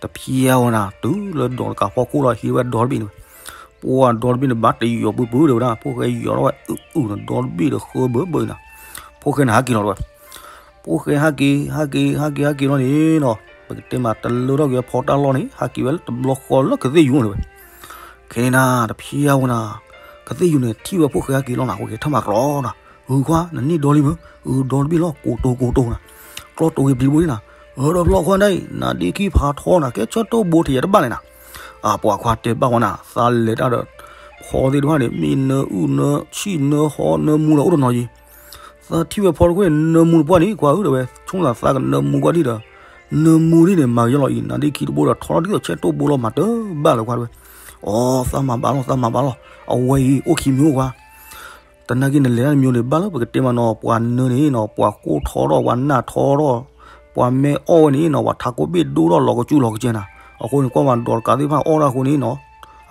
တဖျံအီၤနၤ တုၤလၢဒိးတကးဖီခိၣ်လီၤ ဟံးဝဲဒီတဘ့ၣ်န့ၣ်ဝဲ, ပှၤဒီတဘ့ၣ်န့ၣ် ဘၣ်တယီၤပူၤပူၤတဲဝဲဒၣ် ဖိၣ်ဃဲယီၤထီၣ်ဝဲအုၣ်အုၣ်နၤ ဒီတဘ့ၣ်ဒီးဃၢဘၢဘၢနၤ, ဖိၣ်ဃဲန့ၣ်ဟးက့ၤလီၤတဲဝဲ, ဖိၣ်ဃဲဟးက့ၤ ဟးက့ၤ ဟးက့ၤ ဟးက့ၤလီၤန့ၣ်နီၤ ပကတဲမးတလၢထီၣ်က့ၤဖီတၢ်လီၢ်န့ၣ် ဟးက့ၤဝဲလၢတဘျီဃီလၢကသ့ၣ်ယူၤန့ၣ်ဝဲ ခဲန့ၣ်နၤ တဖျံအီၤနၤ, ကသ့ၣ်ယူၤန့ၣ် ထံၣ်ဝဲဖိၣ်ဃဲဟဲက့ၤလီၤနၤ ဖိၣ်ဃဲထီၣ်မၤကရီနၤ, ဂုၤခွါ နန့ၢ်ဒီလံမ့ၢ်, အဒီတဘ့ၣ်လီၤ ကိးတိၤကိးတိၤနၤ, ကျီတိၤက့ၤပျံၤတဘိန့ၣ်နၤ, အဒီဖျီခွါဒၣ်အံၤ နၤဒ့ခံဖးထီနၤ ကဲဆၢတိၢ်ဘိထံးယၤတဘၣ်လဲၣ်နၤ, အပှၤခွါတဲဘၣ်ဝဲနၤ သးလဲၤတၢ်ဒီး ဖီသ့ၣ်တဖၣ်န့ၣ် မ့ၢ်နၢအုၣ်နၢဆံၣ်နၢဟီနၢမူလီၤအိၣ်တနီၤယံၤ သးထံၣ်ဝဲဖီတခိၣ်န့ၣ် နၢမူတပှၢ်န့ၣ် ကွၢ်ဧၢ တဲဝဲ ဆိကမိၣ်သးကနၢမူကွၢ်ဒံးဒီး နၢမူဒ်န့ၣ် မၤကယီလီၤအံၤ နၤဒ့ခံတဘိဒီး ထီထီၣ်ဒ်သိးဆဲးတိၢ်ဘိလီၤ မၤတဘၣ်လၢၤကွၢ်တဲဝဲ, အိ သးမၤဘၣ်လီၤ သးမၤဘၣ်လီၤ အဝဲအံၤ အိၣ်ခံမံၤအိၣ်ကွၢ်, တနာ်က့နလဲၤတၢ်တမံၤန့ၣ် ဘၣ်လၢပကတဲမးနီၤ ပှၤနၢန့ၣ်နီၤ ပှၤကိၢ်ထီထီၣ် ပှၤနၢ်ထီထီၣ် ပှၤမ့ၢ်အီၣ်ဝဲန့ၣ်နီၤ ပှၤထးကိးဘ့ၣ်ဒိၣ်ထီၣ်လီၤကစူၢ်လီၤကစဲနၤ, အဃိန့ၣ် ကွၢ်မးဒီးတကးသ့ၣ်တဖၣ်အီၣ်ဒၣ်အဃိန့ၣ်နီၤ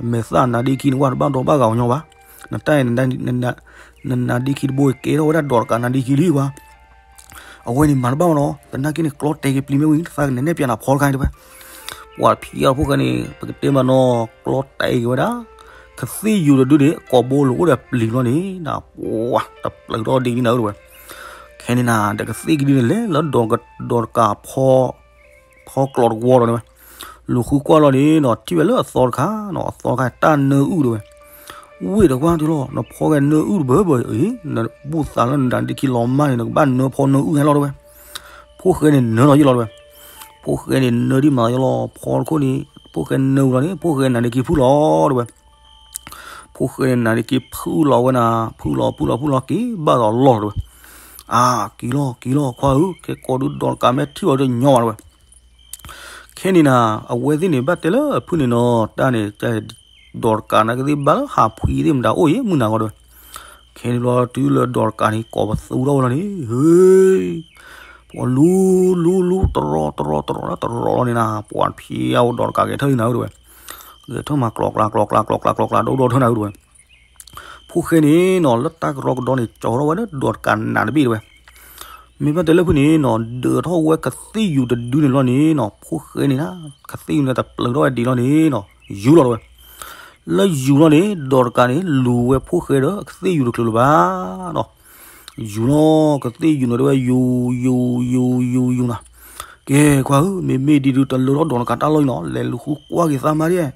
အမဲာ်သၣ်နၤဒ့ခံန့ၣ် ကွၢ်တဘၣ်ဒီးဘၣ်ဂၤအီၤညီဘၣ်, နတၢ်အံၤ နနၤဒ့ခံတဘိကဲထီၣ်ဝဲဒၣ်ဒီးတကးနၤဒ့ခံလံကွၢ် အဝဲန့ၣ်မၤတဘၣ်မးနီၤ သနာ်က့န့ၣ် ကျီတဲာ်က့ၤပျံၤမ့ၢ်ဝံၤ သးကနဲၣ်နဲၣ်ပျးနၤဖီတခါန့ၣ်တဲဝဲ, ပှၤတဖျံအီၤဖိၣ်ဃဲန့ၣ် ပကတဲမးနီၤ ကျီတဲာ်က့ၤဝဲဒၣ် ကသ့ၣ်ယူၤတဒုန့ၣ် ကိးဘိလိာ်အိၣ်ဒီးပျံၤလီၤန့ၣ် နပှၤတပျုးထီၣ်ဒ်န့ၣ်နၤဧၢတဲဝဲ, က ခဲန့ၣ်နၤ ဒီးကသ့ၣ်ကဒုန့ၣ်လဲၤလၢ ဒီးတကးဖီ ဖီကျိးတဝီဒီးဝဲ, လူၤဃုကွၢ်လီၤန့ၣ်နီၤ ထံၣ်ဝဲလၢအသီတခါနီၤ အသီတခါတၢ်နၢအုၣ်တဝဲ, ဝ့ၢ်ဒီးကွၢ်တုၤလီၤ နဖီကဲနၢအုၣ်တဘၢဘၢအံၤ နဘူၣ်သးလၢနဒၣ်ဒ့ခံလီၤမၢ်န့ၣ် နကဘၣ်နၢဖီနၢအုၣ်ဟဲလီၤတဝဲ, ဖိၣ်ဃဲန့ၣ်နၢလီၤယ့ၢ်လီၤတဝဲ, ဖိၣ်ဃဲန့ၣ်နၢဒံးမးယ့ၢ်လီၤ ဖီတခိၣ်န့ၣ် ဖိၣ်ဃဲနၢဝံၤလီၤန့ၣ် ဖိၣ်ဃဲနၢဒ့ခံဖုၣ်လီၤတဝဲ ဖိၣ်ဃဲန့ၣ်နၤဒ့က့ၤဖုၣ်လီၤဝဲနၤ ဖုၣ်လီၤဖုၣ်လီၤဖုၣ်လီၤက့ၤဘၣ်ဒီးလီၢ်လီၤတဝဲ, အါ က့ၤလီၤက့ၤလီၤခွါဧၢ ခဲကိးဒုဒီးတကးမ့ၢ်ထံၣ်အီၤတညီဘၣ်တဝဲ, ခဲန့ၣ်နၤ အဝဲသ့ၣ်န့ၣ်ဘၣ်တဲလၢအဖုၣ်န့ၣ်နီၤ တၢ်န့ၣ် ဒီးတကးနၤကသ့ၣ်ဘၣ်လၢဟးဖှံသ့ၣ်မတၤအိၣ်ယ့ၢ်မုၢ်နၤဂီၢ်တဝဲ, ခဲန့ၣ်ဘျီတုၤလၢဒီးတကးန့ၣ် ကိးပသူထီၣ်ဝဲလီၤန့ၣ် ဟ့ ပှၤလူလူလူ တရီတရီတရီ တရီလီၤန့ၣ်နၤ ပှၤဖျါအိၣ်ဒီးတကးကဲထၢၣ်လံနၤဧၢတဝဲ, ကဲထၢၣ်မၤကျိးကျါကျိးကျါကျိးကျါကျိးကျါ ဒိၣ်ဒိၣ်ထၢၣ်နၤဧၢတဝဲ, ဖိၣ်ဃဲန့ၣ်နီၤ လၢတၢ်ကရီကဒီန့ၣ် ကၠီထီၣ်ဝဲလၢဒီးတကးနးတဘ့ၣ်တဝဲ, မ့ၢ်ဘၣ်တဲလၢဖုၣ်န့ၣ်နီၤ ဒၢးထီၣ်ဝဲကသ့ၣ်ယူၤတဒုန့ၣ်လီၤန့ၣ်နီၤ ဖိၣ်ဃဲန့ၣ်နၤ ကသ့ၣ်ယူၤန့ၣ်တပျၢၤထီၣ်ဝဲဒံးလီၤန့ၣ်နီၤ ယူၤလီၤတဝဲ, လၢယူၤလီၤန့ၣ် ဒီးတကးန့ၣ် လူၤဝဲဖိၣ်ဃဲဒီးကသ့ၣ်ယူၤတချုးလၢၤဘၣ်နီၤ ယူၤလီၤ ကသ့ၣ်ယူၤန့ၣ်တဝဲ ယူၤ ယူၤ ယူၤ ယူၤ ယူၤနၤ, ကဲ ကွၢ်ဧၢ မ့မ့ၢ်ဒ်ဒုးတလၢထီၣ်ဒီးတကးတၢ်လီၢ်အံၤနီၤ လဲၤလူၤဃုကွၢ်က့ၤသးမါဒ်,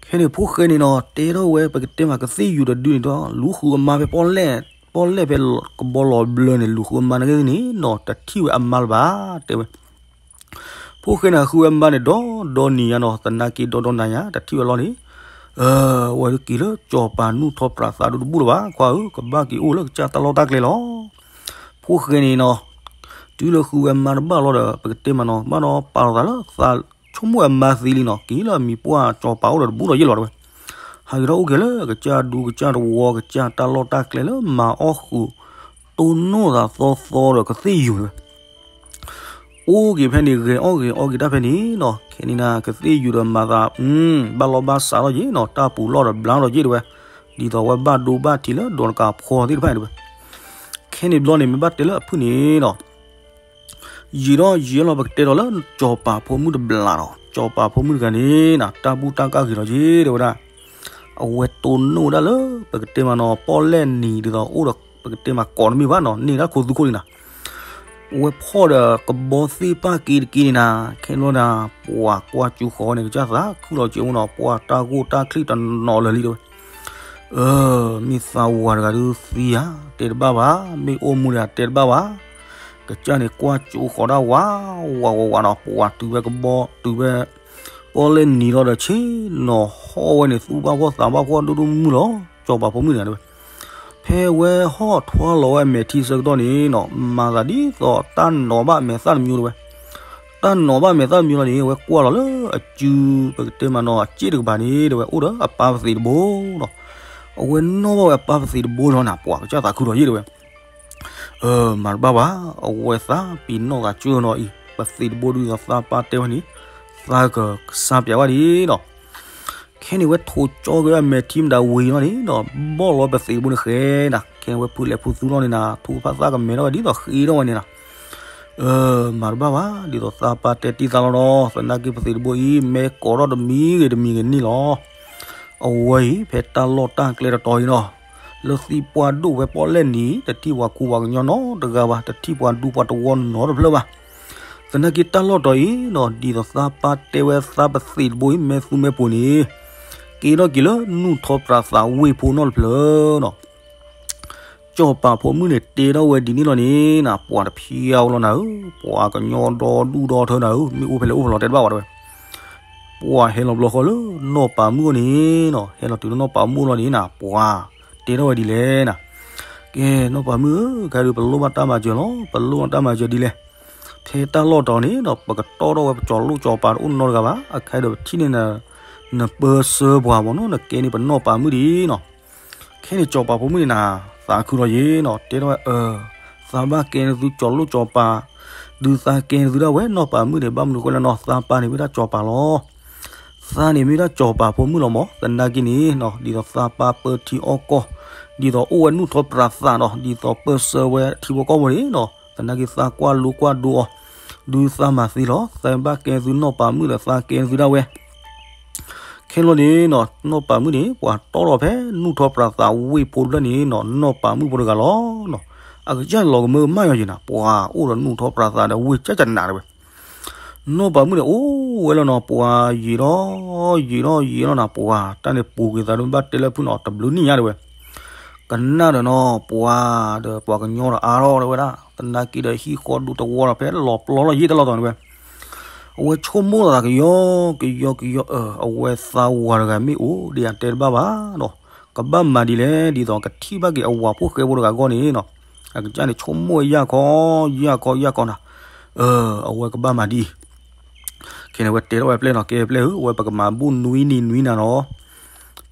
ခဲန့ၣ်ဖိၣ်ဃဲန့ၣ်နီၤ တဲထီၣ်ဝဲ ပကတဲမးကသ့ၣ်ယူၤတဒုန့ၣ်ဒီး လူၤဃုအမါဖဲပီၣ်လဲၣ် ပီၣ်လဲၣ်ဖဲကဘီလီၤဘျၢန့ၣ် လူၤဃုအမါနာ်က့သ့ၣ်န့ၣ်နီၤ တထံၣ်ဝဲအမါလၢၤဘၣ် တဲဝဲ ဖိၣ်ဃဲန့ၣ်ဃုဝဲအမါန့ၣ် ဒီဒီနံၤညါနီၤ သနာ်က့ဒီဒီနံၤညါ တထံၣ်ဝဲလီၤန့ၣ်, ဝဲက့ၤလၢကၠီၤပၤနူၢ်ထီပြးသးဒူတဘူၣ်လၢၤဘၣ် ခွါဧၢ ကဘၣ်က့ၤအိၣ်လၢကစၢ်တၢ်လီၢ်တၢ်ကျဲလီၤ. ဖိၣ်ဃဲန့ၣ်နီၤ, တုၤလၢဃုဝဲမါတဘၣ်လီၤဒီး ပကတဲမးနီၤ ဘၣ်ဒီးပာ်လီၤသးလၢသးဆိကမိၣ်အမါသံလံနီၤ က့ၤလၢအမံၤပှၢ်ကၠီၤပၤအိၣ်ဒီးတဘူၣ်ဒီးယ့ၢ်လီၤတဝဲ, ဟးက့ၤထီၣ်အိၣ်က့ၤလၢကစၢ်ဒူကစၢ်တဝီ ကစၢ်တၢ်လီၢ်တၢ်ကျဲလၢမၤအီၣ်ဃုာ် တိၢ်နီၣ်သးသီသီဒီးကသ့ၣ်ယူၤတဝဲ အိၣ်က့ၤဖဲန့ၣ် ဂဲၤအီၣ်ဂဲၤအီက့ၤတၢ်ဖဲန့ၣ်နီၤ ခဲန့ၣ်နၤ ကသ့ၣ်ယူၤဒီးမၤသး ဘၣ်လီၢ်ဘၣ်စးထီၣ်ယ့ၢ်နီၤ တၢ်ပူၤလီၢ်ဒီးဘျါထီၣ်ယ့ၢ်တဝဲ, ဒ်သိးဝဲဘၣ်ဒိဘၣ်ထံးလၢဒီးတကးဖီသ့ၣ်တဖၣ်န့ၣ်တဝဲ, ခဲန့ၣ်ဘျီန့ၣ် မ့ၢ်ဘၣ်တဲလၢအဖုၣ်န့ၣ်နီၤ ယံာ်ထီၣ်ယံာ်လီၤ ပကတဲဒီးလၢကၠီၤပၤဖိမုၣ်တဘျးနီၤ ကၠီၤပၤဖိမုၣ်တဂၤန့ၣ်နၤ တၢ်ဘူၣ်တၢ်ကၢ်ဂ့ၤလီၤယ့ၢ်တဲဝဲဒၣ်, အဝဲတိၢ်နီၣ်ဝဲဒၣ်လၢ ပကတဲမးနီၤ ပီၣ်လဲၣ်နံၤဒ်သိးအိၣ်ဒီး ပကတဲမးကိးတမ့ၢ်ဘၣ်နီၤ န့ၢ်ဒၣ်ခိၣ်သူခိၣ်လံနၤ ဝဲဖီၣ်ဒီးကဘီသ့ၣ်ပၣ်က့ၤတက့ၤန့ၣ်နၤ ခဲလီၤနၤ ပှၤကွၢ်ကၠူဃီၤန့ၣ် ကစၢ်သးခုလီၤက့ၤအိၣ်နီၤ ပှၤတၢ်ဂိၢ်တၢ်ချံၣ်တနီၤလၢာ်လံတဲဝဲ, မ့ၢ်သးဝၤတဂၤဒုးသံဧါ တဲတဘၣ်ဘၣ်, မ့ၢ်အိၣ်မူတဂၤတဲတဘၣ်ဘၣ်, ကစၢ်န့ၣ်ကွၢ်ကၠူဃီၤဒၣ်ဝး ဝးဝးဝးနီၤ ပှၤတုၤဝဲကဘီ တုၤဝဲ ပီၣ်လဲၣ်နံၤလီၤဒီးဆ့ၣ်နီၤဟီၣ်ဝဲန့ၣ် သူၣ်ဘၣ်ဖှီၣ်သးဘၣ်ဖှီၣ်ဒိၣ်ဒိၣ်မုၢ်လီၤ ကၠီၤပၤဖိမုၣ်တဂၤတဲဝဲ ဖဲဝဲဟီၣ်ထွါလီၤဝဲအမဲာ်ထံဆၢကတီၢ်န့ၣ်နီၤ မၤသးဒ်သိးတၢ်နီၤဘၣ်မဲာ်သၣ်တမံၤတဲဝဲ, တၢ်နီၤဘၣ်မဲာ်သၣ်တမံၤလီၤန့ၣ် ဝဲကွၢ်လီၤလၢအစု ပကတဲမးနီၤ အစ့ၣ်တကပၤန့ၣ်တဲဝဲ အိၣ်ဒီးအပၢ်ပသံးတဘိနီၤ, အဝဲနီၣ်ဘၣ်ဝဲအပၢ်ပသံးတဘိလီၤနၤ ပှၤကစၢ်သးခုလီၤယ့ၢ်တဲဝဲ မၤတဘၣ်ဘၣ်, အဝဲသးပ့ၤနီၣ်သးကၢနီၤအံၤ ပသံးတဘိဒုးသးပၢ်တဲဝဲန့ၣ် သးကကစၢ်ပျးဝဲဒၣ်နီၤ ခဲန့ၣ်ဝဲထိးကၠီက့ၤအမဲာ်ထံမတၤဝံၤလီၤန့ၣ်နီၤ ဘီၣ်လီၤပသံးတဘိန့ၣ်ဃဲနၤ ခဲန့ၣ်ဝဲဖုလဲၤဖုသူလီၤန့ၣ်နၤ ထိးဖးသၣ်ကမဲထီၣ်ဝဲဒ်သိးဃ့ထီၣ်ဝဲန့ၣ်နၤ မၤတဘၣ်ဘၣ် ဒ်သိးသးပၢ်တဲတံၢ်သးလီၤဒီး သနာ်က့ပသံးတဘိအံၤ မ့ၢ်ကိးထီၣ်တမံၤဂ့ၤတမံၤဂ့ၤန့ၣ်လီၤ အဝဲအံၤ ဖဲတၢ်လီၢ်တၢ်ကျဲတတီၤအံၤနီၤ လၢသံပှၢ်ဒိၣ်ဝဲပီၣ်လဲၣ်နံၤ တထံၣ်ပှၤကူပှၤကညီနီတဂၤဘၣ် တထံၣ်ပှၤဒူပှၤတဝီနီတဖျၢၣ်ဘၣ် သနာ်က့တၢ်လီၢ်တီၤအံၤနီၤ ဒ်သိးသးပၢ်တဲဝဲသးပသံးတဘိအံၤ မ့ၢ်သူမ့ၢ်ပိၤန့ၣ် က့ၤထီၣ်က့ၤလၢနူၢ်ထီပြးသးဝ့ၢ်ဖိနီတဖျၢၣ်နီၤ ကၠီၤပၤဖိမုၣ်န့ၣ်တဲထီၣ်ဝဲဒ်န့ၣ်လီၤန့ၣ်နၤ ပှၤတဖျါဝဲလီၤနၤဧၢ ပှၤကညီဒီဒူၣ်ဒီထၢနၤဧၢ မ့ၢ်အိၣ်ဖဲလဲၣ်အိၣ်ဖဲလဲၣ်တဲတဘၣ်ဝဲတဲဝဲ ပှၤဟဲလီၤဘျီဃီလၢနီၢ်ပၤမုၣ်အအိၣ်န့ၣ်နီၤ ဟဲလီၤတုၤလၢနီၢ်ပၤမုၣ်အအိၣ်လီၤန့ၣ်နၤ ပှၤတဲထီၣ်ဝဲဒ်လဲၣ်နၤ ကဲနီၢ်ပၤမုၣ်ဧၢ ခဲဒုးပလိၣ်ဘၣ်တၢ်မၤစၢၤလီၤ ပလိၣ်ဘၣ်တၢ်မၤစၢၤဒ်လဲၣ် ဖဲတၢ်လီၢ်တီၤန့ၣ်နီၤ ပကတီၢ်ထီၣ်ဝဲပကၠီၤလိၣ်ကၠီၤပၤတအိၣ်နီတဂၤဘၣ် အခဲဒုးပထံၣ်န့ၢ်နၤ နပၢဆှၢပှၤမ့ၢ်နီၤ နကဲန့ၣ်ပနီၢ်ပၤမုၣ်ဒ်နီၤ ခဲန့ၣ်ကၠီၤပၤဖိမုၣ်န့ၣ်နၤ သးခုလီၤယ့ၢ်နီၤ တဲထီၣ်ဝဲအၢ သးဘၣ်ကဲန့ၢ်သုကၠီၤလိၣ်ကၠီၤပၤ ဒုးသးကဲန့ၢ်သုဒၣ်ဝဲနီၢ်ပၤမုၣ်န့ၣ် ဘၣ်မနုၤဃိလဲၣ်နီၤ သးပၢ်န့ၣ်မ့ၢ်ဒၣ်ကၠီၤပၤလီၤ သးန့ၣ်မ့ၢ်ဒၣ်ကၠီၤပၤဖိမုၣ်လီၤမး သနာ်က့န့ၣ်နီၤ ဒ်သိးသးပၢ်ပၢထံအီၣ်ကီၢ် ဒ်သိးအိၣ်ဝဲနူၢ်ထီပြးသးနီၤ ဒ်သိးပၢဆှၢဝဲထံဖိကီၢ်ဖိန့ၣ်နီၤ သနာ်က့သးကွၢ်လိကွၢ်ဒိအီၤ ဒုးသးမၤသံလီၤ သးဘၣ်ကဲသုနီၢ်ပၤမုၣ်ဒီးသးကဲသုဒၣ်ဝဲ ခဲလီၤန့ၣ်နီၤ နီၢ်ပၤမုၣ်န့ၣ် ပှၤတီၢ်လီၤဖဲနူၢ်ထီပြးသးဝ့ၢ်ဖိတဖျၢၣ်န့ၣ်နီၤ နီၢ်ပၤမုၣ်ဖိတဂၤလီၤနီၤ အကစၢ်န့ၣ်လီၤကမၢကမၣ်ယီၤယံၤနၤ, ပှၤအိၣ်ဒီးနူၢ်ထီၣ်ပြးသးဒီးဝ့ၢ်ကၠၢ်ကနးတဲဝဲ. နီၢ်ပၤမုၣ်န့ၣ်အိၣ်ဝဲလီၤနီၤ, ပှၤယံာ်ထီၣ်ယံာ်ထီၣ်ယံာ်ထီၣ်နၤ, ပှၤတၢ်န့ၣ်ပူၤကွံာ်သးဒီးဘၣ်တဲလၢဖုၣ်နီၤ တဘျုးနံၣ်ညါတဲဝဲ. ကနၣ်ဒီးနီၤ ပှၤဒီးပှၤကညီဒီးအါထီၣ်တဲဝဲဒၣ်, သနာ်က့ဒီးဟံၣ်ဃီဒူတဝီဒီးဖဲလီၤပျီလီၤယံာ်တလီၤတီၤန့ၣ်ဝဲ. အဝဲဆိကမိၣ်သးကယီကယီကယီ, အဝဲသးဝၤတဂၤမ့ၢ်အိၣ်ဒီးယတဲတဘၣ်ဘၣ်နီၤ, ကဘၣ်မၤဒ်လဲၣ်, ဒ်သိးကထံၣ်ဘၣ်က့ၤအဝၤဖိၣ်ဃဲဖိတဂၤအဂီၢ်န့ၣ်နီၤ, အကစၢ်န့ၣ်ဆိကမိၣ်ဝဲယၢ်ခီယၢ်ခီယၢ်ခီနၤ, အဝဲကဘၣ်မၤဒ်အံၤ. ခဲန့ၣ်ဝဲတဲထီၣ်ဝဲပျဲၢ်နီၤ, ကဲပျဲၢ်ဧၢ, ဝဲပကမၤဘူၣ်နွံနံၤနွံနၤနီၤ,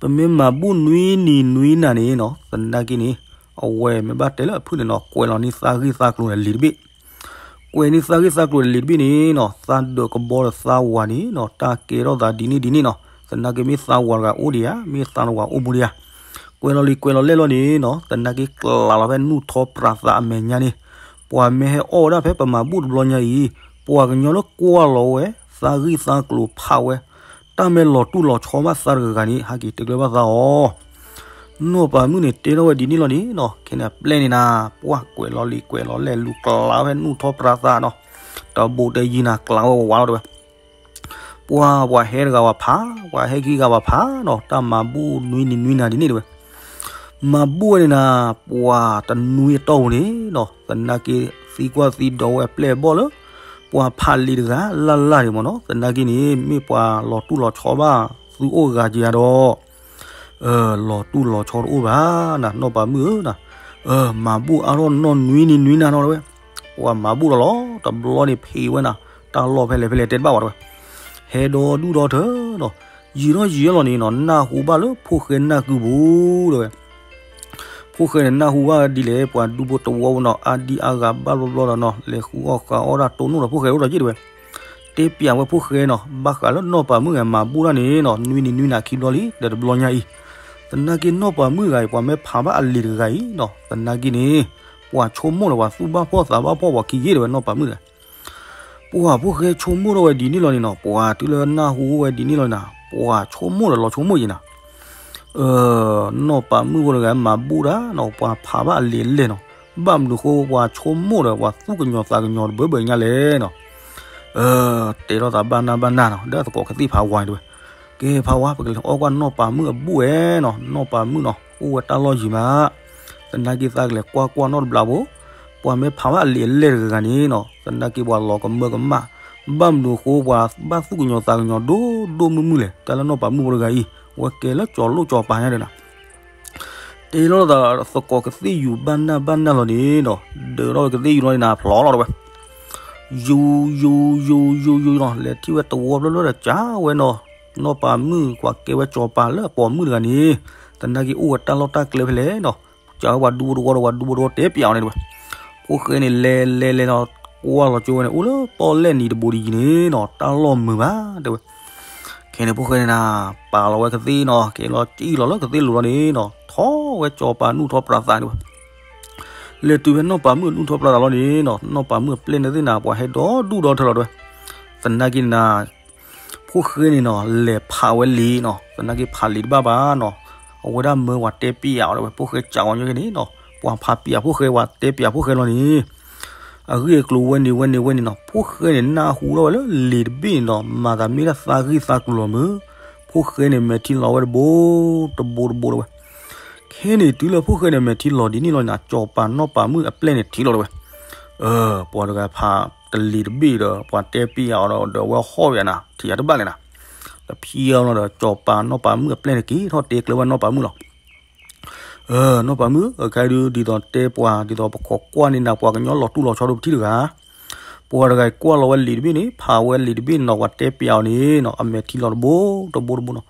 ပမ့ၢ်မၤဘူၣ်နွံနံၤနွံနၤန့ၣ်နီၤ, သနာ်က့န့ၣ် အဝဲမ့ၢ်ဘၣ်တဲလၢအဖုၣ်န့ၣ်နီၤ, ကွဲးလီၤန့ၢ်သးဂ့ၢ်သးကျိၤဒီးလံာ်တဘ့ၣ် ကွဲးန့ၢ်သးဂ့ၢ်သးကျိၤဒီးလံာ်တဘ့ၣ်န့ၣ်နီၤ, သးဒၢးကဘီဒီးသးဝၤန့ၣ်နီၤ, တၢ်ကဲထီၣ်သးဒ်န့ၣ်ဒ်န့ၣ်နီၤ, သနာ်က့မ့ၢ်သးဝၤတဂၤအိၣ်ဒံးဧါ, မ့ၢ်သးဝၤအိၣ်မူဒံးဧါ. ကွဲးလီၤလံာ်ကွဲးလီၤလဲၢ်လီၤန့ၣ်နီၤ, သနာ်က့ကျးလီၤဖဲနူၢ်ထီၣ်ပြးသးအမဲာ်ညါန့ၣ်, ပှၤမ့ၢ်ဟဲအီၣ်ဝဲဒၣ်ဖဲပမၤဘူၣ်တဘျီညါအံၤ, ပှၤကညီလၢကွၢ်လီၤဝဲ သးဂ့ၢ်သးကျိၤဖးဝဲ တၢ်မ့ၢ်လီၤတူၢ်လီၤဆီဘၣ်သးတဂၤဂၤန့ၣ် ဟဲက့ၤတကျၢၤဘၣ်သးအီၤ. နီၢ်ပၤမုၣ်န့ၣ်တဲထီၣ်ဝဲဒ်န့ၣ်လီၤန့ၣ်နီၤ, ခဲန့ၣ်အပျဲၢ်န့ၣ်နၤ, ပှၤကွဲးလီၤလံာ်ကွဲးလီၤလဲၢ်လူၤကျးဝဲနူၢ်ထီၣ်ပြးသးနီၤ, တဘိးတဲယံၤနၤ ကျးဝဲဝးဝးလီၤတဲဝဲ. ပှၤပှၤဟဲတဂၤဝဲဖး, ပှၤဟဲခံဂၤဝဲဖးနီၤ, တၢ်မၤဘူၣ်နွံနံၤနွံနၤဒ်န့ၣ်တဲဝဲ. မၤဘူၣ်ဝဲန့ၣ်နၤ, ပှၤတနွံအတီၢ်ပူၤန့ၣ်နီၤ, သနာ်က့သံကွၢ်သံဒိးဝဲပျဲၢ်အဘီၣ်လၢ ပှၤဖးလံာ်တဂၤလၢ်လၢ်န့ၣ်မ့ၢ်နီၤ, သနာ်က့န့ၣ် မ့ၢ်ပှၤလီၤတူၢ်လီၤဆီဘၣ်သုအိၣ်ဂၤက့ၤဧါဒီး လီၤတူၢ်လီၤဆီတအိၣ်ဘၣ်နၤ, နီၢ်ပၤမုၣ်ဧၢနၤ, မၤဘူၣ်အါထီၣ်နီၢ်နွံနံၤနွံနၤနီၤတဲဝဲ. ပှၤမၤဘူၣ်လီၤလီၤ တဘျီန့ၣ်ဖံးဝဲနၤ, တၢ်လီၢ်ဖဲလဲၣ်ဖဲလဲၣ်တဲတဘၣ်ဝဲတဲဝဲ. ဟဲဒီဒူၣ်ဒီထၢနီၤ, ယံာ်ထီၣ်ယံာ်ထီၣ်လီၤန့ၣ်နီၤ, နၢ်ဟူဘၣ်လၢဖိၣ်ဃဲနၢ်ကုပူၤတဲဝဲ. ဖိၣ်ဃဲန့ၣ်နၢ်ဟူဘၣ်ဒ်လဲၣ်, ပှၤဒူဖိတဝီဖိနီၤ, အါဒံအါဂၤဘၣ်ဘျီဘျီဒီးနီၤ, လဲၤဃုအီၣ်ဃုအီၣ်တၢ်တိၢ်နီၣ်ဒီးဖိၣ်ဃဲအိၣ်ဒီးယ့ၣ်တဲဝဲ. တဲပျးဝဲဖိၣ်ဃဲနီၤ, ဘၣ်ဃးလၢနီၢ်ပၤမုၣ်ဂၤမၤဘူၣ်တၢ်န့ၣ်နီၤ, နွံနံၤနွံနၤခံဘျီလံ ဒီးတဘျီညါအံၤ. သနာ်က့နီၢ်ပၤမုၣ်ဂၤအံၤ ပှၤမ့ၢ်ဖးဘၣ်အလံာ်တဂၤအံၤနီၤ, သနာ်က့န့ၣ် ပှၤဆိကမိၣ်ဒီးပှၤသူၣ်ဘၣ်ဖှီၣ်သးဘၣ်ဖှီၣ်ပှၤခံယ့ၣ်တဲဝဲနီၢ်ပၤမုၣ်ဂၤ. ပှၤဖိၣ်ဃဲဆိကမိၣ်ထီၣ်ဝဲဒ်န့ၣ်လီၤန့ၣ်နီၤ, ပှၤတုၤလၢနၢ်ဟူဝဲဒ်န့ၣ်လီၤနၤ, ပှၤဆိကမိၣ်ဒီးလီၤဆိကမိၣ်ယံၤနၤ. နီၢ်ပၤမုၣ်ဖိတဂၤမၤဘူၣ်တၢ်နီၤ, ပှၤဖးဘၣ်အလံာ်အလဲၢ်နီၤ, ဘၣ်မနုၤဃိပှၤဆိကမိၣ်ဒီးပှၤသူၣ်ကညီၤသးကညီၤတဘၢဘၢညါလဲၣ်နီၤ. တဲထီၣ်သးဘၣ်နၢ်ဘၣ်နၢ်နီၤ, ဒီးသကိးကသ့ၣ်ဖးဝါန့ၣ်တဲဝဲ. ကဲဖးဝါ ပကလဲၤအီၣ်ကွၢ်နီၢ်ပၤမုၣ်အဘူၣ်ဝဲနီၤ, နီၢ်ပၤမုၣ်နီၤ အိၣ်ဝဲတၢ်လီၢ်ယံၤမး. သနာ်က့သးကလဲၤကွၢ်ကွၢ်နီတဘျီဖိ, ပှၤမ့ၢ်ဖးဘၣ်အလံာ်အလဲၢ်တဂၤဂၤန့ၣ်နီၤ, သနာ်က့ပှၤလီၤကမၢကမၣ်, ဘၣ်မနုၤဃိပှၤဘၣ်သူၣ်ကညီၤသးကညီၤဒိၣ်ဒိၣ်မုၢ်မုၢ်လဲၣ်, တၢ်လၢနီၢ်ပၤမုၣ်ဖိတဂၤအံၤ, ဝဲကဲလၢကၠီၤလိၣ်ကၠီၤပၤညါဒီးနၤ. တဲလီၤသးသကိးကသ့ၣ်ယူၤဘၣ်နၢ်ဘၣ်နၢ်လီၤန့ၣ်နီၤ, ဒၢးထီၣ်ကသ့ၣ်ယူၤလီၤန့ၣ်နၤ ဖျိးလီၤတဲဝဲ. ယူၤယူၤယူၤယူၤယူၤနီၤ, လဲၤထံၣ်ဝဲတဝီဖျၢၣ်ဖျၢၣ်ဒီးကးဝဲနီၤ, နီၢ်ပၤမုၣ် ပှၤကဲဝဲကၠီၤပၤလၢအပိာ်မုၣ်တဂၤန့ၣ်, သနာ်က့အိၣ်ဝဲတၢ်လီၢ်တၢ်ကျဲဖဲလဲၣ်နီၤ, ကးဝဲပှၤဒူဖိတဝီဒီးပှၤဒူဖိတဝီတဲပျးအီၤန့ၣ်တဲဝဲ. ဖိၣ်ဃဲန့ၣ်လဲၤလဲၤလဲၤနီၤ, ကွၢ်လီၤကၠိဝဲန့ၣ်အိၣ်လၢပီၣ်လဲၣ်နံၤတဘိဒံးယံၤန့ၣ်နီၤ, တၢ်လီၢ်မုာ်ဘၣ်တဲဝဲ. ခဲန့ၣ်ဖိၣ်ဃဲန့ၣ်နၤ, ပာ်လီၤဝဲကသ့ၣ်နီၤ, ကဲလီၤကံၣ်လီၤလၢကသ့ၣ်လိၤလီၤန့ၣ်နီၤ, ထီၣ်ဝဲကၠီၤပၤနူၢ်ထီၣ်ပြးသးန့ၣ်ဝဲ. လဲၤတုၤဖဲနီၢ်ပၤမုၣ်အနူၢ်ထီၣ်ပြးသးလီၤန့ၣ်နီၤ, နီၢ်ပၤမုၣ်အပျဲၢ်န့ၣ်သ့ၣ်နၤ ပှၤဟဲဒီဒူၣ်ဒီထၢလီၤတဲဝဲ. သနာ်က့န့ၣ်နၤ, ဖိၣ်ဃဲန့ၣ်နီၤ လဲၤဖးဝဲလံာ်နီၤ, သနာ်က့ဖးလံာ်တဘၣ်ဘၣ်နီၤ, အဝဲဒၣ်မၢပှၤတဲပျးအီၤတဲဝဲ, ဖိၣ်ဃဲကးဝဲညီက့န့ၣ်နီၤ, ပှၤဖးပျးဖိၣ်ဃဲ ပှၤတဲပျးဖိၣ်ဃဲလီၤန့ၣ် အဂ့ၢ်အကျိၤဝဲန့ၣ်ဝဲန့ၣ်ဝဲန့ၣ်နီၤ, ဖိၣ်ဃဲန့ၣ်နၢ်ဟူထီၣ်ဝဲလၢလံာ်တဘ့ၣ်န့ၣ်ဒီး မၤသးမ့ၢ်ဒၣ်သးဂ့ၢ်သးကျိၤလီၤမၢ်, ဖိၣ်ဃဲန့ၣ်မဲာ်ထံလီၤဝဲတဘိ, တဘိတဘိလီၤဝဲ. ခဲန့ၣ်တုၤလၢဖိၣ်ဃဲန့ၣ်မဲာ်ထံလီၤဒ်န့ၣ်လီၤန့ၣ် ကၠီၤပၤနီၢ်ပၤမုၣ်အပျဲၢ်န့ၣ်ထံၣ်လီၤတဲဝဲ. ပှၤတဂၤဖးတလံာ်တဘ့ၣ်ဒီး ပှၤတဲပျးအီၤဒီး ဒီးဝဲဟီၣ်ဝဲနၤ ထံၣ်ယၤတဘၣ်လဲၣ်နၤ, တဖံးအီၤလီၤဒီး ကၠီၤပၤနီၢ်ပၤမုၣ်အပျဲၢ်န့ၣ် က့ၤထီၣ်တဲကျဲဝဲနီၢ်ပၤမုၣ်လီၤ. နီၢ်ပၤမုၣ် ခဲဒုးဒ်သိးတဲပှၤ ဒ်သိးပခိးကွၢ်န့ၢ်နၤ ပှၤကညီလီၤတူၢ်လီၤဆီဒိၣ်ပထံၣ်တဂၤ, ပှၤတဂၤကွၢ်လီၤဝဲလံာ်တဘ့ၣ်န့ၣ် ဖးဝဲလံာ်တဘ့ၣ်န့ၣ်နီၤ ပှၤတဲပျးအီၤန့ၣ်နီၤ အမဲာ်ထံလီၤတဘိတဘိတဘိနီၤ.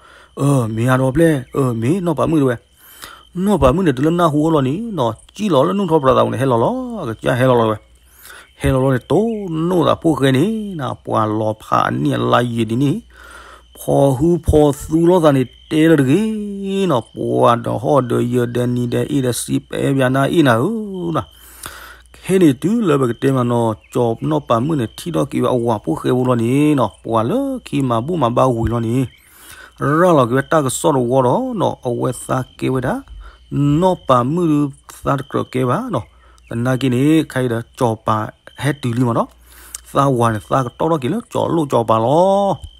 မ့ၢ်အါဒီးပျဲၢ်, မ့ၢ်နီၢ်ပၤမုၣ်တဲဝဲ. နီၢ်ပၤမုၣ်န့ၣ် တုၤလၢနၢ်ဟူအီၤလီၤန့ၣ်နီၤ စံၣ်လီၤလၢနူၢ်ထီၣ်ပြးသးပူၤန့ၣ် ဟဲလီၤလီၤ အကစၢ်ဟဲလီၤလီၤတဲဝဲ. ဟဲလီၤလီၤန့ၣ် တိၢ်နီၣ်သးဖိၣ်ဃဲန့ၣ်နၤ ပှၤလီၤဖးအနံၣ်အလါယံာ်ဒ်န့ၣ် ဖီၣ်ဟုဖီၣ်သူလိာ်သးန့ၣ် တဲလၢတဂ့ၤနီၤ ပှၤဒီးဟီၣ်ဒီးယၢၤဒီးနံၤဒီးအ့ၣ်ဒီးစံး ပဲဘၣ်နၤအ့ၣ်နၤဧၢနီၤ. ခဲန့ၣ်တုၤလၢပကတဲမးနီၤ ကၠီၤနီၢ်ပၤမုၣ်န့ၣ် ထံၣ်ထီၣ်က့ၤဝဲအဝၤဖိၣ်ဃဲဖိလီၤန့ၣ်နီၤ ပှၤလၢခံမၤဘူၣ်မၤဘါဝံၤလီၤန့ၣ် ရၤလီၤက့ၤဝဲတၢ်ကစီၣ်တဝီဒီးနီၤ အဝဲသးကဲဝဲဒၣ် နီၢ်ပၤမုၣ်ဒုးသးတကြၢးကဲဘၣ်နီၤ သနာ်က့န့ၣ် ခဲအံၤဒီး စီၤပၤဟဲတုၤလံမ့ၢ်နီၤ, သးဝၤန့ၣ် သးကတီၢ်ထီၣ်က့ၤလၢစီၤလိၣ်စီၤပၤလီၤ.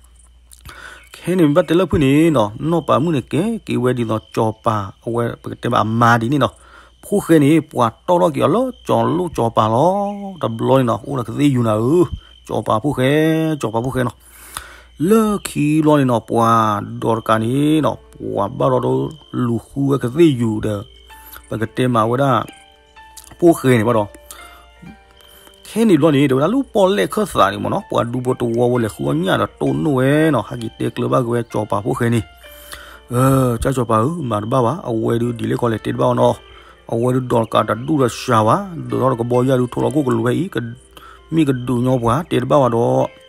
ခဲအံၤန့ၣ် ဘၣ်တဲလၢဖုၣ်န့ၣ်နီၤ, နီၢ်ပၤမုၣ်န့ၣ် ကဲက့ၤဝဲဒ်သိးစီၤပၤအဝဲ ပကတဲမ့ၢ်အမါဒ်န့ၣ်နီၤ, ဖိၣ်ဃဲန့ၣ် ပှၤတီၢ်ထီၣ်က့ၤအီၤလၢစီၤလိၣ်စီၤပၤလီၤ. တဘျီန့ၣ်နီၤ အိၣ်ဒီးကသ့ၣ်ယုၤနၤဧၢ, စီၤပၤဖိၣ်ဃဲ, စီၤပၤဖိၣ်ဃဲနီၤ. လၢခံဘျီန့ၣ်နီၤ ပှၤဒိးတကးန့ၣ်နီၤ ပှၤဘၣ်ဒီးလူၤဃုဝဲကသ့ၣ်ယုၤဒီး ပကတဲမ့ၢ်ဝဲဒၣ် ဖိၣ်ဃဲန့ၣ်ဘၣ်ဒီး ခဲန့ၣ်ဘျီန့ၣ် တဲဝဲဒၣ်လၢပီၣ်လဲၣ်ခၢၣ်သးန့ၣ်မ့ၢ်နီၤ, ပှၤဒူဖိတဝီဖိလဲၤဃုအီၣ်ညၣ်ဒီးတိၢ်နီၣ်ဝဲနီၤ, ဟဲက့ၤတဲကျၢၤဘၣ်က့ၤဝဲစီၤပၤဖိၣ်ဃဲန့ၣ်, ကၢ်စီၤပၤဧၢ, မၤတဘၣ်ဘၣ်, အဝဲဒုးဒ်လဲၣ်ကီလဲၣ်တဲတဘၣ်အီၤနီၤ, အဝဲဒုးဒိးတကးတဒူၣ်ဒီးစှၤဝဲ, ဒိးထီၣ်တကဘီယၢ်ဒုးထိးလီၤကိၣ်ကလူးဖဲအံၤ, မ့ၢ်ကဒုးညီပှၤတဲတဘၣ်ဘၣ်ဒီး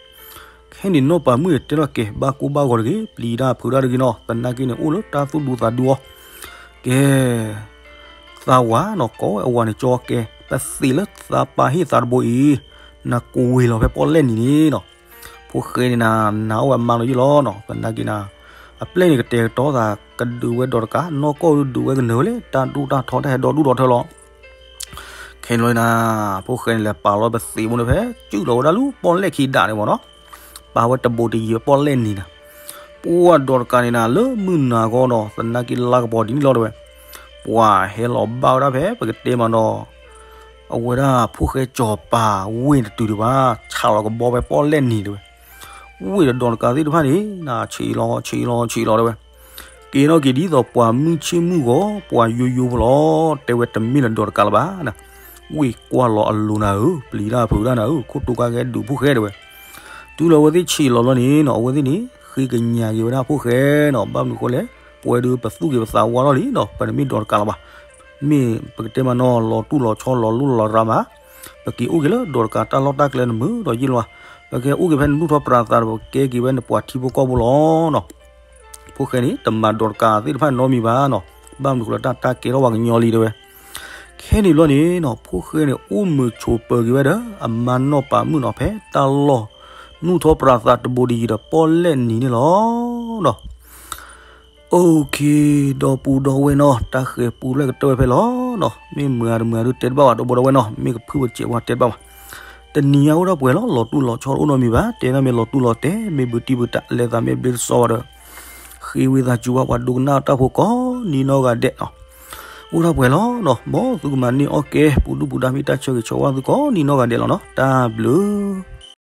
ခဲန့ၣ်နီၢ်ပၤမုၣ်န့ၣ်တဲထီၣ်ကဲ ဘၣ်ကိၢ်ဘၣ်ဂီၤတဂ့ၤ, ပျံၤတၢ်ဖုးတၢ်တဂ့ၤနီၤ, သနာ်က့န့ၣ် အိၣ်လၢတၢ်သူၣ်ဒူသးဒူအီၤ, ကဲ သးဝၤနီၤ ကိးဝဲအဝၤန့ၣ် ကၠီကဲ, ပသ့ၣ်လၢသးပာ်ဟ့ၣ်သးတဘိအံၤ, နကဝ့ၤလီၤဖဲပီၣ်လဲၣ်နံၤန့ၣ်နီၤ, ဖိၣ်ဃဲန့ၣ်နၤ နၤအိၣ်ဝဲအမါလီၤယ့ၣ်လီၤနီၤ, သနာ်က့နၤ အပျဲၢ်န့ၣ်ကတဲာ်ကတီၤသး ကဒုးဝဲဒိးတကး, နီၢ်ကီၢ်ဒုးဒုးဝဲကနၢၤဝဲလၢတၢ်ဒူၣ်တၢ်ထီတၢ်ဟဲဒီဒူၣ်ဒီထၢလီၤ. ခဲန့ၣ်လီၤနၤ, ဖိၣ်ဃဲန့ၣ်လဲၤပာ်လီၤပသ့ၣ်ဘိန့ၣ်ဖဲ စုၣ်လီၤဝဲဒၣ်လၢပီၣ်လဲၣ်ခံဒးန့ၣ်မ့ၢ်နီၤ, ပာ်ဝဲတဘိးတယံၤပီၣ်လဲၣ်နံၤနၤ, ပှၤဒိးတကးန့ၣ်နၤ လၢမုၢ်နၤဂီၢ်ဒီး သနာ်က့လါကပီၤဒ်န့ၣ်လီၤတဲဝဲ, ပှၤဟဲလီၤဘၣ်ဝဲဒၣ်ဖဲ ပကတဲမ့ၢ်နီၤ အဝဲဒၣ်ဖိၣ်ဃဲစီၤပၤဝ့ၢ်တတုၤဒံးဘၣ်, ဆးလီၤကဘီဖဲပီၣ်လဲၣ်နံၤတဲဝဲ, ဝ့ၢ်ဒီးဒိးတကးသ့ၣ်တဖၣ်န့ၣ် နဆံးလီၤဆံးလီၤဆံးလီၤတဲဝဲ, က့ၤထီၣ်က့ၤဒ်သိးပှၤမုၢ်ဆ့ၣ်မုၢ်ဂီၤ ပှၤယိယိဖိလီၤ, တဲဝဲတမ့ၢ်လၢဒိးတကးလၢၤဘၣ်နၤ, ဝ့ၢ်ကွၢ်လီၤအလိၤနၤဧၢ, ပျံၤတၢ်ဖုးတၢ်နၤဧၢ, ခိၣ်တူၢ်ကါကဲဒုးဖိၣ်ဃဲတဲဝဲ, တုၤလီၤအဝဲသ့ၣ်ဆံးလီၤလီၤန့ၣ်နီၤ အဝဲသ့ၣ်န့ၣ် ဃ့ကညးက့ၤဝဲဒၣ်ဖိၣ်ဃဲနီၤ, ဘၣ်မနုၤဃိလဲၣ်, ပဝဲဒုးပသူၣ်က့ၤပသးဝါထီၣ်လံနီၤ, ပတမ့ၢ်ဒိးတကးလၢၤဘၣ်, မ့ၢ်ပကတဲမ့ၢ်နီၤ လီၤတူၢ်လီၤဆီလီၤလိၢ်လီၤရၤမး, ပက့ၤအိၣ်က့ၤလၢဒိးတကးတၢ်လီၢ်တၢ်ကျဲန့ၣ်မုာ်ဒီးယ့ၢ်လီၤ, ပကဲအိၣ်က့ၤဖဲနလူၢ်ထီၣ်ပြးသးဒီး ပကဲက့ၤဝဲနပှၤထံဖိကီၢ်ဖိလီၤနီၤ, ဖိၣ်ဃဲန့ၣ် တမၤဒိးတကးသ့ၣ်တဖၣ်နီတမံၤဘၣ်နီၤ, ဘၣ်မနုၤဃိလၢတၢ်တၢ်ကဲထီၣ်ပှၤကညီလံတဲဝဲ ခဲန့ၣ်ဘျီန့ၣ်နီၤ ဖိၣ်ဃဲန့ၣ် အိၣ်မုာ်ဆိးပၢၤက့ၤဝဲဒီး အမါနီၢ်ပၤမုၣ်နီၤ ဖဲတၢ်လီၢ် နူၢ်ထီၣ်ပြးသးတဘိးတယံၤဒီးပီၣ်လဲၣ်နံၤန့ၣ်လီၤနီၤ. အိၣ်ခ့ ဒီပုၢ်ဒီဝဲၢ်နီၤ တၢ်ဃဲၤပူလွဲၢ်ကတၢၢ်ဝဲဖဲလီၤနီၤ. မ့ၢ်မုာ်ဧါတမုာ်ဧါဒုးတဲတဘၣ်ဘၣ် ဒီပုၢ်ဒီဝဲၢ်နီၤ မ့ၢ်ကဖုၣ်ပစဲးဝါတဲတဘၣ်ဘၣ်. တနံၤညါအိၣ်ဒၣ်ပှဲၤလီၤ လီၤတူၢ်လီၤဆီအိၣ်နီတမံၤဘၣ် တဲဒၣ်မ့ၢ်လီၤတူၢ်လီၤတဲာ် မ့ၢ်ဘုးတံၢ်ဘုးတၢ် လဲၤသးမ့ၢ်ဘျ့တစီဘၣ်ဒီး ဃ့ဝံသးစူၤဘၣ်ပှၤဒိကနၣ်တၢ်ဖိကိးနံၤနီၢ်ဂၤဒဲးနီၤ. အိၣ်ဒၣ်ပှဲၤလီၤနီၤ မ်သုကမၤန့ၢ်အီၣ်ကဲ ပူၤဒုၣ်ပူၤဒါမ့ၢ်တၢ်ဆၢဂ့ၤဆၢဝါသုကိးနံၤနီၢ်ဂၤဒဲးလီၤနီၤ တၢ်ဘျုး